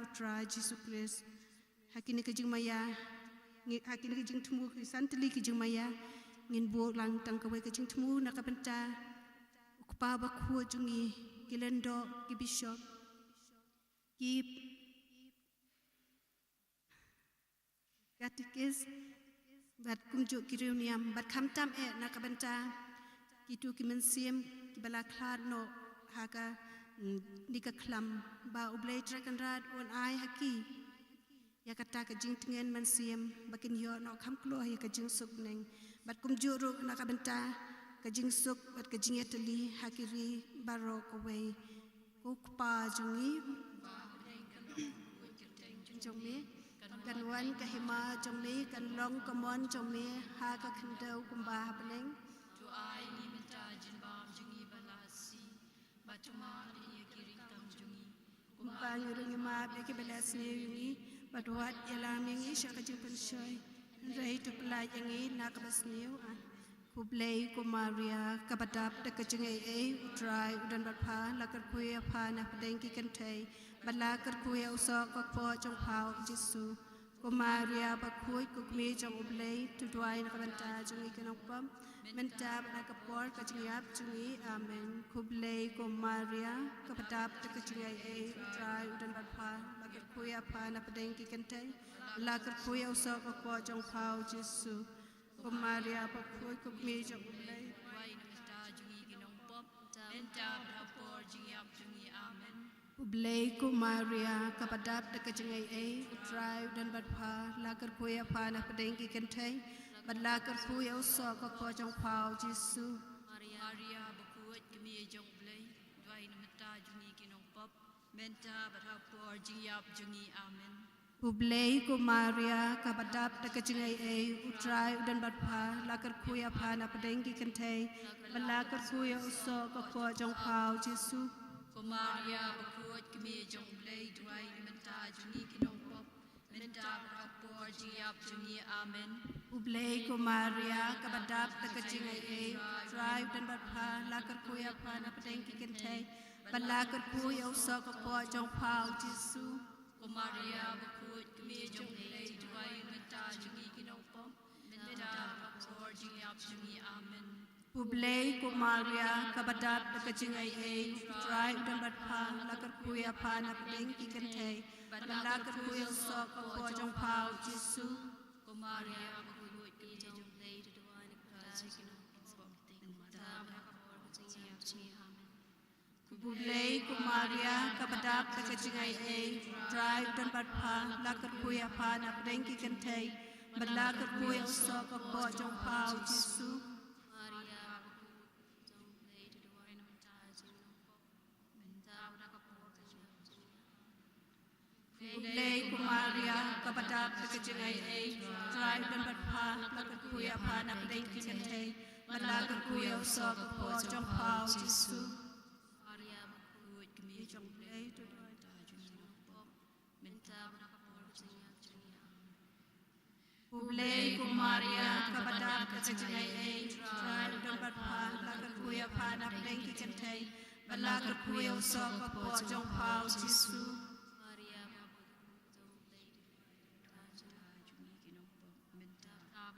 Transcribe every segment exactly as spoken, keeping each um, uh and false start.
U Trai Jisu Khrist. Ha kine ka jingmaïa, ngi, ha kine ka jingthmu ki san tylli ki jingmaïa, ngin buh lang tang kawei ka jingthmu na ka bynta u kpa bakhuid jong ngi, ki lyngdoh, ki bishop, ki katikis, bad kumjuh ki riewniam, bad khamtam eh na ka bynta kito ki mynsiem kiba la khlad noh ha ka, mm, ni ka khlam, ba U Blei Trai Kynrad un ai ha ki ïa kata ka jingtngen mynsiem ba kin ïoh noh kham kloi ïa ka jingsuk bneng, bad kumjuh ruh na ka bynta ka jingsuk bad ka jingïatylli ha ki ri baroh kawei. Ko Kpa jong ngi, jong me, kan wan ka hima jong me, kan long ka mon jong me ha ka khyndew kumba ha bneng. To ai ngi mynta jingbam jong ngi ba la shisha, bad to map ïa ki ri tam jong ngi, kumba ngi ruh ngi map ïa kiba la sniew ïa ngi, bad wat ïalam ïa ngi sha ka jingpynshoi, hynrei to pyllait ïa ngi na kaba sniew. Khublei ko Maria, kaba dap da ka jingaiei, U Trai u don bad pha, la kyrkhu ïa pha na pdeng ki kynthei, bad la kyrkhu ïa u soh ka kpoh jong pha U Jisu. Ko Maria bakhuid, ko kmie jong U Blei, to duwai na ka bynta jong ngi ki nongpop, mynta bad ha ka por ka jingïap jong ngi. Amen. Khublei ko Maria, kaba dap da ka jingaiei, U Trai u don bad pha, la kyrkhu ïa pha na pdeng ki kynthei, la kyrkhu ïa u soh ka kpoh jong pha U Jisu. Ko Maria bakhuid, ko kmie jong U Blei, duwai na ka bynta jong ngi ki nongpop, mynta bad ha ka por jingïap jong ngi. Amen. Khublei ko Maria, kaba dap da ka jingaiei, U Trai u don bad pha, la kyrkhu ïa pha na pdeng ki kynthei, bad la kyrkhu ïa u soh ka kpoh jong pha U Jisu. Maria bakhuid, kmie jong U Blei, duwai na ka bynta jong ngi ki nongpop, mynta bad ha ka por jingïap jong ngi. Amen. Khublei ko Maria, kaba dap da ka jingaiei, U Trai u don bad pha, la kyrkhu ïa pha na pdeng ki kynthei, bad la kyrkhu ïa u soh ka kpoh jong pha U Jisu. Ko Maria bakhuid, kmie jong U Blei, duwai na ka bynta jong ngi ki nongpop, mynta bad ha ka por jingïap jong ngi. Amen. Khublei ko Maria, kaba dap da ka jingaiei, U Trai u don bad pha, la kyrkhu ïa pha na pdeng ki kynthei, bad la kyrkhu ïa u soh ka kpoh jong pha U Jisu. Ko Maria bakhuid, kmie jong U Blei, duwai na ka bynta jong ngi ki nongpop, mynta bad ha ka por jingïap jong ngi. Amen. Khublei ko Maria, kaba dap da ka jingaiei, U Trai u don bad pha, la kyrkhu ïa pha na pdeng ki kynthei, bad la kyrkhu ïa u soh ka kpoh jong pha U Jisu. Ko Maria bakhuid, kmie jong U Blei, to duwai na ka bynta jong ngi ki nongpop, mynta bad ha ka por ka jingïap jong ngi. Amen. Khublei ko Maria, kaba dap da ka jingaiei, U Trai u don bad pha, la kyrkhu ïa pha na pdeng ki kynthei, bad la kyrkhu ïa u soh ka kpoh jong pha U Jisu. Maria bakhuid, kmie jong U Blei, to duwai na ka bynta jong ngi ki nongpop, mynta bad ha ka por ka jingïap jong ngi. Khublei ko Maria, kaba dap da ka jingaiei, U Trai u don bad pha, la kyrkhu ïa pha na pdeng ki kynthei, bad la kyrkhu ïa u soh ka kpoh jong pha U Jisu. Maria bakhuid, kmie jong U Blei, to duwai na ka bynta jong ngi ki nongpop, mynta bad ha ka por ka jingïap jong ngi. Amen. Khublei ko Maria, kaba dap da ka jingaiei, U Trai u don bad pha, la kyrkhu ïa pha na pdeng ki kynthei, bad la kyrkhu ïa u soh ka kpoh jong pha U Jisu. Maria bakhuid, kmie jong U Blei, to duwai na ka bynta jong ngi ki nongpop,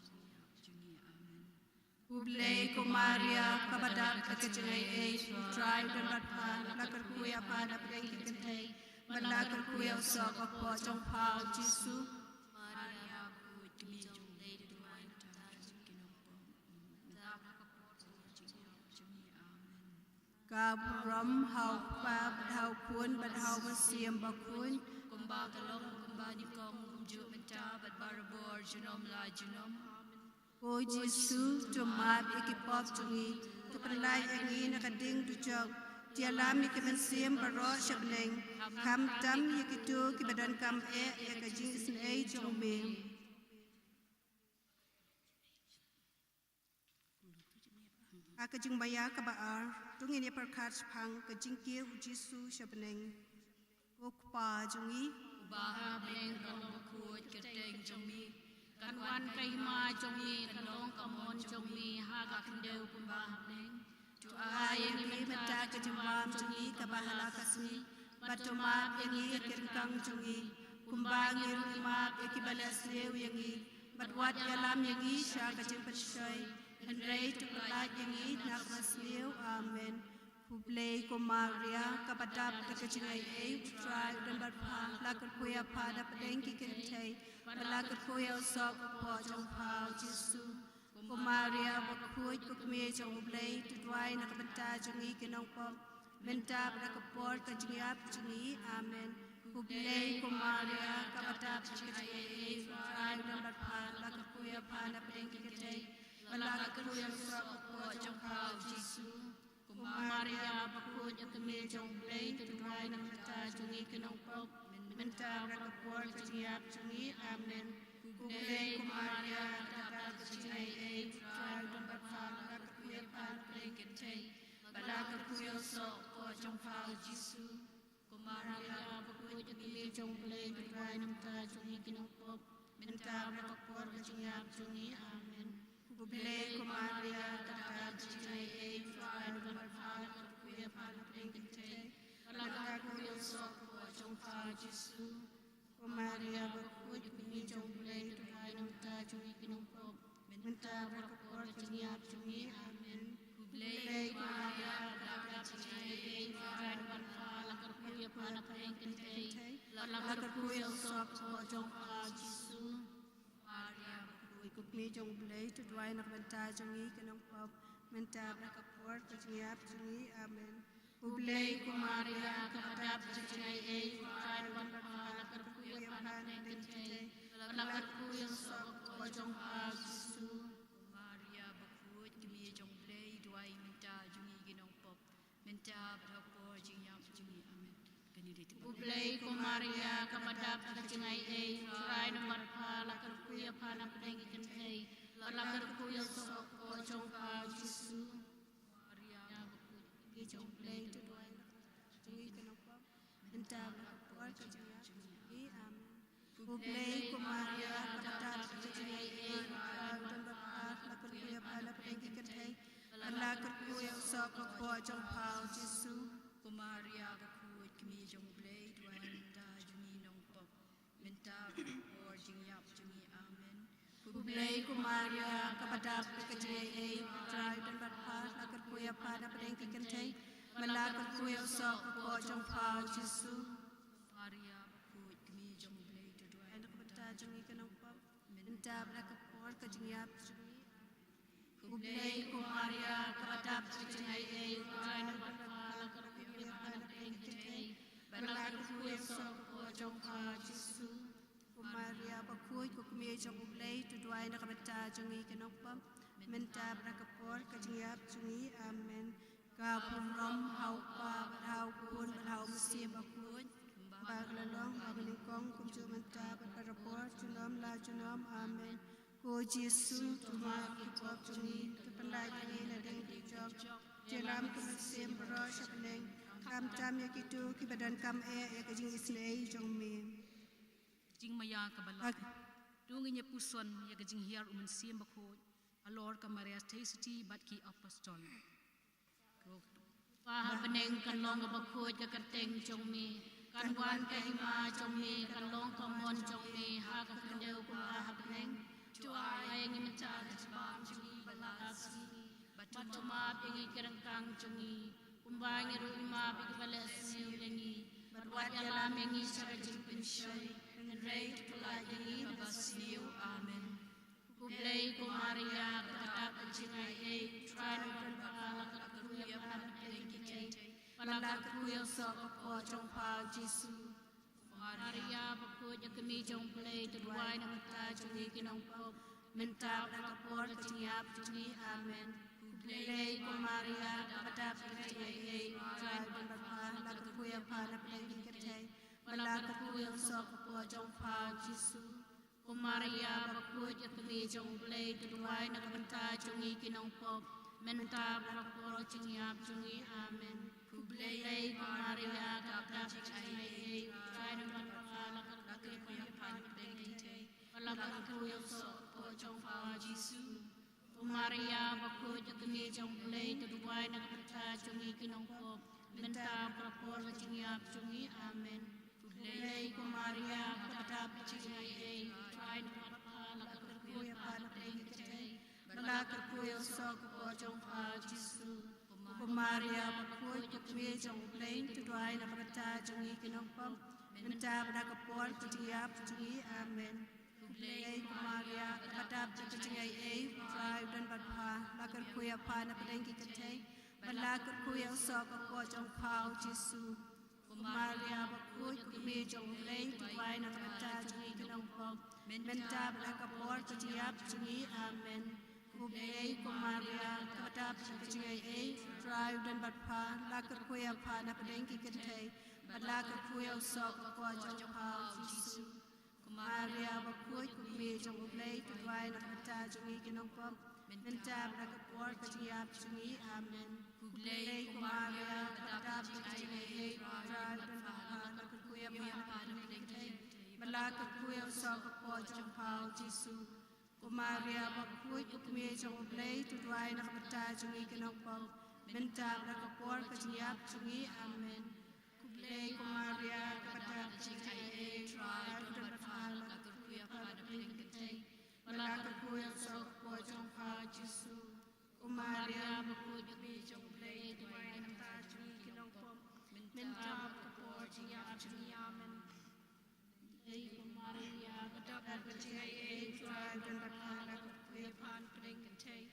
mynta bad ha ka por ka jingïap jong ngi. Amen. Khublei ko Maria, kaba dap da ka jingaiei, U Trai u don bad pha, la kyrkhu ïa pha na pdeng ki kynthei, bad la kyrkhu ïa u soh ka kpoh jong pha U Jisu. Maria bakhuid, kmie jong U Blei, to duwai na ka bynta jong ngi ki nongpop, mynta bad ha ka por ka jingïap jong ngi. Amen. Ka burom ha u Kpa bad ha u Khun bad ha u Mynsiem Bakhuid. Kumba ka long kumba nyngkong, kumjuh mynta bad barabor, junom la junom. Ko Jisu, to map ïa ki pop jong ngi, to pynlait ïa ngi na ka ding dujok, to ïalam ïa ki mynsiem baroh sha bneng, khamtam ïa kito kiba donkam eh ïa ka jingisynei jong me. Ha ka jingmaïa kaba ar, to ngin ïa pyrkhat shaphang ka jingkiew U Jisu sha bneng. Ko Kpa jong ngi, uba ha bneng, ka long bakhuid ka kyrteng jong me. Kan wan ka hima jong me, kan long ka mon jong me ha ka khyndew kumba ha bneng. To ai ïa ngi mynta ka jingbam jong ngi kaba ha la ka sngi. bad to map ïa ngi ïa ki ryngkang jong ngi, kumba ngi ruh ngi map ïa kiba leh sniew ïa ngi, bad wat ïalam ïa ngi sha ka jingpynshoi, hynrei to pyllait ïa ngi na kaba sniew. Amen. Khublei ko Maria, kaba dap da ka jingaiei, U Trai u don bad pha, la kyrkhu ïa pha na pdeng ki kynthei, bad la kyrkhu ïa u soh ka kpoh jong pha, u Jisu. Ko Maria bakhuid, ko Kmie jong U Blei, to duwai na ka bynta jong ngi ki nongpop, mynta bad ha ka por ka jingïap jong ngi. Amen. Khublei ko Maria, kaba dap da ka jingaiei, U Trai u don bad pha, la kyrkhu ïa pha na pdeng ki kynthei, bad la kyrkhu ïa u soh ka kpoh jong pha, u Jisu. Ko Maria bakhuid, ko Kmie jong U Blei, to duwai na ka bynta jong ngi ki nongpop, mynta bad ha ka por ka jingïap jong ngi. Amen. Khublei ko Maria, kaba dap da ka jingaiei, U Trai u don bad pha, la kyrkhu ïa pha na pdeng ki kynthei, bad la kyrkhu ïa u soh ka kpoh jong pha, u Jisu. Ko Maria bakhuid, ko Kmie jong U Blei, to duwai na ka bynta jong ngi ki nongpop, mynta bad ha ka por ka jingïap jong ngi. Amen. Khublei ko Maria, kaba dap da ka jingaiei, U Trai u don bad pha, la kyrkhu ïa pha na pdeng ki kynthei, bad la kyrkhu ïa u soh ka kpoh jong pha, u Jisu. Ko Maria bakhuid, ko Kmie jong U Blei, to duwai na ka bynta jong ngi ki nongpop, mynta bad ha ka por ka jingïap jong ngi. Amen. Khublei ko Maria, kaba dap da ka jingaiei, U Trai u don bad pha, la kyrkhu ïa pha na pdeng ki kynthei, bad la kyrkhu ïa u soh ka kpoh jong pha, u Jisu. Maria bakhuid, ko Kmie jong U Blei, to duwai na ka bynta jong ngi ki nongpop, mynta bad ha ka por ka jingïap jong ngi. Amen. Khublei ko Maria, kaba dap da ka jingaiei, U Trai u don bad pha, la kyrkhu ïa pha na pdeng ki kynthei, bad la kyrkhu ïa u soh ka kpoh jong pha, u Jisu. Maria bakhuid, ko Kmie jong U Blei, duwai na ka bynta jong ngi ki nongpop, mynta bad ha ka por jingïap jong ngi. Amen. Kane dei. Khublei ko Maria, kaba dap da ka jingaiei, U Trai u don bad pha, la kyrkhu ïa pha na pdeng ki kynthei, bad la kyrkhu ïa u soh ka kpoh jong pha, u Jisu. Maria bakhuid, ko Kmie jong U Blei, to duwai na ka bynta jong ngi ki nongpop, mynta bad ha ka por ka jingïap jong ngi. Amen. Khublei ko Maria, kaba dap da ka jingaiei, U Trai u don bad pha, la kyrkhu ïa pha na pdeng ki kynthei, bad la kyrkhu ïa u soh ka kpoh jong pha, u Jisu. Ko Maria bakhuid, ko Kmie jong U Blei, duwai na ka bynta jong ngi ki nongpop, mynta bad ha ka por jingïap jong ngi. Amen. Khublei ko Maria, kaba dap da ka jingaiei, U Trai u don bad pha, la kyrkhu ïa pha na pdeng ki kynthei, bad la kyrkhu ïa u soh ka kpoh jong pha, u Jisu. Maria bakhuid, ko Kmie jong U Blei, to duwai na ka bynta jong ngi ki nongpop, mynta bad ha ka por ka jingïap jong ngi. Khublei ko Maria, kaba dap da ka jingaiei, U Trai u don bad pha, la kyrkhu ïa pha na pdeng ki kynthei, bad la kyrkhu ïa u soh ka kpoh jong pha, u Jisu. Ko Maria bakhuid, ko Kmie jong U Blei, to duwai na ka bynta jong ngi ki nongpop, mynta bad ha ka por ka jingïap jong ngi. Amen. Ka burom ha u Kpa bad ha u Khun bad ha u Mynsiem Bakhuid, kumba ka la long ha kaba nyngkong, kumjuh mynta bad barabor, junom la junom. Amen. Ko Jisu, to map ïa ki pop jong ngi, to pynlait ïa ngi na ding jong ki jop, to ïalam ïa ki mynsiem baroh sha bneng, khamtam ïa kito kiba donkam eh ïa ka jingisynei jong me. Jingmaïa kaba la. To ngin ïa puson ïa ka jinghiar u Mynsiem Bakhuid halor ka Maria Theisotti bad ki Apostol. Ko Pa ha bneng, kan long kaba khuid ka kyrteng jong me, kan wan ka hima jong me, kan long ka mon jong me ha ka khyndew kumba ha bneng. To ai ïa ngi mynta ka jingbam jong ngi ba la ka sngi, bad to map ïa ngi ki ryngkang jong ngi, kumba ngi ruh ngi map ïa kiba leh sniew ïa ngi, bad wat ïalam ïa ngi sha ka jingpynshoi, hynrei to pyllait ïa ngi na kaba sniew. Amen. Khublei ko Maria, kaba dap da ka jingaiei, U Trai u don bad pha, la kyrkhu ïa pha na pdeng ki kynthei, bad la kyrkhu ïa u soh ka kpoh jong pha, u Jisu. Maria bakhuid, ïa ka Kmie jong U Blei, to duwai na ka bynta jong ngi ki nongpop, mynta bad ha ka por ka jingïap jong ngi. Amen. Khublei ko Maria, kaba dap da ka jingaiei, U Trai u don bad pha, la kyrkhu ïa pha na pdeng ki kynthei, bad la kyrkhu ïa u soh ka kpoh jong pha, u Jisu. Ko Maria bakhuid, ïa ka Kmie jong U Blei, to duwai na ka bynta jong ngi ki nongpop, mynta bad ha ka por jingïap jong ngi. Amen. Khublei ko Maria, kaba dap da ka jingaiei, U Trai u don bad pha, la kyrkhu ïa pha na pdeng ki kynthei, bad la kyrkhu ïa u soh ka kpoh jong pha, u Jisu. Ko Maria bakhuid, ïa ka Kmie jong U Blei, to duwai na ka bynta jong ngi ki nongpop, mynta bad ha ka por ka jingïap jong ngi. Amen. Khublei ko Maria, kaba dap da ka jingaiei, U Trai u don bad pha, la kyrkhu ïa pha na pdeng ki kynthei, bad la kyrkhu ïa u soh ka kpoh jong pha u Jisu. Ko Maria bakhuid, ko Kmie jong U Blei, to duwai na ka bynta jong ngi ki nongpop, mynta bad ha ka por ka jingïap jong ngi. Amen. Khublei ko Maria, kaba dap da ka jingaiei, U Trai u don bad pha, la kyrkhu ïa pha na pdeng ki kynthei, bad la kyrkhu ïa u soh ka kpoh jong pha u Jisu. Ko Maria bakhuid, ko Kmie jong U Blei, to duwai na ka bynta jong ngi ki nongpop, mynta bad ha ka por ka jingïap jong ngi. Amen. Khublei ko Maria, kaba dap da ka jingaiei, U Trai u don bad pha, la kyrkhu ïa pha na pdeng ki kynthei, bad la kyrkhu ïa u soh ka kpoh jong pha u Jisu. Ko Maria bakhuid, ko Kmie jong U Blei, to duwai na ka bynta jong ngi ki nongpop, mynta bad ha ka por ka jingïap jong ngi. Amen. Khublei ko Maria, kaba dap da ka jingaiei, U Trai u don bad pha, la kyrkhu ïa pha na pdeng ki kynthei, bad la kyrkhu ïa u soh ka kpoh jong pha u Jisu. Ko Maria bakhuid, ko Kmie jong U Blei, to duwai na ka bynta jong ngi ki nongpop, mynta bad ha ka por ka jingïap jong ngi. Amen. Khublei ko Maria, kaba dap da ka jingaiei, U Trai u don bad pha, la kyrkhu ïa pha na pdeng ki kynthei, bad la kyrkhu ïa u soh ka kpoh jong pha u Jisu. Ko Maria bakhuid, ko Kmie jong U Blei, to duwai na ka bynta jong ngi ki nongpop, mynta bad ha ka por ka jingïap jong ngi. Amen. Khublei ko Maria, kaba dap da ka jingaiei, U Trai u don bad pha, la kyrkhu ïa pha na pdeng ki kynthei,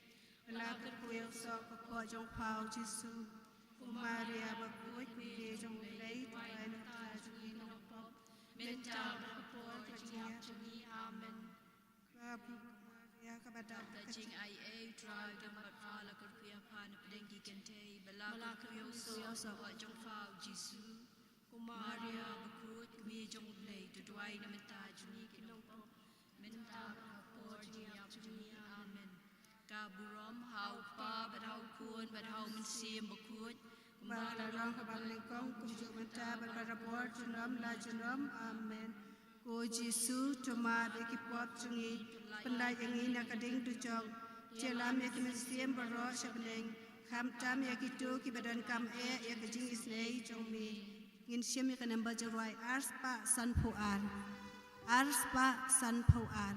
bad la kyrkhu ïa u soh ka kpoh jong pha u Jisu. Ko Maria bakhuid, ko Kmie jong U Blei, to duwai na ka bynta jong ngi ki nongpop, mynta bad ha ka por ka jingïap jong ngi. Amen. Khublei ko Maria, kaba dap da ka jingaiei, U Trai u don bad pha, la kyrkhu ïa pha na pdeng ki kynthei, bad la kyrkhu ïa u soh ka kpoh jong pha u Jisu. Ko Maria bakhuid, ko Kmie jong U Blei, to duwai na ka bynta jong ngi ki nongpop, mynta bad ha ka por ka jingïap jong ngi. Amen. Ka burom ha u Kpa bad ha u Khun bad ha u Mynsiem Bakhuid, kumba la long ha banyngkong, kumjuh mynta bad barabor, junom la junom. Amen. Ko Jisu, to map ïa ki pop jong ngi, pynlait ïa ngi na ka ding dujok, ïalam ïa ki mynsiem baroh sha bneng, khamtam ïa kito kiba donkam eh ïa ka jingisynei jong me. Ngin shim ïa ka number jingrwai ar spah sanphew ar. Ar spah sanphew ar.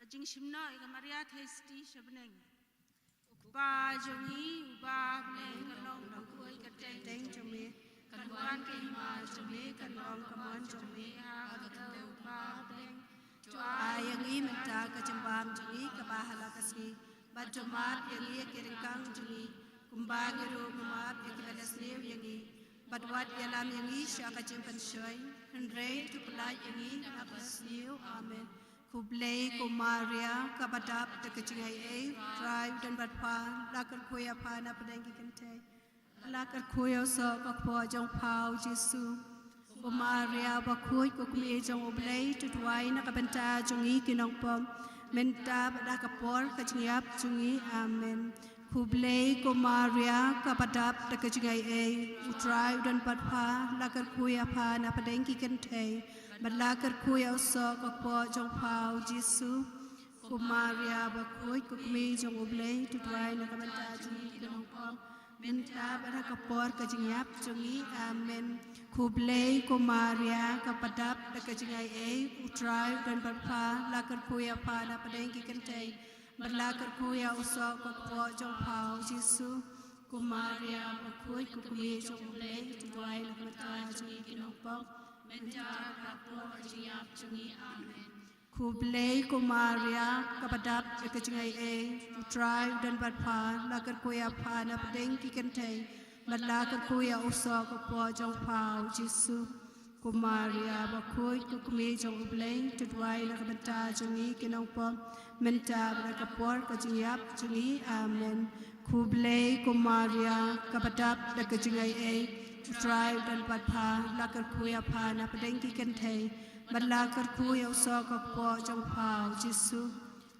Jingshim noh ïa ka Maria Theisotti sha bneng. U Kpa jong ngi uba ha bneng, kan long bakhuid ka kyrteng jong me, kan wan ka hima jong me, kan long ka mon jong me ha ka kyrteng u Kpa ha bneng. To ai ïa ngi mynta ka jingbam jong ngi kaba ha la ka sngi, bad to map ïa ngi ïa ki ryngkang jong ngi, kumba ngi ruh ngi map ïa kiba la sniew ïa ngi, bad wat ïalam ïa ngi sha ka jingpynshoi, hynrei to pyllait ïa ngi na ka basniew. Amen. Khublei ko Maria, kaba dap da ka jingaiei, U Trai u don bad pha, la kyrkhu ïa pha na pdeng ki kynthei, la kyrkhu ïa u soh ka kpoh jong pha u Jisu. Ko Maria bakhuid, ko kmie jong U Blei, to duwai na ka bynta jong ngi ki nongpop, mynta bad ha ka por ka jingïap jong ngi. Amen. Khublei ko Maria, kaba dap da ka jingaiei, U Trai u don bad pha, la kyrkhu ïa pha na pdeng ki kynthei, bad la kyrkhu ïa u soh ka kpoh jong pha u Jisu. Ko Maria bakhuid, ko kmie jong U Blei, to duwai na ka bynta jong ngi ki nongpop, mynta bad ha ka por ka jingïap jong ngi. Amen. Khublei ko Maria, kaba dap da ka jingaiei, U Trai u don bad pha, la kyrkhu ïa pha na pdeng ki kynthei, bad la kyrkhu ïa u soh ka kpoh jong pha u Jisu. Ko Maria bakhuid, ko kmie jong U Blei, to duwai na ka bynta jong ngi ki nongpop, mynta bad ha ka por ka jingïap jong ngi. Amen. Khublei ko Maria, kaba dap da ka jingaiei, U Trai u don bad pha, la kyrkhu ïa pha na pdeng ki kynthei, bad la kyrkhu ïa u soh ka kpoh jong pha u Jisu. Ko Maria bakhuid, ko kmie jong U Blei, to duwai na ka bynta jong ngi ki nongpop, mynta bad ha ka por ka jingïap jong ngi. Amen. Khublei ko Maria, kaba dap da ka jingaiei, U Trai u don bad pha, la kyrkhu ïa pha na pdeng ki kynthei, bad la kyrkhu ïa u soh ka kpoh jong pha u Jisu.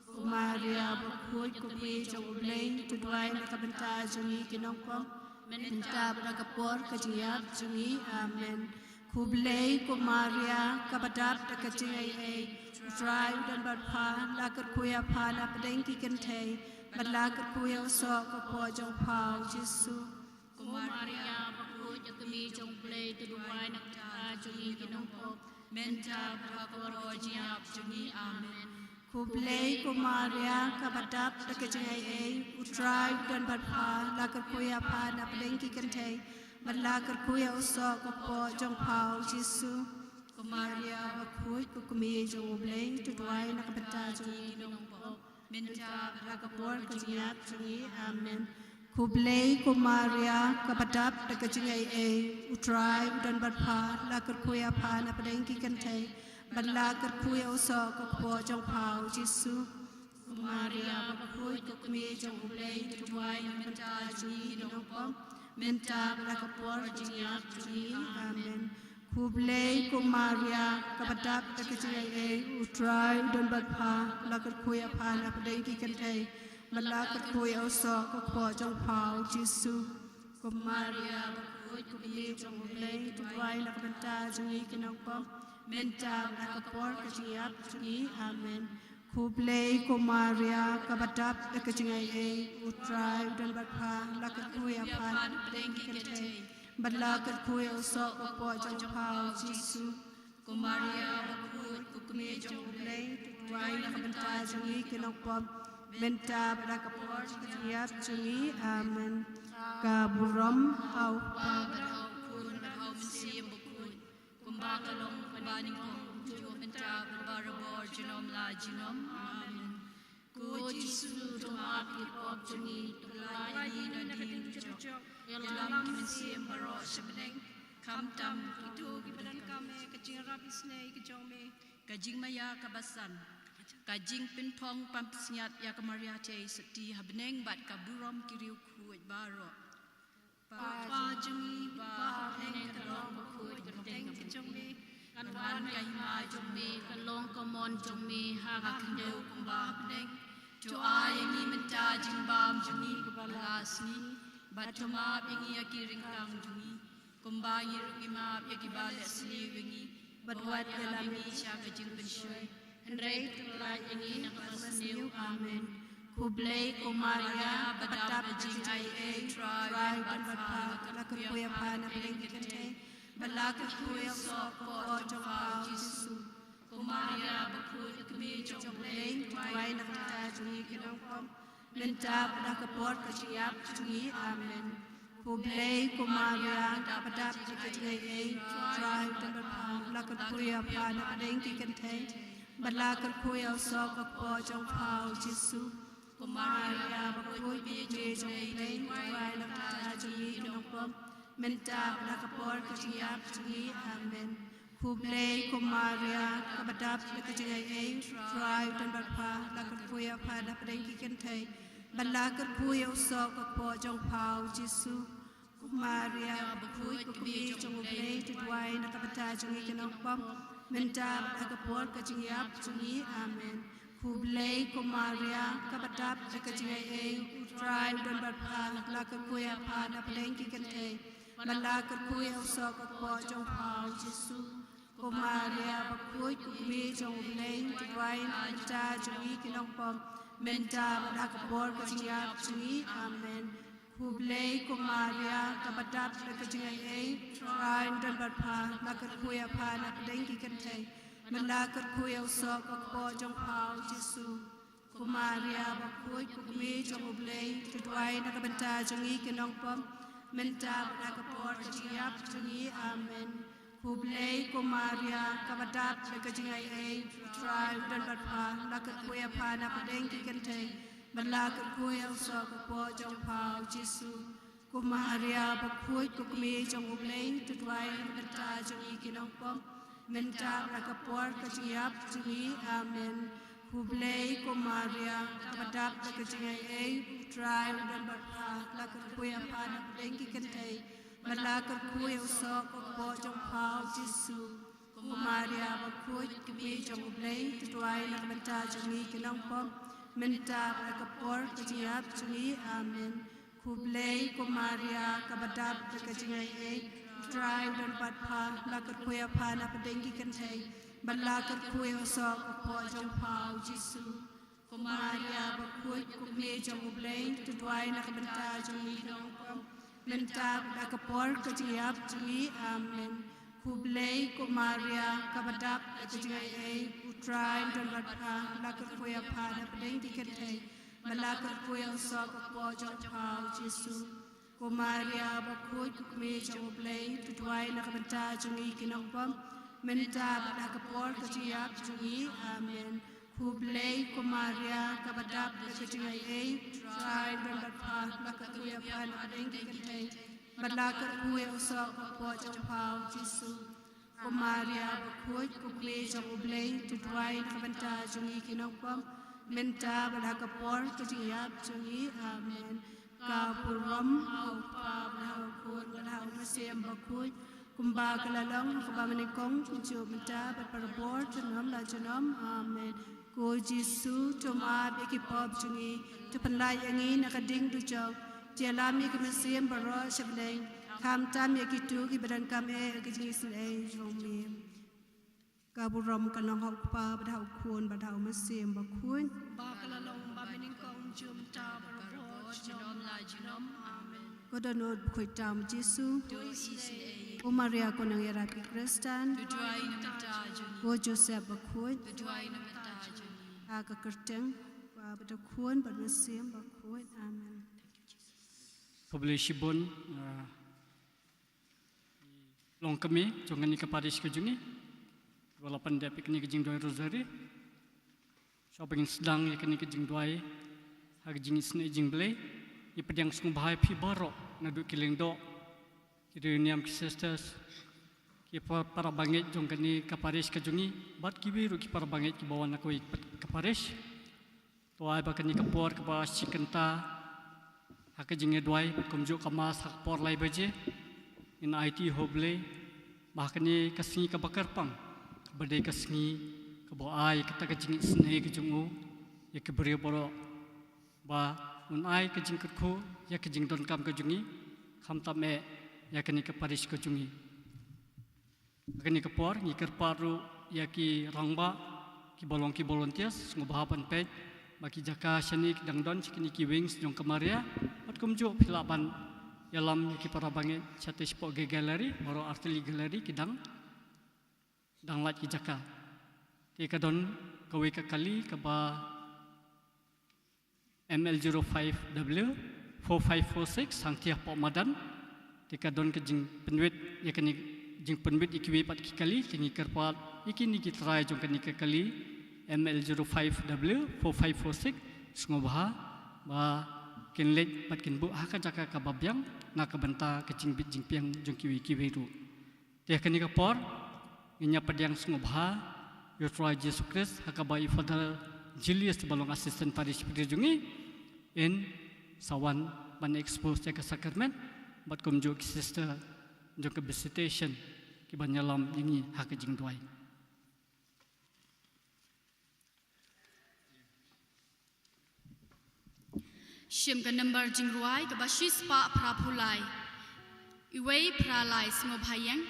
Ko Maria bakhuid, ko kmie jong U Blei, to duwai na ka bynta jong ngi ki nongpop, mynta bad ha ka por ka jingïap jong ngi. Amen. Khublei ko Maria, kaba dap da ka jingaiei, U Trai u don bad pha, la kyrkhu ïa pha na pdeng ki kynthei, bad la kyrkhu ïa u soh ka kpoh jong pha u Jisu. Ko Maria bakhuid, ko kmie jong U Blei, to duwai na ka bynta jong ngi ki nongpop, mynta bad ha ka por ka jingïap jong ngi. Amen. Khublei ko Maria, kaba dap da ka jingaiei, U Trai u don bad pha, la kyrkhu ïa pha na pdeng ki kynthei, bad la kyrkhu ïa u soh ka kpoh jong pha u Jisu. Ko Maria bakhuid, ko kmie jong U Blei, to duwai na ka bynta jong ngi ki nongpop, mynta bad ha ka por ka jingïap jong ngi. Amen. Khublei ko Maria, kaba dap da ka jingaiei, U Trai u don bad pha, la kyrkhu ïa pha na pdeng ki kynthei, bad la kyrkhu ïa u soh ka kpoh jong pha u Jisu. Ko Maria bakhuid, ko kmie jong U Blei, to duwai na ka bynta jong ngi ki nongpop, mynta bad ha ka por ka jingïap jong ngi. Amen. Khublei ko Maria, kaba dap da ka jingaiei, U Trai u don bad pha, la kyrkhu ïa pha na pdeng ki kynthei, bad la kyrkhu ïa u soh ka kpoh jong pha u Jisu. Ko Maria bakhuid, ko kmie jong U Blei, to duwai na ka bynta jong ngi ki nongpop, mynta bad ha ka por ka jingïap jong ngi. Amen. Khublei ko Maria, kaba dap da ka jingaiei, U Trai u don bad pha, la kyrkhu ïa pha na pdeng ki kynthei, bad la kyrkhu ïa u soh ka kpoh jong pha u Jisu. Ko Maria bakhuid, ko kmie jong U Blei, to duwai na ka bynta jong ngi ki nongpop, mynta bad ha ka por ka jingïap jong ngi. Amen. Ka burom ha u Kpa bad ha u Khun bad ha u Mynsiem Bakhuid, kumba ka long, kumba nyngkong, kumjuh, mynta bad barabor, junom la junom. Amen. Ko Jisu, to map ïa ki pop jong ngi, to pyllait ïa ngi na ka ding jong ka jong, ïalam ïa ki mynsiem baroh sha bneng, khamtam kito kiba donkam ïa ka jingïarap isynei ka jong me. Ka jingmaïa kaba san, ka jingpynthong pansngiat ïa ka Maria Theisotti ha bneng bad ka burom ki riewkhuid baroh. Kpa jong ngi uba ha bneng, kan long bakhuid ka kyrteng ka jong me, kan wan ka hima jong me, kan long ka mon jong me ha ka khyndew kumba ha bneng. To ai ïa ngi mynta jingbam jong ngi kaba la sngi, bad to map ïa ngi ïa ki ryngkang jong ngi, kumba ngi ruh ngi map ïa kiba leh sniew ïa ngi, bad wat ïalam ïa ngi sha ka jingpynshoi, hynrei to pyllait ïa ngi na ka basniew. Amen. Khublei ko Maria, kaba dap da ka jingaiei, U Trai u don bad pha, la kyrkhu ïa pha na pdeng ki kynthei, bad la kyrkhu ïa u soh ka kpoh jong pha u Jisu. Ko Maria bakhuid, ko kmie jong U Blei, to duwai na ka bynta jong ngi ki nongpop, mynta bad ha ka por ka jingïap jong ngi. Amen. Khublei ko Maria, kaba dap da ka jingaiei, U Trai u don bad pha, la kyrkhu ïa pha na pdeng ki kynthei, bad la kyrkhu ïa u soh ka kpoh jong pha, U Jisu. Ko Maria bakhuid, ko kmie jong U Blei, to duwai na ka bynta jong ngi ki nongpop, mynta bad ha ka por ka jingïap jong ngi. Amen. Khublei ko Maria, kaba dap da ka jingaiei, U Trai u don bad pha, la kyrkhu ïa pha na pdeng ki kynthei, bad la kyrkhu ïa u soh ka kpoh jong pha, U Jisu. Ko Maria bakhuid, ko kmie jong U Blei, to duwai na ka bynta jong ngi ki nongpop, mynta bad ha ka por ka jingïap jong ngi. Amen. Khublei ko Maria, kaba dap da ka jingaiei, U Trai u don bad pha, la kyrkhu ïa pha na pdeng ki kynthei, bad la kyrkhu ïa u soh ka kpoh jong pha, U Jisu. Ko Maria bakhuid, ko kmie jong U Blei, to duwai na ka bynta jong ngi ki nongpop, mynta bad ha ka por ka jingïap jong ngi. Amen. Khublei ko Maria, kaba dap da ka jingaiei, U Trai u don bad pha, la kyrkhu ïa pha na pdeng ki kynthei, bad la kyrkhu ïa u soh ka kpoh jong pha, U Jisu. Ko Maria bakhuid, ko kmie jong U Blei, to duwai na ka bynta jong ngi ki nongpop, mynta bad ha ka por ka jingïap jong ngi. Amen. Khublei ko Maria, kaba dap da ka jingaiei, U Trai u don bad pha, la kyrkhu ïa pha na pdeng ki kynthei, bad la kyrkhu ïa u soh ka kpoh jong pha, U Jisu. Ko Maria bakhuid, ko kmie jong U Blei, to duwai na ka bynta jong ngi ki nongpop, mynta bad ha ka por ka jingïap jong ngi. Amen. Khublei ko Maria, kaba dap da ka jingaiei, U Trai u don bad pha, la kyrkhu ïa pha na pdeng ki kynthei, bad la kyrkhu ïa u soh ka kpoh jong pha, U Jisu. Ko Maria bakhuid, ko kmie jong U Blei, to duwai na ka bynta jong ngi ki nongpop, mynta bad ha ka por ka jingïap jong ngi. Amen. Khublei ko Maria, kaba dap da ka jingaiei, U Trai u don bad pha, la kyrkhu ïa pha na pdeng ki kynthei, bad la kyrkhu ïa u soh ka kpoh jong pha, U Jisu. Ko Maria bakhuid, ko kmie jong U Blei, to duwai na ka bynta jong ngi ki nongpop, mynta bad ha ka por ka jingïap jong ngi. Amen. Khublei ko Maria, kaba dap da ka jingaiei, U Trai u don bad pha, la kyrkhu ïa pha na pdeng ki kynthei, bad la kyrkhu ïa u soh ka kpoh jong pha, U Jisu. Ko Maria bakhuid, ko kmie jong U Blei, to duwai na ka bynta jong ngi ki nongpop, mynta bad ha ka por ka jingïap jong ngi. Amen. Khublei ko Maria, kaba dap da ka jingaiei, U Trai u don bad pha, la kyrkhu ïa pha na pdeng ki kynthei, bad la kyrkhu ïa u soh ka kpoh jong pha, U Jisu. Ko Maria bakhuid, ko kmie jong U Blei, to duwai na ka bynta jong ngi ki nongpop, mynta bad ha ka por ka jingïap jong ngi. Amen. Ka burom ha U Kpa bad ha U Khun bad ha U Mynsiem Bakhuid, kumba ka la long ha kaba nyngkong, kumjuh mynta bad barabor, junom la junom. Amen. Ko Jisu, to map ïa ki pop jong ngi, to pynlait ïa ngi na ka ding dujok, to ïalam ïa ki mynsiem baroh sha bneng, khamtam ïa kito kiba donkam eh ïa ka jingisynei jong me. Ka burom ka long ha U Kpa bad ha U Khun bad ha U Mynsiem Bakhuid. Ba ka la long ba mynnyngkong, kumjuh mynta, barabor, junom la junom. Amen. Ko dohnud bakhuid tam Jisu. To isynei. Ko Maria ko nongïarap ki Khristan. To duwai na ka bynta jong ngi. Ko Joseph Bakhuid. To duwai na ka bynta jong ngi. Ha ka kyrteng U Kpa bad U Khun bad U Mynsiem Bakhuid. Amen. Khublei shibun, ah, longkmie jong kane ka parish ka jong ngi, kiba la pyndep ïa kane ka jingduwai Rosary. Shuwa ba ngin sdang ïa kane ka jingduwai ha ka jingisynei jong U Blei, ngi pdiang sngewbha ïa phi baroh naduh ki lyngdoh, ki riewniam, ki sisters, ki pa-, para bangeit jong kane ka parish ka jong ngi, bad kiwei ruh ki para bangeit kiba wan na kawei pat ka parish. To ai ba kane ka por kaba shi kynta ha ka jingïaduwai, bad kumjuh ka Mass ha ka por lai baje, ngin aiti ha U Blei ba ha kane ka sngi kaba kyrpang, kaba dei ka sngi kaba u ai kata ka jingisynei ka jong u ïa ki briew baroh, ba un ai ka jingkyrkhu ïa ka jingdonkam ka jong ngi, khamtam eh ïa kane ka parish ka jong ngi. Ha kane ka por ngi kyrpad ruh ïa ki rangbah kiba long ki volunteers, sngewbha ban peit ba ki jaka shane ki dang don sha kine ki wings jong ka Maria. Bad kumjuh phi lah ban ïalam ïa ki para bangeit shatei shapoh ka gallery, baroh artylli gallery ki dang, dang lait ki jaka. Te ka don kawei ka kali kaba M L zero five W four five four six, hangtei hapoh madan. Te ka don ka jingpynwit ïa kane, jingpynwit ïa kiwei pat ki kali, te ngi kyrpad ïa kine ki trai jong kane ka kali M L zero five W four five four six, sngewbha ba kin leit bad kin buh ha ka jaka kaba biang na ka bynta ka jingbit jingbiang jong kiwei kiwei ruh. Te ha kane ka por ngin ïa pdiang sngewbha ïa u Trai Jisu Khrist ha kaba i Father Julius ba long Assistant Parish Priest jong ngi in sa wan ban expose ïa ka sakrament bad kumjuh ki sister jong ka visitation kiban ïalam ïa ngi ha ka jingduwai. Shim ka nambar jingrwai kaba shispah phraphew lai. Iwei phra lai, sngewbha ïeng.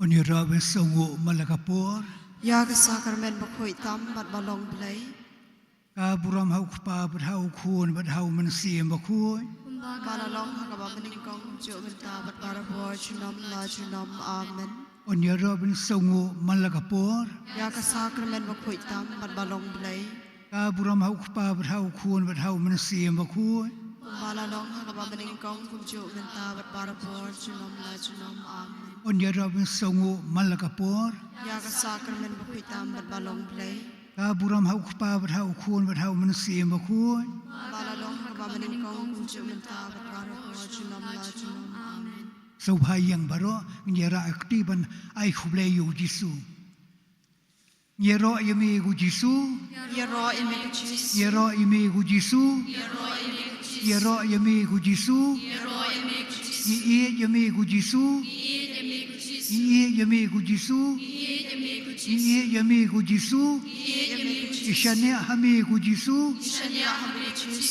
Un ïaroh ban sngewnguh man la ka por. Ïa ka sakramen bakhuid tam bad ba long Blei. Ka burom ha u Kpa bad ha u Khun bad ha u Mynsiem Bakhuid. Kumba la long ha kaba nyngkong, kumjuh mynta bad barabor, junom la junom. Amen. Un ïaroh ban sngewnguh man la ka por. Ïa ka sakramen bakhuid tam bad ba long Blei. Ka burom ha u Kpa bad ha u Khun bad ha u Mynsiem Bakhuid. Kumba la long ha kaba nyngkong, kumjuh mynta bad barabor, junom la junom. Amen. Un ïaroh ban sngewnguh man la ka por. Ïa ka sakramen bakhuid tam bad ba long Blei. Ka burom ha u Kpa bad ha u Khun bad ha u Mynsiem Bakhuid. Kumba la long ha kaba Ba nyngkong kumjuh mynta bad baroh ka junom la junom. Amen. Sngewbha ïeng baroh, ngin ïa rah kti ban ai khublei ïa u Jisu. Ïaroh ïa me ko Jisu. Ïaroh ïa me ko Jisu. Ïaroh ïa me ko Jisu. Ïaroh ïa me ko Jisu. Ngi ïeit ïa me ko Jisu. Ngi ïeit ïa me ko Jisu. Ngi ïeit ïa me ko Jisu. Ngi shaniah ha me ko Jisu. Ngi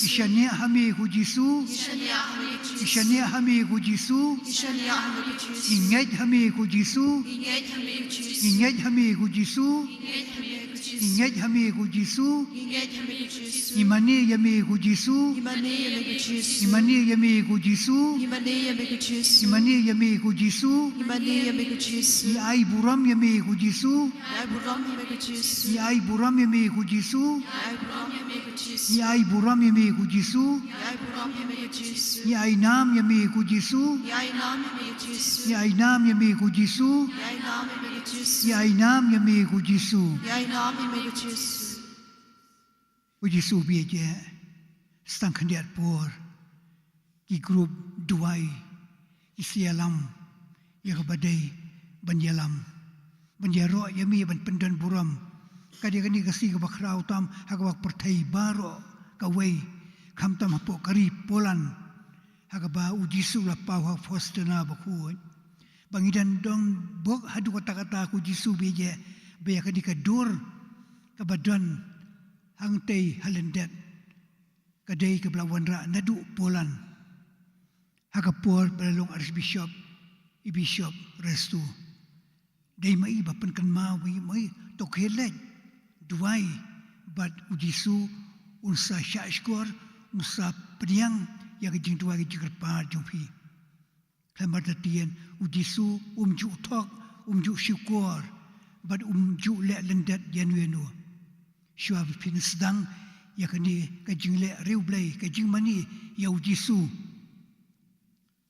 shaniah ha me ko Jisu. Ngi shaniah ha me ko Jisu. Ngi ngeit ha me ko Jisu. Ngi ngeit ha me ko Jisu. Ngi ngeit ha me ko Jisu. Ngi mane ïa me ko Jisu. Ngi mane ïa me ko Jisu. Ngi mane ïa me ko Jisu. Ngi mane ïa me ko Jisu. Ngi mane ïa me ko Jisu. Ngi mane ïa me ko Jisu. Ngi ai burom ïa me ko Jisu. Ngi ai burom ïa me ko Jisu. Ngi ai burom ïa me ko Jisu. Ngi ai burom ïa me ko Jisu. Ngi ai burom ïa me ko Jisu. Ngi ai nam ïa me ko Jisu. Ngi ai nam ïa me ko Jisu. Ngi ai nam ïa me ko Jisu. Ngi ai nam ïa me ko Jisu. Ngi ai nam ïa me ko Jisu. Ngi ai nam ïa me ko Jisu. Ko Jisu bieit ïa, sa tang khyndiat por ki group duwai ki sa ïalam ïa kaba dei ban ïalam, ban ïaroh ïa me, ban pyndon burom. Ka dei kane ka sngi kaba khraw tam ha kaba pyrthei baroh kawei, khamtam hapoh ka ri Poland, ha kaba u Jisu u la paw ha Faustina Bakhuid. Ba ngi dang don bok haduh katta katta ko Jisu bieit ïa, ba ïa kane ka dur kaba don hangtei ha lyndet, ka dei kaba la wanrah naduh Poland, ha ka por ba la long Archbishop i Bishop Restu. Dei ma i ba pynkynmaw, ba i ma i to khie leit duwai bad u Jisu un sa shahshkor, un sa pdiang ïa ka jingduwai ka jingkyrpad jong phi. Khlem artatien u Jisu um ju thok, um ju shukor, bad um ju leh lyndet ïano ïano. Shuwa ba phin sdang ïa kane ka jingleh riewblei, ka jingmane ïa u Jisu.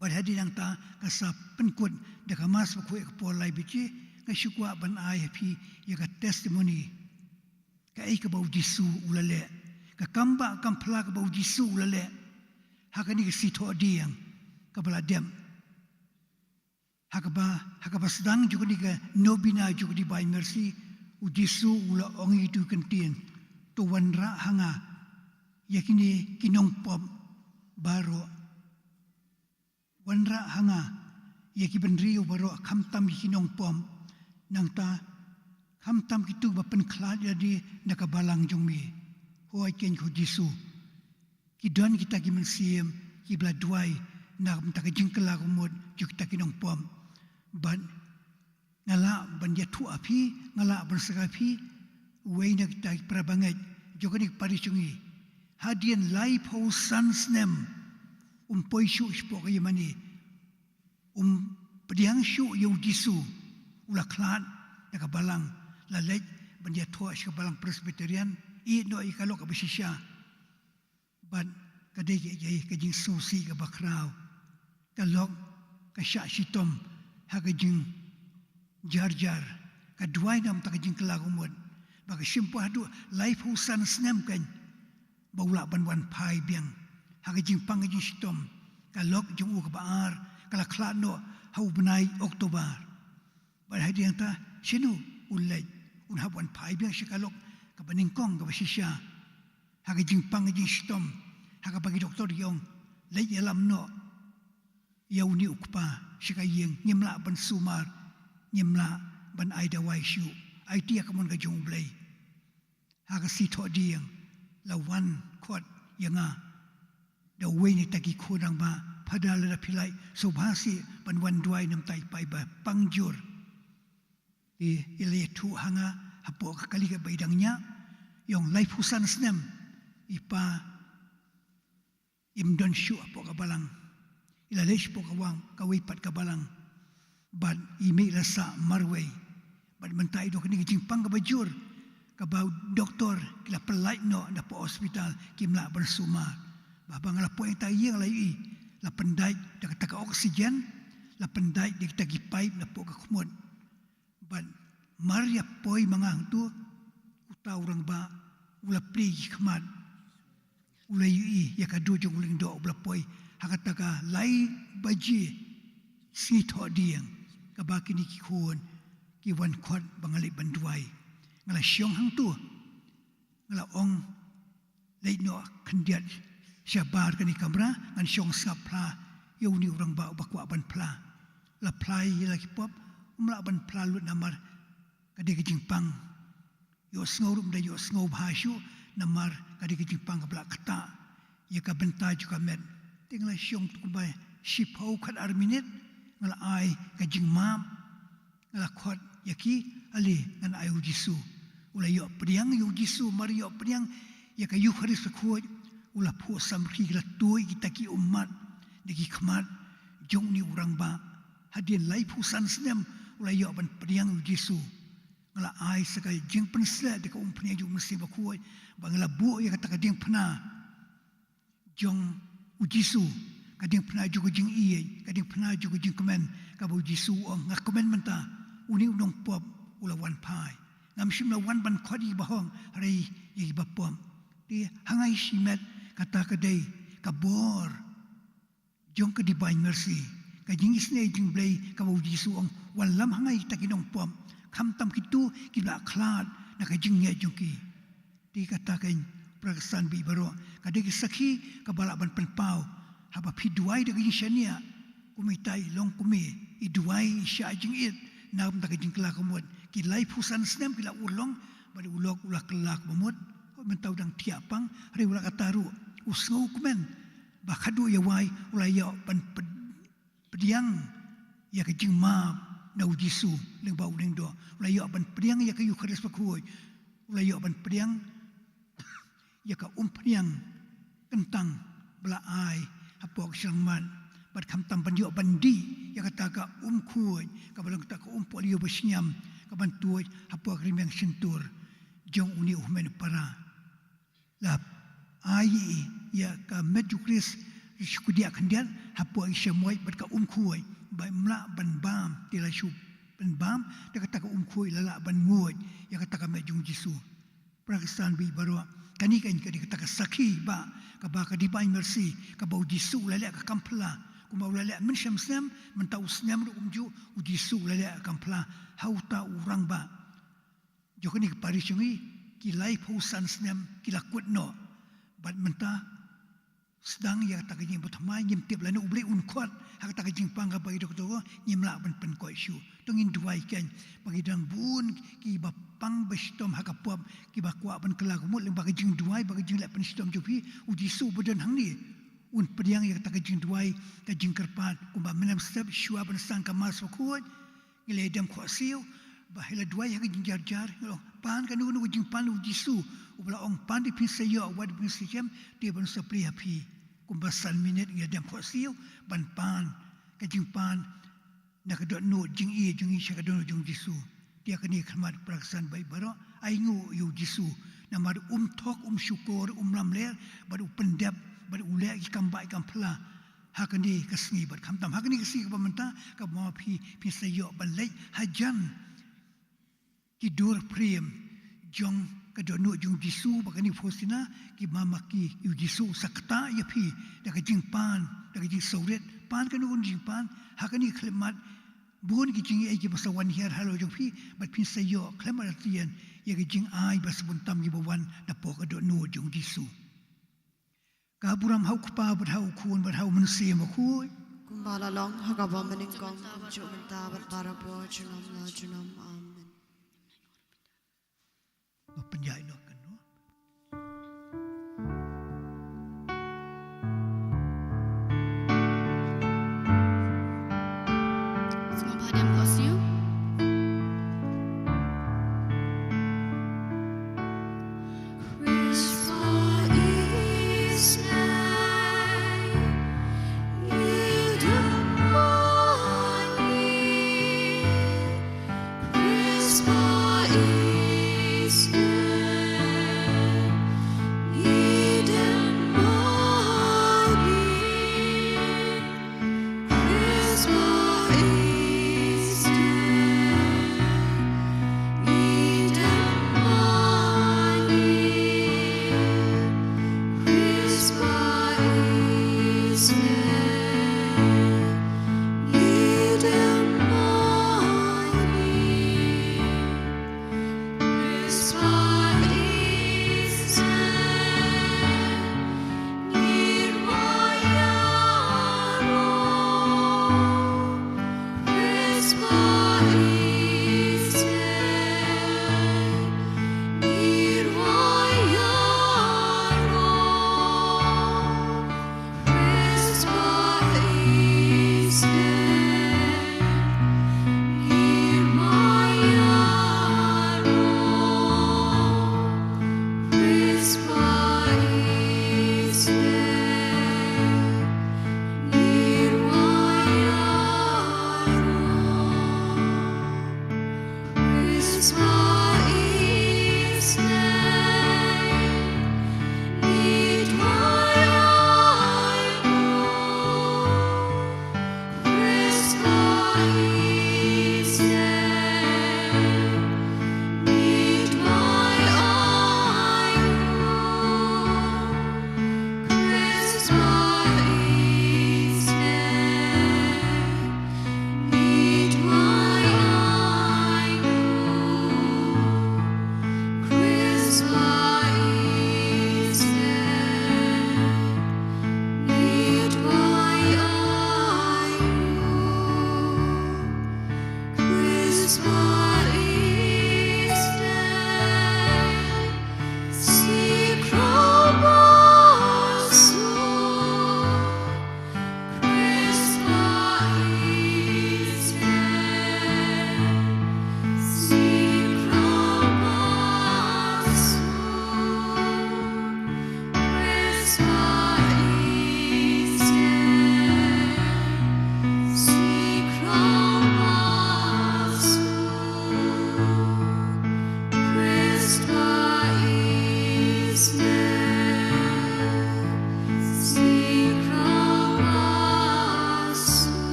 Bad hadien nangta ka sa pynkut da ka Mass Bakhuid ka por lai baje, nga shu kwah ban ai ha phi ïa ka testimony. Kaei kaba u Jisu u la leh, ka kam ba kam phla kaba u Jisu u la leh ha kane ka sngi Thohdieng kaba la dep. Ha kaba, ha kaba sdang jong kane ka novena jong ka Divine Mercy, u Jisu u la ong ïa kito ki ktien, to wanrah ha nga ïa kine ki nongpop baroh. Wanrah ha nga ïa ki bynriew baroh, khamtam ïa ki nongpop. Nangta khamtam kito ba pynkhlad ïa lade na ka balang jong me. Hooid, keiñ ko Jisu. Ki don kita ki mynsiem kiba la duwai na ka bynta ka jingkylla ka mut jong kita ki nongpop. Bad nga lah ban ïathuh ha phi, nga lah ban sngap ha phi uwei na kita ki para bangeit jong kane ka parish jong ngi. Hadien laiphew san snem um poi shuh shapoh ka ïingmane, um pdiang shuh ïa u Jisu. U la khlad na ka balang, la leit ban ïathoh sha ka balang Presbyterian, ïehnoh ïa ka lok kaba shisha. Bad ka dei ka, ka, ka jingsngewsih kaba khraw. Ka lok ka shah shitom ha ka jingjarjar, ka duwai na ka bynta ka jingkylla ka mut. Ba ka shim pat haduh laiphew san snem keiñ ba u lah ban wan phai biang. Ha ka jingpang ka jingshitom, ka lok jong u kaba ar ka la khlad noh ha u bnai October. Bad hadien nangta shano un leit, un hap wan phai biang sha ka lok kaba nyngkong kaba shisha. Ha ka jingpang ka jingshitom, ha kaba ki doktor ki ong, leit ïalam noh ïa une u kpa sha ka ïing, ngim lah ban sumar, ngim lah ban ai dawai shuh. Aiti ïa ka mon ka jong U Blei. Ha ka sngi Thohdieng la wan khot ïa nga da uwei na kita ki khun, ong ba, Phadar, lada phi lait, sngewbha seh ban wan duwai na ka bynta i pa iba pang jur. I, i la ïathuh ha nga hapoh ka kali kaba i dang ñiah, i ong laiphew san snem i pa im don shuh hapoh ka balang. I la leit shapoh ka wang, kawei pat ka balang. Bad i mei i la sah marwei. Bad mynta i don kane ka jingpang kaba jur, kaba u doktor ki la pyllait noh na poh hospital, kim lah ban sumar. Ba haba nga la poi na kata ka ïing la ïohi, la pyndait da kata ka oxygen, la pyndait da kita ki paip napoh ka khmut. Bad mar ïa poi ma nga hangto, uta u rangbah u la plie ki khmat. u la ïohi ïa ka dur jong u lyngdoh ba la poi ha kata ka lai baje sngi thohdieng, kaba kine ki khun ki wan khot ba nga leit ban duwai. Nga la shong hangto, nga la ong, leit noh khyndiat shabar kane ka kamra, ngan shong sngap phla ïa une u rangbah uba kwah ban phla. La phla ïa la ki pop, um lah ban phla lut namar ka dei ka jingpang. Ïohsngew ruh ym da ïohsngew bha shuh namar ka dei ka jingpang kaba la ktah ïa ka bynta jong ka met. Te nga la shong kumba shiphew khat ar minit, nga la ai ka jingmap, nga la khot ïa ki, ale ngan ai u Jisu. U la ïoh pdiang ïa u Jisu, mar ïoh pdiang ïa ka Eukharist bakhuid, u la phuh samrkhie, ki la tuid kita ki ummat da ki khmat jong une u rangbah. Hadien laiphew san snem u la ïoh ban pdiang ïa u Jisu. Nga la ai sa ka jingpynshlur da ka umphniang jong u Mynsiem Bakhuid, ba nga la buh ïa kata ka diengphna jong u Jisu, ka diengphna jong ka jingïeit, ka diengphna jong ka jingkmen, kaba u Jisu u ong, nga kmen mynta, une u nongpop u la wan phai. Ngam shym la wan ban khot ïa kiba hok, hynrei ïa kiba pop. Te ha nga hi shimet, kata ka dei ka bor jong ka Divine Mercy, ka jingisynei jong u Blei, kaba u Jisu u ong, wallam ha nga ïa kita ki nongpop, khamtam kito kiba la khlad na ka jingngeit jong ki. Te kata keiñ, para kyrsan baieit baroh, ka dei ka sakhi kaba lah ban pynpaw, haba phi duwai da ka jingshaniah, kum itai i longkmie i duwai, i shah jingit na ka bynta ka jingkylla ka mut, ki laiphew san snem ki la urlong, bad u lok u la kylla ka mut, mynta u dang thiah pang, hynrei wat la katta ruh u sngewkmen ba khadduh ïa wai u la ïoh ban pyn- pdiang ïa ka jingmap na u Jisu lyngba u lyngdoh. U la ïoh ban pdiang ïa ka Eukharist bakhuid. U la ïoh ban pdiang ïa ka umphniang kyntang ba la ai hapoh ka shyllangmat. Bad khamtam ban ïoh ban dih ïa kata ka um khuid, kaba long kata ka um pohliew ba shngiam, kaban tuid hapoh ka rmiang shyntur jong une u hynmen u para. La ai ïa ka met Eukharist sha khyndiat khyndiat hapoh i shamoit bad ka um khuid, ba ym lah ban bam, te la shu pynbam da kata ka um khuid, la lah ban nguid ïa kata ka met jong u Jisu. Para kyrsan baieit baroh, kane keiñ ka dei kata ka sakhi ba, kaba ka Divine Mercy, kaba u Jisu u la leh ka kam phylla, kumba u la leh mynshem snem, mynta u snem ruh kumjuh, u Jisu u la leh ka kam phylla ha uta u rangbah. Jong kane ka parish jong ngi, ki laiphew san snem ki la kut noh. Bad mynta, sdang ïa kata ka jingpynthymmai, ngim tip lano U Blei un khot ha kata ka jingpang kaba ïadei, ngim lah ban pynkoit shuh. To ngin duwai keiñ ba ki dang bun kiba pang ba shitom ha ka pop, kiba kwah ban kylla ka mut lyngba ka jingduwai bad ka jingleh pynshitom jong phi. U Jisu ba don hangne un pdiang ïa kata ka jingduwai, ka jingkyrpad, kumba mynstep shuwa ban sdang ka Mass bakhuid, ngi la ïadem khohsiew ba haba la duwai ha ka jingjarjar, ngi la ong, pan kano kano ka jingpan u Jisu, uba la ong, pan te phin sa ïoh, wad te phin sa shem, te ban sa plie ha phi. Kumba san minit ngi la ïadem khohsiew ban pan ka jingpan na ka dohnud jingïeit jong ngi sha ka dohnud jong u Jisu. Te ha kane ka khmat, para kyrsan baieit baroh, ainguh ïa u Jisu, namar um thok, um shukor, um lamler, bad u pyndep, bad u leh ki kam bah ki kam phylla ha kane ka sngi, bad khamtam ha kane ka sngi kaba mynta, kaba ma phi phin sa ïoh ban leit hajan ki dur pyrthei jong ka dohnud jong u Jisu. Bad kane ka Faustina, ki ma ma ki, u Jisu u sa ktah ïa phi da ka jingpan, da ka jingsngewrit, pan kano kano ka jingpan ha kane ka khyllipmat. Bun ki jingaiei kiba sa wan hiar halor jong phi, bad phin sa ïoh khlem artatien ïa ki jingai ba sbun tam kiba wan napoh ka dohnud jong u Jisu. Ka burom ha u Kpa bad ha u Khun bad ha u Mynsiem Bakhuid. Kumba la long ha kaba nyngkong, kumjuh mynta bad barabor, junom la junom. Amen. Ba pynïaid noh kano. Sngewbha ïadem khohsiew.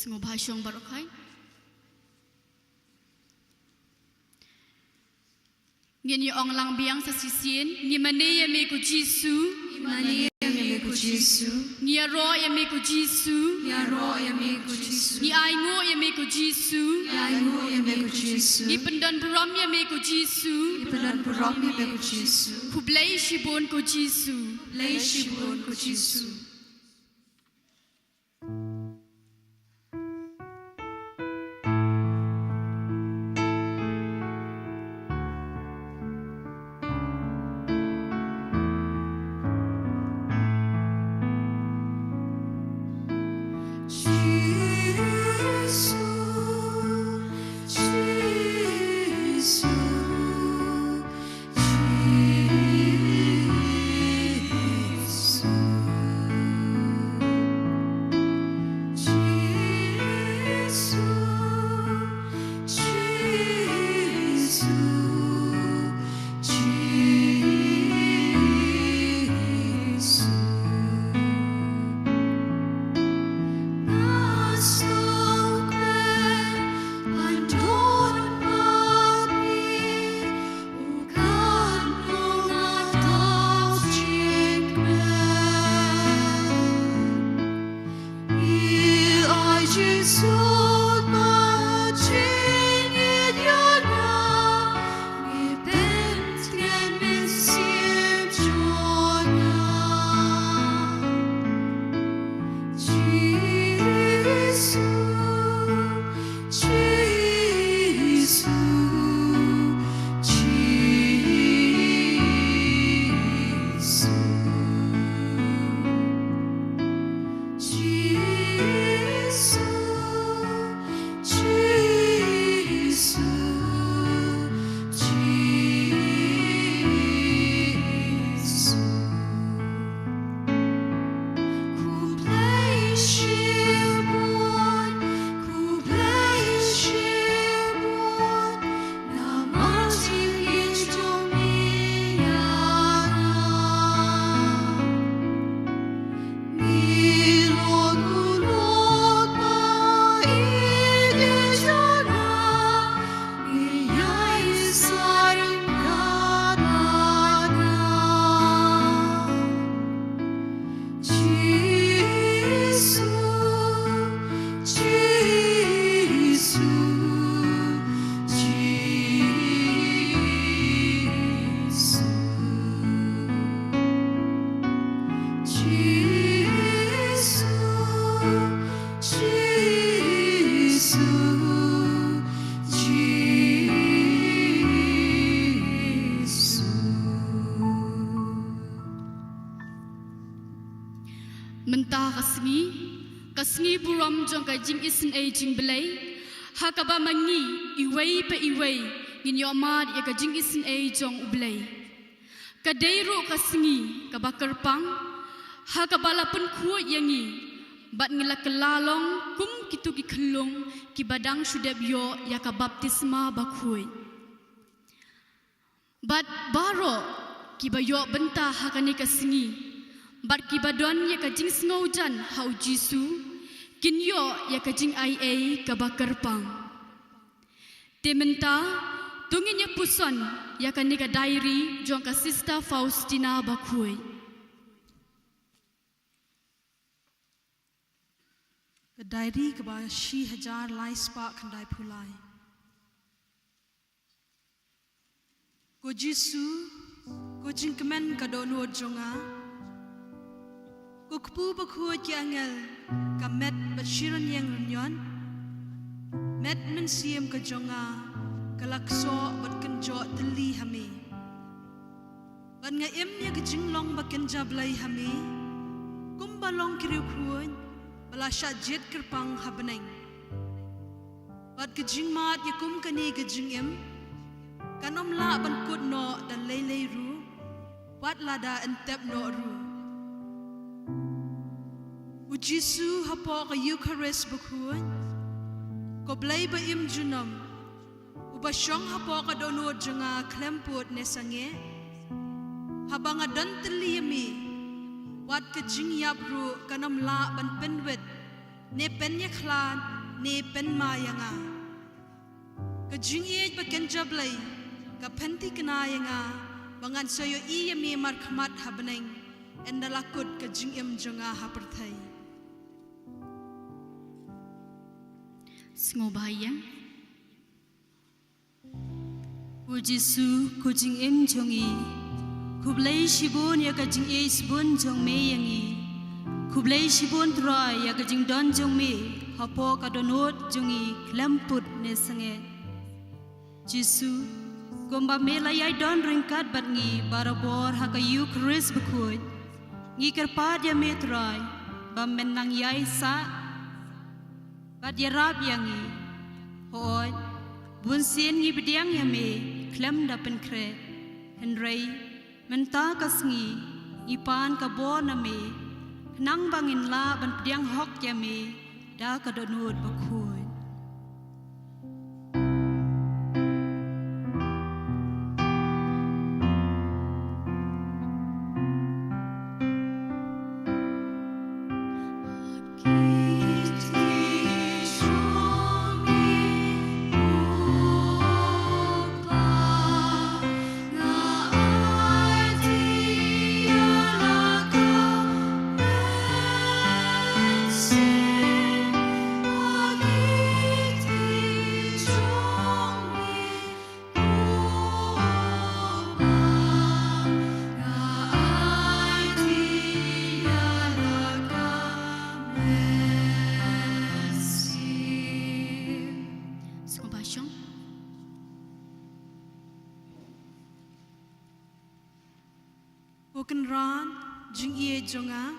Sngewbha shong baroh khoit. Ngin ïa ong lang biang sa shisien, ngi mane ïa me ko Jisu. Ngi mane ïa me ko Jisu. Ngi ïaroh ïa me ko Jisu. Ngi ïaroh ïa me ko Jisu. Ngi ainguh ïa me ko Jisu. Ngi ainguh ïa me ko Jisu. Ngi pyndon burom ïa me ko Jisu. Ngi pyndon burom ïa me ko Jisu. Khublei shibun ko Jisu. Khublei shibun ko Jisu. Mynta ka sngi, ka sngi burom jong ka jingisynei jong U Blei, ha kaba ma ngi, iwei pa iwei, ngin ïohmad ïa ka jingisynei jong U Blei. Ka dei ruh ka sngi kaba kyrpang ha kaba la pynkhuid ïa ngi bad ngi la kylla long kum kito ki khyllung kiba dang shu dep ïoh ïa ka baptisma bakhuid. Bad baroh kiba ïoh bynta ha kane ka sngi bad kiba don ïa ka jingsngewjan ha U Jisu kin ïoh ïa ka jingaiei kaba kyrpang. Te mynta to ngin ïa puson ïa kane ka diary jong ka Sister Faustina bakhuid. Ka diary kaba shi hajar lai spah khyndai phew lai. Ko Jisu, ko jingkmen ka dohnud jong nga. Ko kpu bakhuid ki angel ka met bad shi rynïeng rynïon. Met mynsiem ka jong nga ka la ksoh bad kynjoh tylli ha me. Bad nga im ïa ka jinglong ba kynja Blei ha me. Kumba long ki riewkhuid ba la shah jied kyrpang ha bneng. Bad ka jingmad ïa kum kane ka jingim kan ym lah ban kut noh da lei lei ruh, wat lada yn tep noh ruh. U Jisu hapoh ka Eukharist bakhuid, ko Blei ba im junom, uba shong hapoh ka dohnud jong nga khlem pud ne sangeh. Haba nga don tylli ïa me, wat ka jingïap ruh kan ym lah ban pynwit ne pynïakhlad ne pynma ïa nga. Ka jingïeit ba kynja Blei ka pynthikna ïa nga ba ngan sa ïohi ïa me markhmat ha bneng, ynda la kut ka jingim jong nga ha pyrthei. Sngewbha ïeng. Ko Jisu, ko jingim jong ngi. Khublei shibun ïa ka jingïeit shibun jong me ïa ngi. Khublei shibun Trai ïa ka jingdon jong me hapoh ka dohnud jong ngi khlem pud ne sangeh. Jisu, kumba me la ïai don ryngkat bad ngi barabor ha ka Eukharist bakhuid, ngi kyrpad ïa me Trai ba men nang ïai sah bad ïarap ïa ngi. Hooid, bunsien ngi pdiang ïa me khlem da pynkhreh. Hynrei mynta ka sngi ngi pan ka bor na me, khnang ba ngin lah ban pdiang hok ïa me da ka dohnud bakhuid. Sngewbha shong. Ko Kynrad jingïeit jong nga,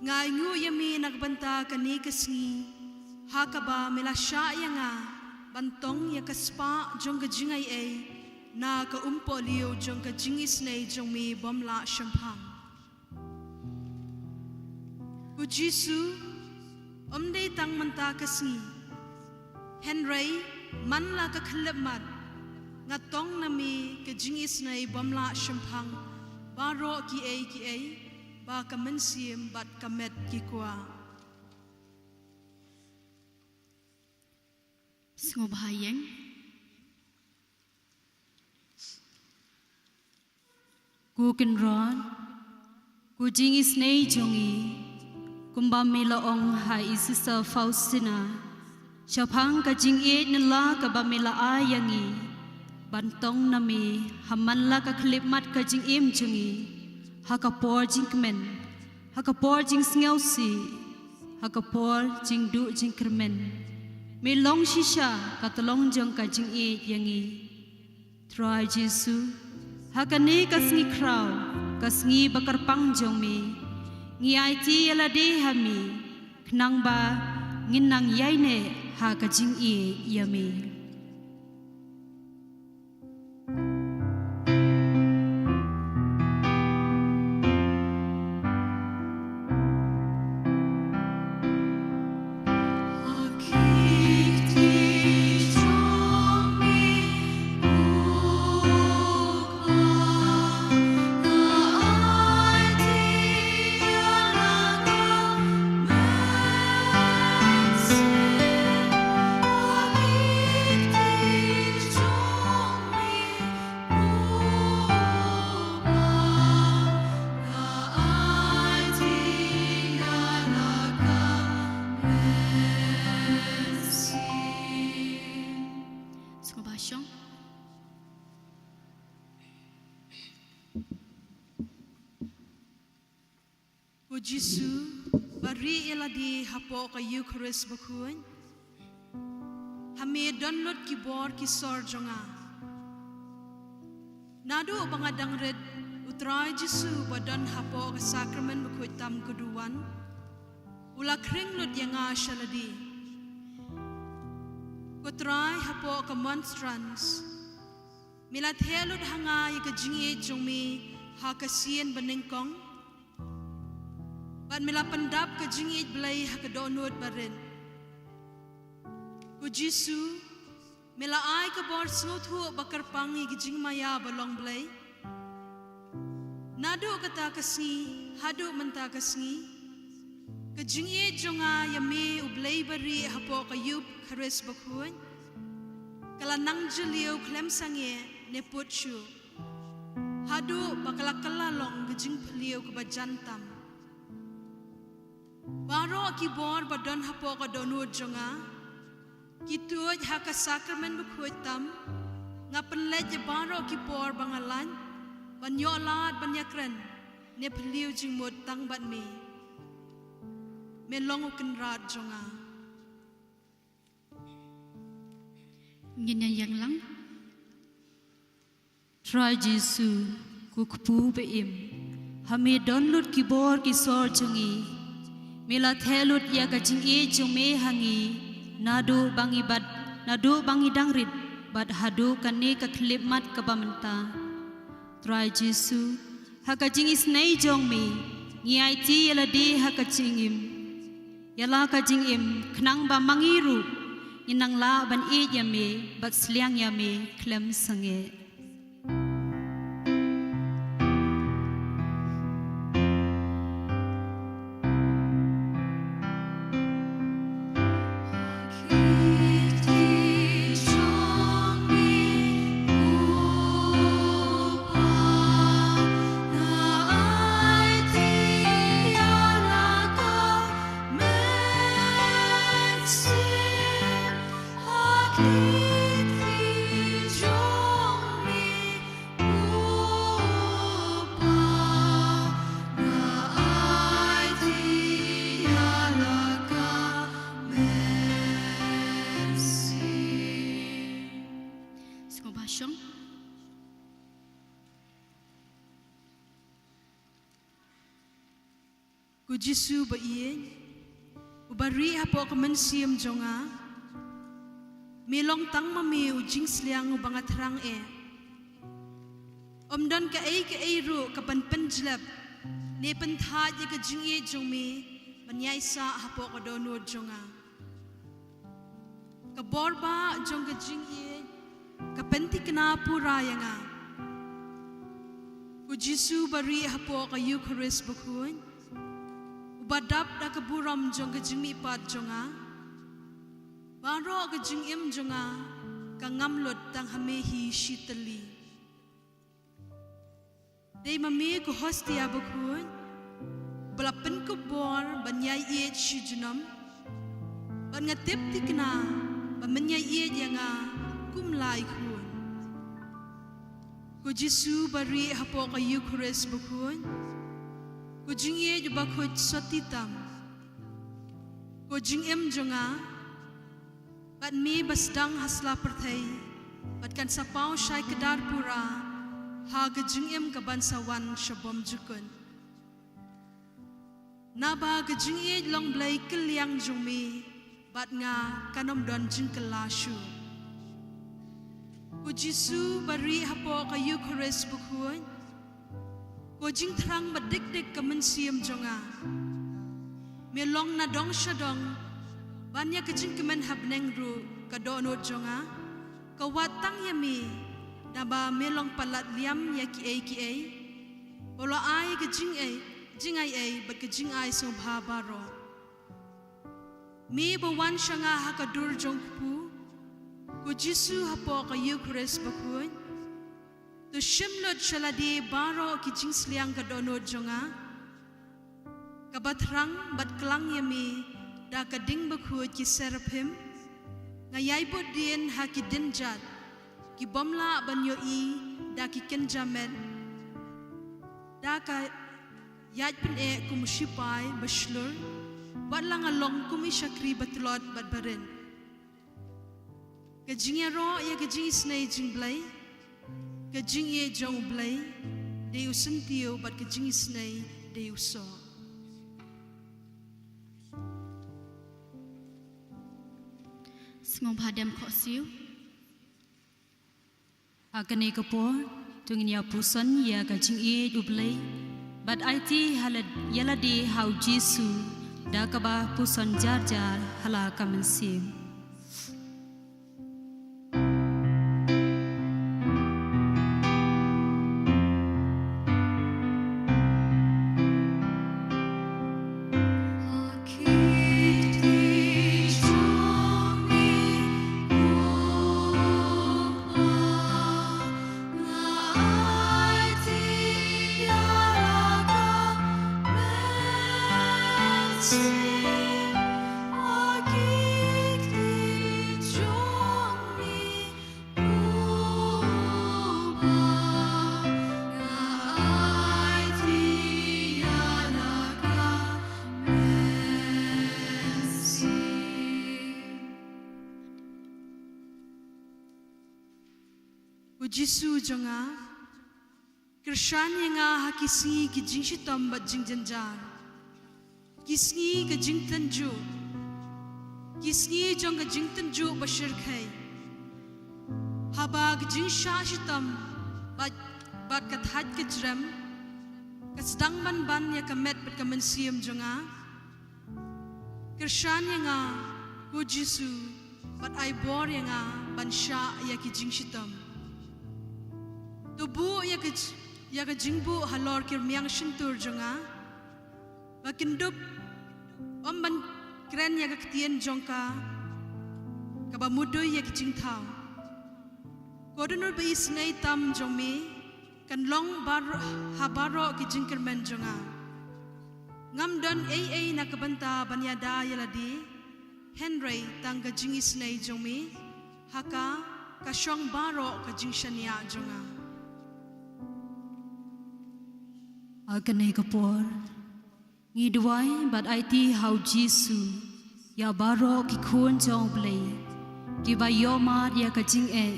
nga ainguh ïa me na ka bynta kane ka sngi, ha kaba me la shah ïa nga ban tong ïa ka spah jong ka jingaiei na ka umpohliew jong ka jingisynei jong me bym lah shemphang. Ko Jisu, ym dei tang mynta ka sngi, hynrei man la ka khyllipmat nga tong na me ka jingisynei bym lah shemphang baroh kiei kiei ba ka mynsiem bad ka met ki kwah. Sngewbha ïeng. Ko Kynrad, ko jingisynei jong ngi, kumba me la ong ha i Sister Faustina, shaphang ka jingïeit nylla kaba me la ai ïa ngi ban tong na me ha man la ka khyllipmat ka jingim jong ngi, ha ka por jingkmen, ha ka por jingsngewsih, ha ka por jingduh jingkyrmen. Me long shisha ka tyllong jong ka jingïeit ïa ngi. Trai Jisu, ha kane ka sngi khraw, ka sngi ba kyrpang jong me, ngi aiti ïa lade ha me, khnang ba ngin nang ïaineh ha ka jingïeit ïa me. Jisu, ba rieh ïa lade hapoh ka Eukharist bakhuid. Ha me don lut ki bor ki sor jong nga. Naduh ba nga dang rit, u Trai Jisu ba don hapoh ka sakramen bakhuid tam ka duwan, u la khring lut ïa nga sha lade. Ko Trai, hapoh ka monstrance, me la theh lut ha nga ïa ka jingïeit jong me ha ka sien banyngkong, bad me la pyndap ka jingïeit Blei ha ka dohnud barit. Ko Jisu, me la ai ka bor sngewthuh ba kyrpang ïa ka jingmaïa ba long Blei. Naduh kata ka sngi haduh mynta ka sngi, ka jingïeit jong nga ïa me u Blei barieh hapoh ka Eukharist bakhuid ka la nang jylliew khlem sangeh ne put shuh, haduh ba ka la kylla long ka jingphylliew kaba jan tam. Baroh ki bor ba don hapoh ka dohnud jong nga, ki tuid ha ka sakramen bakhuid tam. Nga pynleit ïa baroh ki por ba nga lait ban ïoh lad ban ïakren ne phylliew jingmut tang bad me. Me long u Kynrad jong nga. Ngin ïa ïeng lang. Trai Jisu, ko kpu ba im, ha me don lut ki bor ki sor jong ngi. Me la theh lut ïa ka jingïeit jong me ha ngi, naduh ba ngi bad, naduh ba ngi dang rit bad haduh kane ka khyllipmat kaba mynta. Trai Jisu, ha ka jingisynei jong me, ngi aiti ïa lade ha ka jingim. Ïa la ka jingim, khnang ba ma ngi ruh ngin nang lah ban ïeit ïa me bad sliang ïa me khlem sangeh. Sngewbha shong. Ko Jisu ba ïeit, uba rieh hapoh ka mynsiem jong nga, me long tang ma me u jingsliang uba nga thrang eh. Ym don kaei kaei ruh ka ban pynjlep ne pynthait ïa ka jingïeit jong me ban ïaisah hapoh ka dohnud jong nga. Ka bor ba jong ka jingïeit ka pynthikna pura ïa nga. Ko Jisu ba rieh hapoh ka Eukharist bakhuid, uba dap da ka burom jong ka jingmihpat jong nga, baroh ka jingim jong nga ka ngam lut tang ha me hi shi tylli. Dei ma me ko hostia bakhuid, ba la pynkup bor ban ïai ïeit shi junom, bad nga tip thikna ba men ïai ïeit ïa nga kum lai khun. Ko Jisu ba rieh hapoh ka Eukharist bakhuid, ko jingïeit bakhuid soti tam, ko jingim jong nga, bad me ba sdang ha sla pyrthei, bad kan sa paw shai kdar pura ha ka jingim ka ban sa wan sha bymjukut. Naba ka jingïeit long Blei kylliang jong me, bad nga kan ym don jingkylla shuh. Ko Jisu ba rieh hapoh ka Eukharist bakhuid, ko jingthrang ba dik dik ka mynsiem jong nga. Me long na dong sha dong, ban ïa ka jingkmen ha bneng ruh ka dohnud jong nga ka wad tang ïa me, naba me long palat liam ïa kiei kiei, ba la ai ka jingaiei, jingai ei bad ka jingai sngewbha baroh. Me ba wan sha nga ha ka dur jong kpu, ko Jisu hapoh ka Eukharist bakhuid, to shim lut sha lade baroh ki jingsliang ka dohnud jong nga, kaba thrang bad klang ïa me da ka ding bakhuid ki seraphim. Nga ïai bud dien ha ki dienjat ki bym lah ban ïohi da ki kynja met, da ka ïaid pyneh kum u shipai ba shlur, wat la nga long kum i shakri ba tlot bad ba rit. Ka jingïaroh ïa ka jingisynei jingblei, ka jingïeit jong u Blei dei u syntiew bad ka jingisynei dei u soh. Sngewbha dem khohsiew. Ha kane ka por, to ngin ïa puson ïa ka jingïeit u Blei bad aiti ha la, ïa lade ha u Jisu, da kaba puson jar jar ha la ka mynsiem. U Jisu jong nga, kyrshan ïa nga ha ki sngi ki jingshitom bad jingjynjar, ki sngi ka jingtynjuh, ki sngi jong ka jingtynjuh ba shyrkhei, haba ka jingshah shitom bad, bad ka thait ka jrem ka sdang ban ban ïa ka met bad ka mynsiem jong nga. Kyrshan ïa nga, ko Jisu, bad ai bor ïa nga ban shah ïa ki jingshitom. To buh ïa ka j-, ïa ka jingbuh halor ki rmiang shyntur jong nga, ba kin dup ym ban kren ïa ka ktien jong ka kaba mudui ïa ki jingthaw. Ko Don uba isynei tam jong me kan long bar-, ha baroh ki jingkyrmen jong nga. Ngam don ei ei na ka bynta ban ïada ïa lade, hynrei tang ka jingisynei jong me ha ka ka shong baroh ka jingshaniah jong nga. Ha kane ka por, ngi duwai bad aiti ha u Jisu ïa baroh ki khun jong u Blei kiba ïohmad ïa ka jingeh,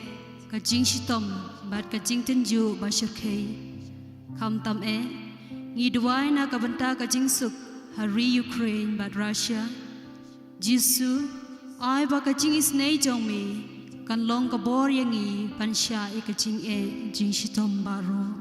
ka jingshitom bad ka jingtynjuh ba shyrkhei. Khamtam eh, ngi duwai na ka bynta ka jingsuk ha ri Ukraine bad Russia. Jisu, ai ba ka jingisynei jong me kan long ka bor ïa ngi ban shah ïa ka jingeh jingshitom baroh.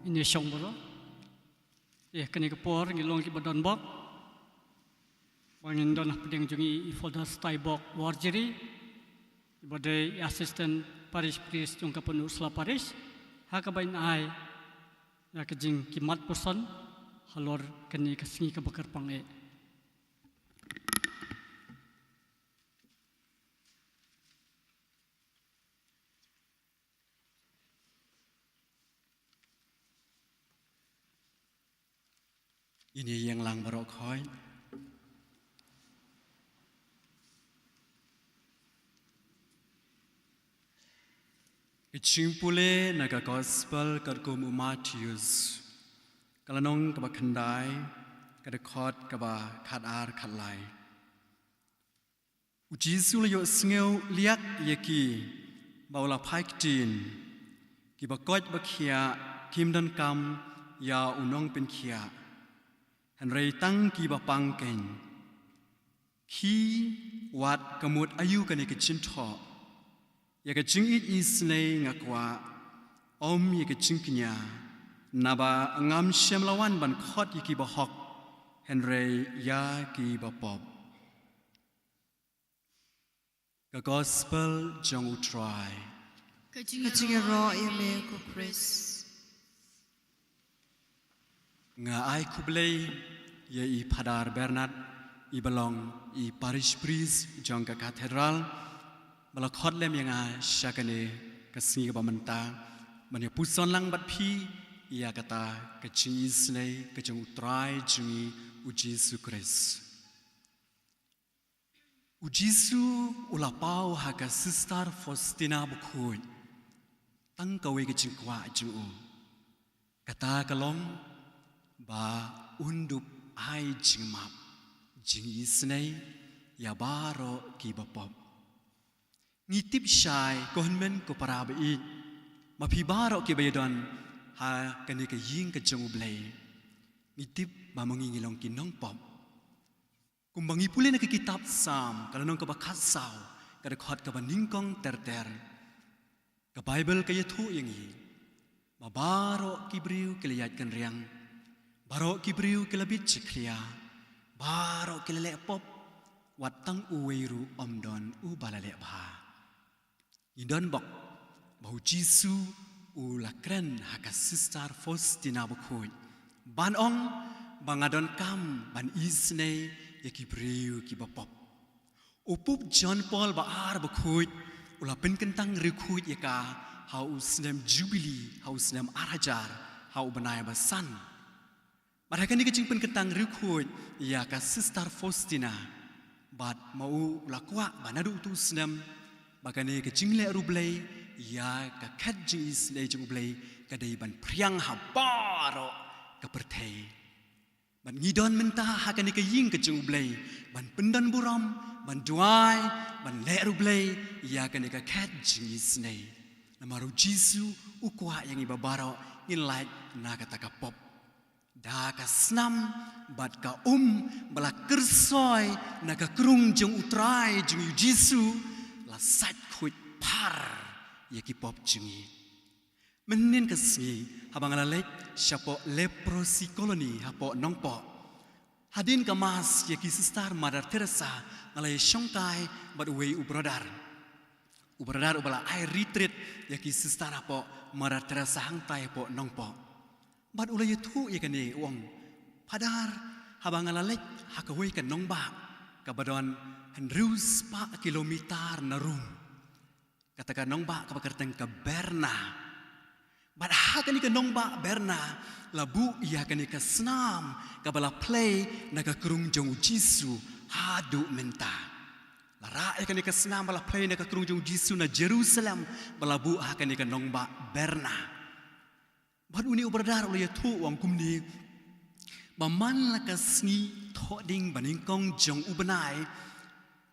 Ngin ïa shong baroh. Ïa kane ka por ngi long kiba don bok. Ba ngin don hapdeng jong ngi i Father Staibok Warjri, iba dei i Assistant Parish Priest jong ka Pynursla Parish, ha kaba in ai ïa ka jingkhmat puson halor kane ka sngi kaba kyrpang eh. Ngin ïa ïeng lang baroh khoit. Ka jingpule na ka Gospel katkum u Mathaios, ka lynnong kaba khyndai, ka dkhot kaba khatar khatlai. U Jisu u la ïohsngew liak ïa ki ba u la phai ktien, kiba koit ba khiah kim donkam ïa u nongpynkhiah, hynrei tang kiba pang keiñ. Khie wad ka mut aïu kane ka jingthoh. Ïa ka jingïeit isynei nga kwah, ym ïa ka jingkñia, Naba ngam shym la wan ban khot ïa ki bahok, hynrei ïa ki bapop. Ka Gospel jong U Trai. Ka jingïaroh ïa me ko Khrist. Nga ai khublei ïa i Phadar Bernard, i ba long i parish priest jong ka cathedral, ba la khot lem ïa nga sha kane ka sngi kaba mynta ban ïa puson lang bad phi ïa kata ka jingisynei ka jong U Trai jong ngi U Jisu Khrist. U Jisu u la paw ha ka Sister Faustina bakhuid tang kawei ka jingkwah jong u. Kata ka long ba un dup ai jingmap, jingisynei ïa baroh ki bapop. Ngi tip shai ko hynmen ko para baieit, ma phi baroh ki ba ïadon ha kane ka ïing ka jong U Blei. Ngi tip ba ma ngi ngi long ki nongpop. Kumba ngi pule na ka kitab Salm, ka lynnong kaba khatsaw, ka dkhot kaba nyngkong ter ter. Ka Baibl ka ïathuh ïa ngi ba baroh ki briew ki la ïaid kynriang, baroh ki briew ki la bit jakhlia, baroh ki la leh pop, wat tang uwei ruh ym don uba la leh bha. Ngi don bok ba U Jisu u la kren ha ka Sister Faustina bakhuid ban ong ba nga donkam ban isynei ïa ki briew ki bapop. U Pope John Paul ba ar bakhuid u la pynkyntang riewkhuid ïa ka ha u snem Jubili, ha u snem ar hajar, ha u bnai ba san. Bad ha kane ka jingpynkyntang riewkhuid ïa ka Sister Faustina, bad ma u la kwah ba naduh utu u snem ba kane ka jingleh riewblei ïa ka khet jingisynei jong U Blei ka dei ban phriang ha baroh ka pyrthei. Bad ngi don mynta ha kane ka ïing ka jong U Blei ban pyndon burom, ban duwai, ban leh riewblei ïa kane ka khet jingisynei. Namar U Jisu u kwah ïa ngi ba baroh ngin lait na kata ka pop. Da ka snam bad ka um ba la kyrsoi na ka krung jong U Trai jong ngi U Jisu, la sait khuid phar ïa ki pop jong ngi. Mynnin ka sngi haba nga la leit shapoh Leprosy Colony hapoh Nongpoh, hadien ka Mass ïa ki Sister Mother Teresa, nga la ïashongkai bad uwei u brother. U brother uba la ai retreat ïa ki sister hapoh Mother Teresa hangtai hapoh Nongpoh. Bad u la ïathuh ïa kane, u ong, Phadar, haba nga la leit ha kawei ka nongbah kaba don hynriew spah kilometer na Rome. Kata ka nongbah kaba kyrteng ka Berna. Bad ha kane ka nongbah Berna la buh ïa kane ka snam kaba la plie na ka krung jong U Jisu haduh mynta. La rah ïa kane ka snam ba la plie na ka krung jong U Jisu na Jerusalem, ba la buh ha kane ka nongbah Berna. Bad une u brother u la ïathuh, u ong kumne, ba man la ka sngi Thohdieng ba nyngkong jong u bnai,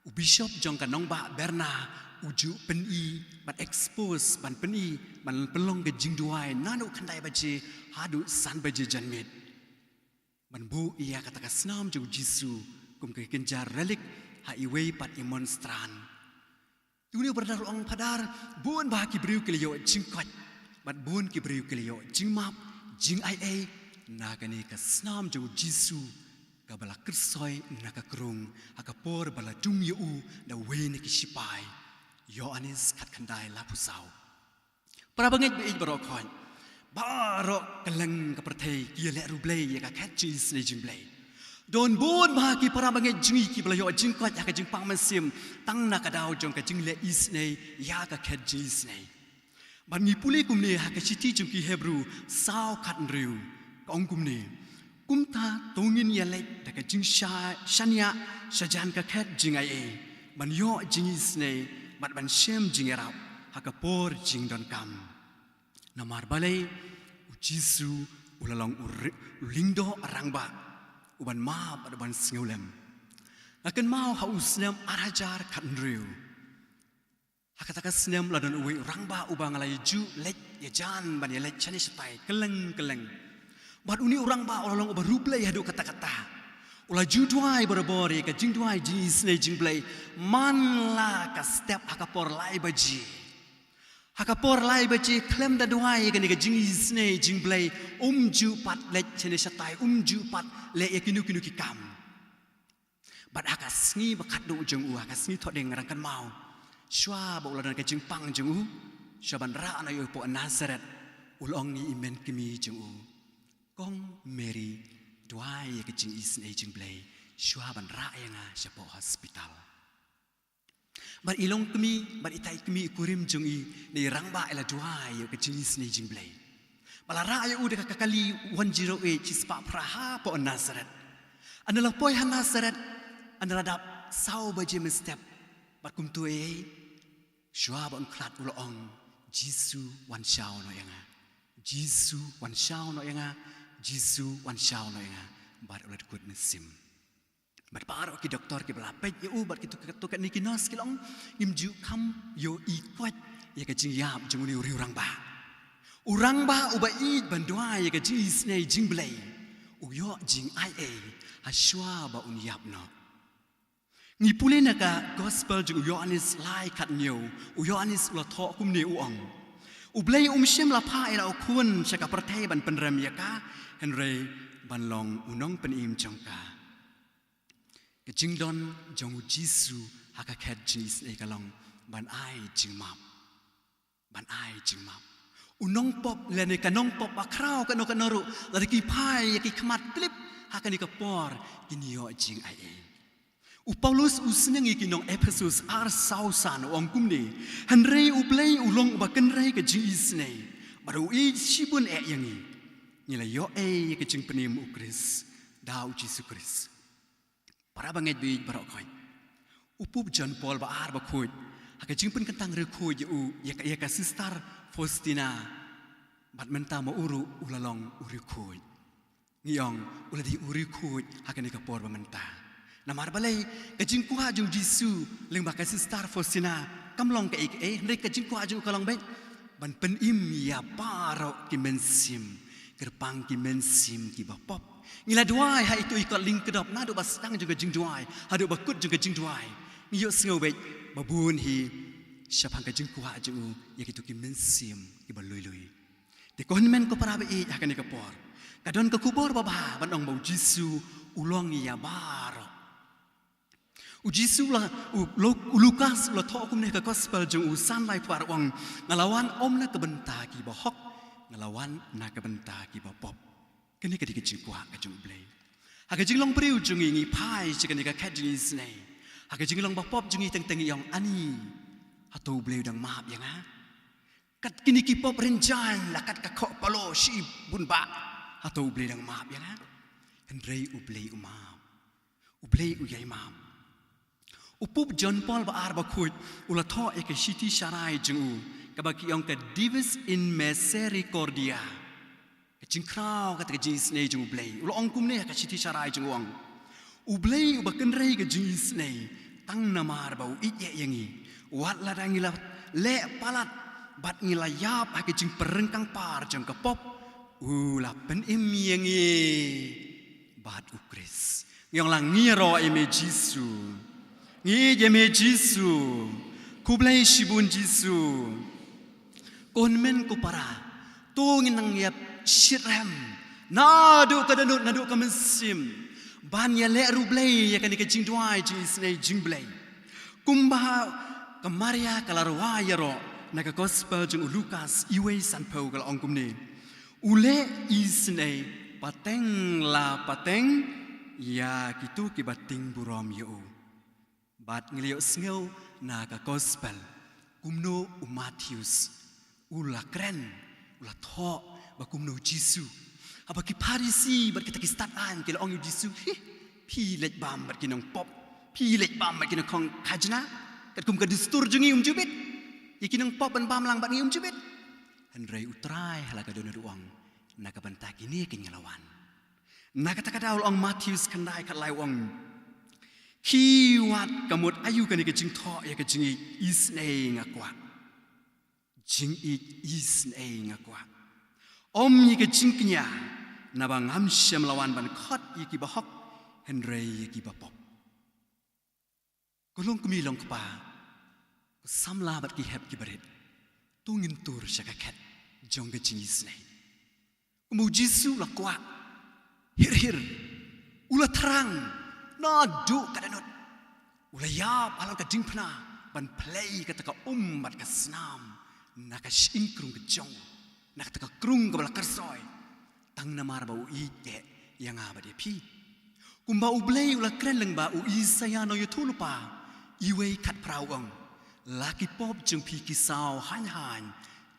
u bishop jong ka nongbah Berna u ju pyni bad expose, ban pyni, ban pynlong ka jingduwai naduh khyndai baje haduh san baje janmiet, ban buh ïa kata ka snam jong U Jisu kum ka kynja relic ha iwei pat i monstrance. Te une u brother u ong, Phadar, bun bah ki briew ki la ïoh jingkoit bad bun ki briew ki la ïoh jingmap, jingaiei na kane ka snam jong U Jisu kaba la kyrsoi na ka krung ha ka por ba la dung ïa u da uwei na ki shipai. Ïoannis khatkhyndai, laiphew saw. Para bangeit baieit baroh khoit, baroh kylleng ka pyrthei ki ïaleh riewblei ïa ka khet jingisynei jong U Blei. Don bun bah ki para bangeit jong ngi kiba la ïoh jingkoit ha ka jingpang mynsiem tang na ka daw jong ka jingleh isynei ïa ka khet jingisynei. Bad ngi pule kumne ha ka shithi jong ki Hebru saw khathynriew, ka ong kumne, Kumta to ngin ïaleit da ka jingshaniah shajan ka khet jingaiei, ban ïoh jingisynei bad ban shem jingïarap ha ka por jingdonkam. Namar balei? U Jisu u la long u ri-, u lyngdoh rangbah, uban map bad uban sngewlem. Nga kynmaw ha u snem ar hajar khathynriew, ha kata ka snem la don uwei u rangbah uba nga la ïa ju leit ïajan ban ïaleit shane shatai kylleng kylleng. Bad une u rangbah u la long uba riewblei haduh katta katta. U la ju duwai barabor ïa ka jingduwai jingisynei jong U Blei man la ka step ha ka por lai baje. Ha ka por lai baje khlem da duwai ïa kane ka jingisynei jingblei, um ju pat leit shane shatai, um ju pat leh ïa kino kino ki kam. Bad ha ka sngi ba khatduh jong u, ha ka sngi Thohdieng Rangkynmaw, shuwa ba u la don ka jingpang jong u, shuwa ban rah noh ïa u hapoh Nasareth, u la ong ïa i mei kmie jong u, "Kong Mary, duwai ïa ka jingisynei jingblei, shuwa ban rah ïa nga shapoh hospital." Bad i long kmie, bad itai i kmie i kurim jong i, ne i rangbah i la duwai ïa ka jingisynei jingblei. Ba la rah ïa u da ka kali one zero eight, shispah phra hapoh Nasareth. Haba la poi ha Nasareth, haba la dap saw baje mynstep. Bad kumta ei, shuwa ba un khlad u la ong, "Jisu, wan shaw noh ïa nga. Jisu, wan shaw noh ïa nga. Jisu, wan shaw noh ïa nga." Bad u la dkut mynsiem. Bad baroh ki doktor kiba la peit ïa u, bad kito, kito katne ki nurse ki la ong, "Ngim ju kham ïohi koit ïa ka jingïap jong une u rangbah. U rangbah uba ïeit ban duwai ïa ka jingisynei jingblei, u ïoh jingai ei hashuwa ba un ïap noh." Ngi pule na ka Gospel jong u Ïoannis lai khathynñiew, u Ïoannis u la thoh kumne, u ong, "U Blei um shym la phah ïa la u Khun sha ka pyrthei ban pynrem ïa ka, hynrei ban long u nongpynim jong ka." Ka jingdon jong u Jisu ha ka khet jingisynei ka long ban ai jingmap. Ban ai jingmap. U nongpop lane ka nongpop bakhraw kano kano ruh, lada ki phai ïa ki khmat clip ha kane ka por, kin ïoh jingai ei. U Paulus u sneng ïa ki nong Ephesus ar saw san, u ong kumne, "Hynrei U Blei u long uba kynrei ka jingisynei, bad u ïeit shibun eh ïa ngi. Ngi la ïoh ei ïa ka jingpynim u Khrist, da u Jisu Khrist." Para bangeit baieit baroh khoit, u Pope John Paul ba ar bakhuid, ha ka jingpynkyntang riewkhuid ïa u, ïa ka, ïa ka Sister Faustina, bad mynta ma u ruh u la long u riewkhuid. Ngi ong, u la dei u riewkhuid ha kane ka por ba mynta. Namar balei? Ka jingkwah jong u Jisu lyngba ka Sister Faustina kam long kaei kaei, hynrei ka jingkwah jong u ka long beit ban pynim ïa baroh ki mynsiem, kyrpang ki mynsiem kiba pop. Ngi la duwai ha ito i kot lyngkdop, naduh ba sdang jong ka jingduwai haduh ba kut jong ka jingduwai. Ngi ïohsngew beit ba bun hi shaphang ka jingkwah jong u ïa kito ki mynsiem kiba lui lui. Te ko hynmen ko para baieit, ha kane ka por ka don ka khubor babha ban ong ba u Jisu u long ïa baroh. U Jisu la, u, Lu-, u Lukas u la thoh kumne ha ka Gospel jong u san laiphew ar, u ong, "Nga la wan ym na ka bynta kiba hok, nga la wan na ka bynta kiba pop." Kane ka dei ka jingkwah ka jong U Blei. Ha ka jinglong briew jong ngi, ngi phai sha kane ka khet jingisynei. Ha ka jinglong ba pop jong ngi teng teng ngi ong, "Ani, hato U Blei u dang map ïa nga? Kat kine ki pop rynjang la kat ka khoh palo shi bun bah, hato U Blei u dang map ïa nga?" Hynrei U Blei u map. U Blei u ïai map. U Pope John Paul ba ar bakhuid u la thoh ïa ka shithi sharai jong u, kaba ki ong ka Divis in Misericordia. Ka jingkhraw kata ka jingisynei jong U Blei. U la ong kumne ha ka shithi sharai jong u, u ong, "U Blei uba kynrei ka jingisynei, tang namar ba u ïeit ïa ngi, wat lada ngi la leh palat bad ngi la ïap ha ka jingpyrryngkang par jong ka pop, u la pynim ïa ngi bad U Khrist." Ngi ong lang, "Ngi ïaroh ïa me Jisu. Ngi ïeit ïa me Jisu. Khublei shibun Jisu." Ko hynmen ko para, to ngin nang ïa shitrhem naduh ka dohnud, naduh ka mynsiem, ban ïaleh ruh Blei ïa kane ka jingduwai jingisynei jingblei. Kumba ka Maria ka la rwai ïaroh na ka Gospel jong u Lukas, uwei sanphew, ka la ong kumne, "U leh isynei pateng la pateng ïa kito kiba tieng burom ïa u." Bad ngi la ïohsngew na ka Gospel kumno u Mathaios u la kren, u la thoh ba kumno u Jisu. Haba ki Pharisi bad kita ki stad aiñ ki la ong ïa u Jisu, "Hi, phi leit bam bad ki nongpop, phi leit bam bad ki nongkhong khajna. Katkum ka dustur jong ngi um ju bit ïa ki nongpop ban bam lang bad ngi, um ju bit." Hynrei U Trai ha la ka dohnud u ong, "Na ka bynta kine kein nga la wan." Na kata ka daw la ong Mathaios khyndai khatlai, u ong, "Khie wat ka mut aïu kane ka jingthoh ïa ka jingisynei nga kwah. Jingisynei nga kwah, ym ïa ka jingkñia, naba ngam shym la wan ban khot ïa kiba hok, hynrei ïa kiba pop." Ko longkmie longkpa, ko samla bad ki hep ki barit, To ngin tur sha ka khet jong ka jingisynei. Kumba u Jisu u la kwah hir hir, u la thrang naduh ka dohnud, u la ïap halor ka diengphna ban plie kata ka um bad ka snam na ka shyieng krung ka jong u, na kata ka krung kaba la kyrsoi, tang namar ba u ïeit eh ïa nga bad ïa phi. Kumba U Blei u la kren lyngba u Isaïah nongïathuhlypa, uwei khatphra u ong, la ki pop jong phi ki saw haiñ haiñ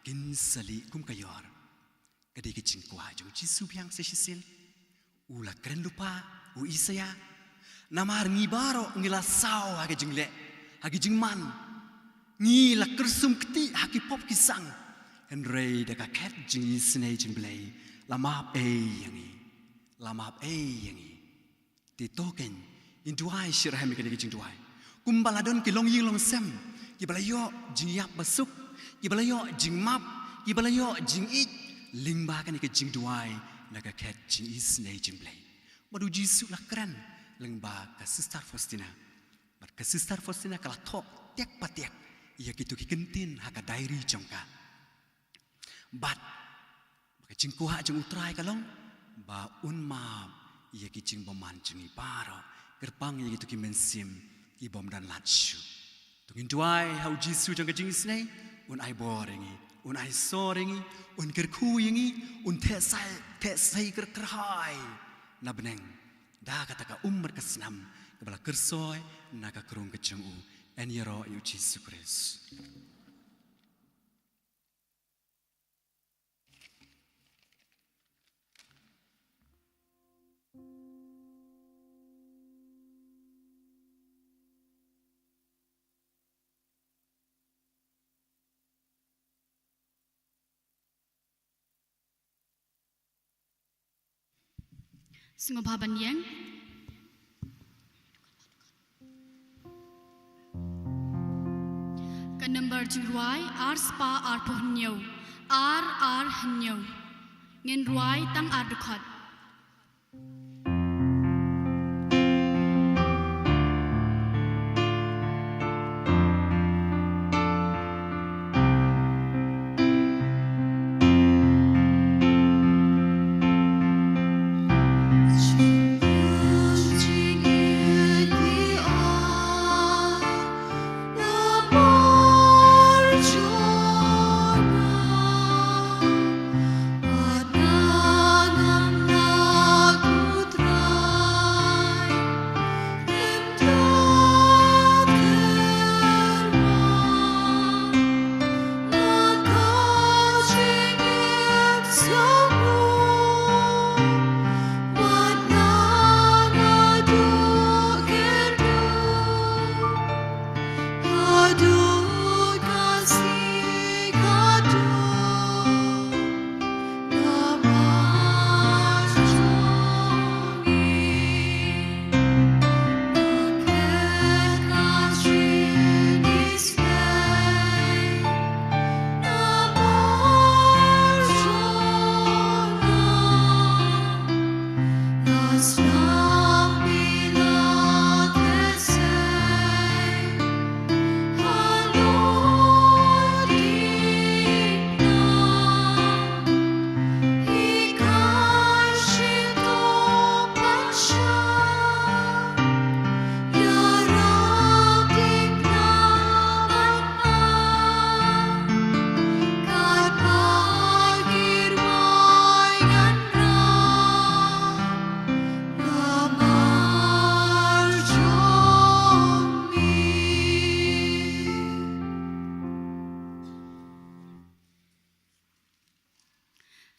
kin sa lieh kum ka ïor. Ka dei ka jingkwah jong u Jisu biang sa shisien. U la kren lypa u Isaïah. Namar ngi baroh ngi la saw ha ki jingleh, ha ki jingman. Ngi la kyrsum ktieh ha ki pop ki sang. Hynrei da ka khet jingisynei jong U Blei, la map ei ïa ngi. La map ei ïa ngi. Te to kein, ngin duwai shitrhem ïa kane ka jingduwai. Kumba la don ki longïing longsem kiba la ïoh jingïap basuk, kiba la ïoh jingmap, kiba la ïoh jingïeit lyngba kane ka jingduwai na ka khet jingisynei jong U Blei. Bad u Jisu u la kren lyngba ka Sister Faustina. Bad ka Sister Faustina ka la thoh tiak pa tiak ïa kito ki kyntien ha ka diary jong ka. Bad ba ka jingkwah jong U Trai ka long ba un map ïa ki jingbymman jong ngi baroh, kyrpang ïa kito ki mynsiem ki bym don lad shuh. To ngin duwai ha u Jisu jong ka jingisynei, un ai bor ïa ngi, un ai sor ïa ngi, un kyrkhu ïa ngi, un theh sei, theh sei kyrkhu na bneng da kata ka um bad ka snam kaba la kyrsoi na ka krung ka jong u. Yn ïaroh ïa u Jisu Khrist. Sngewbha ban ïeng. Ka number jingrwai ar spah arphew hynñiew, ar ar hynñiew. Ngin rwai tang ar dkhot.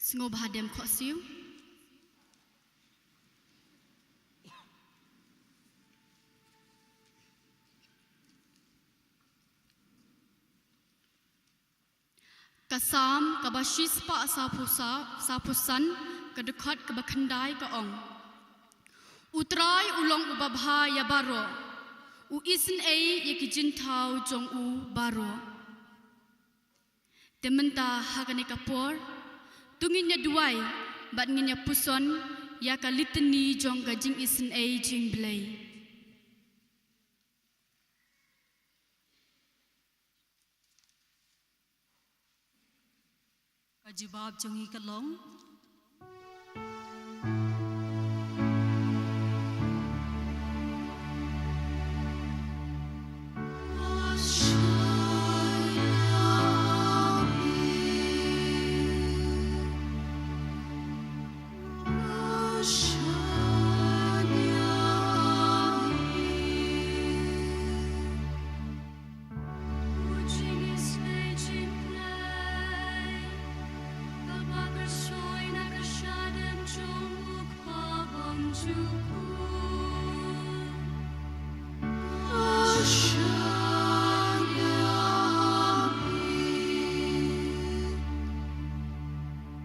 Sngewbha dem khohsiew. Ka Salm kaba shispah sawphew sa-, sawphew san, ka dkhot kaba khyndai ka ong: U Trai u long uba bha ïa baroh, u isynei ïa ki jingthaw jong u baroh. Te mynta ha kane ka por, to ngin ïa duwai bad ngin ïa puson ïa ka litany jong ka jingisynei jong U Blei. Ka jubab jong ngi ka long.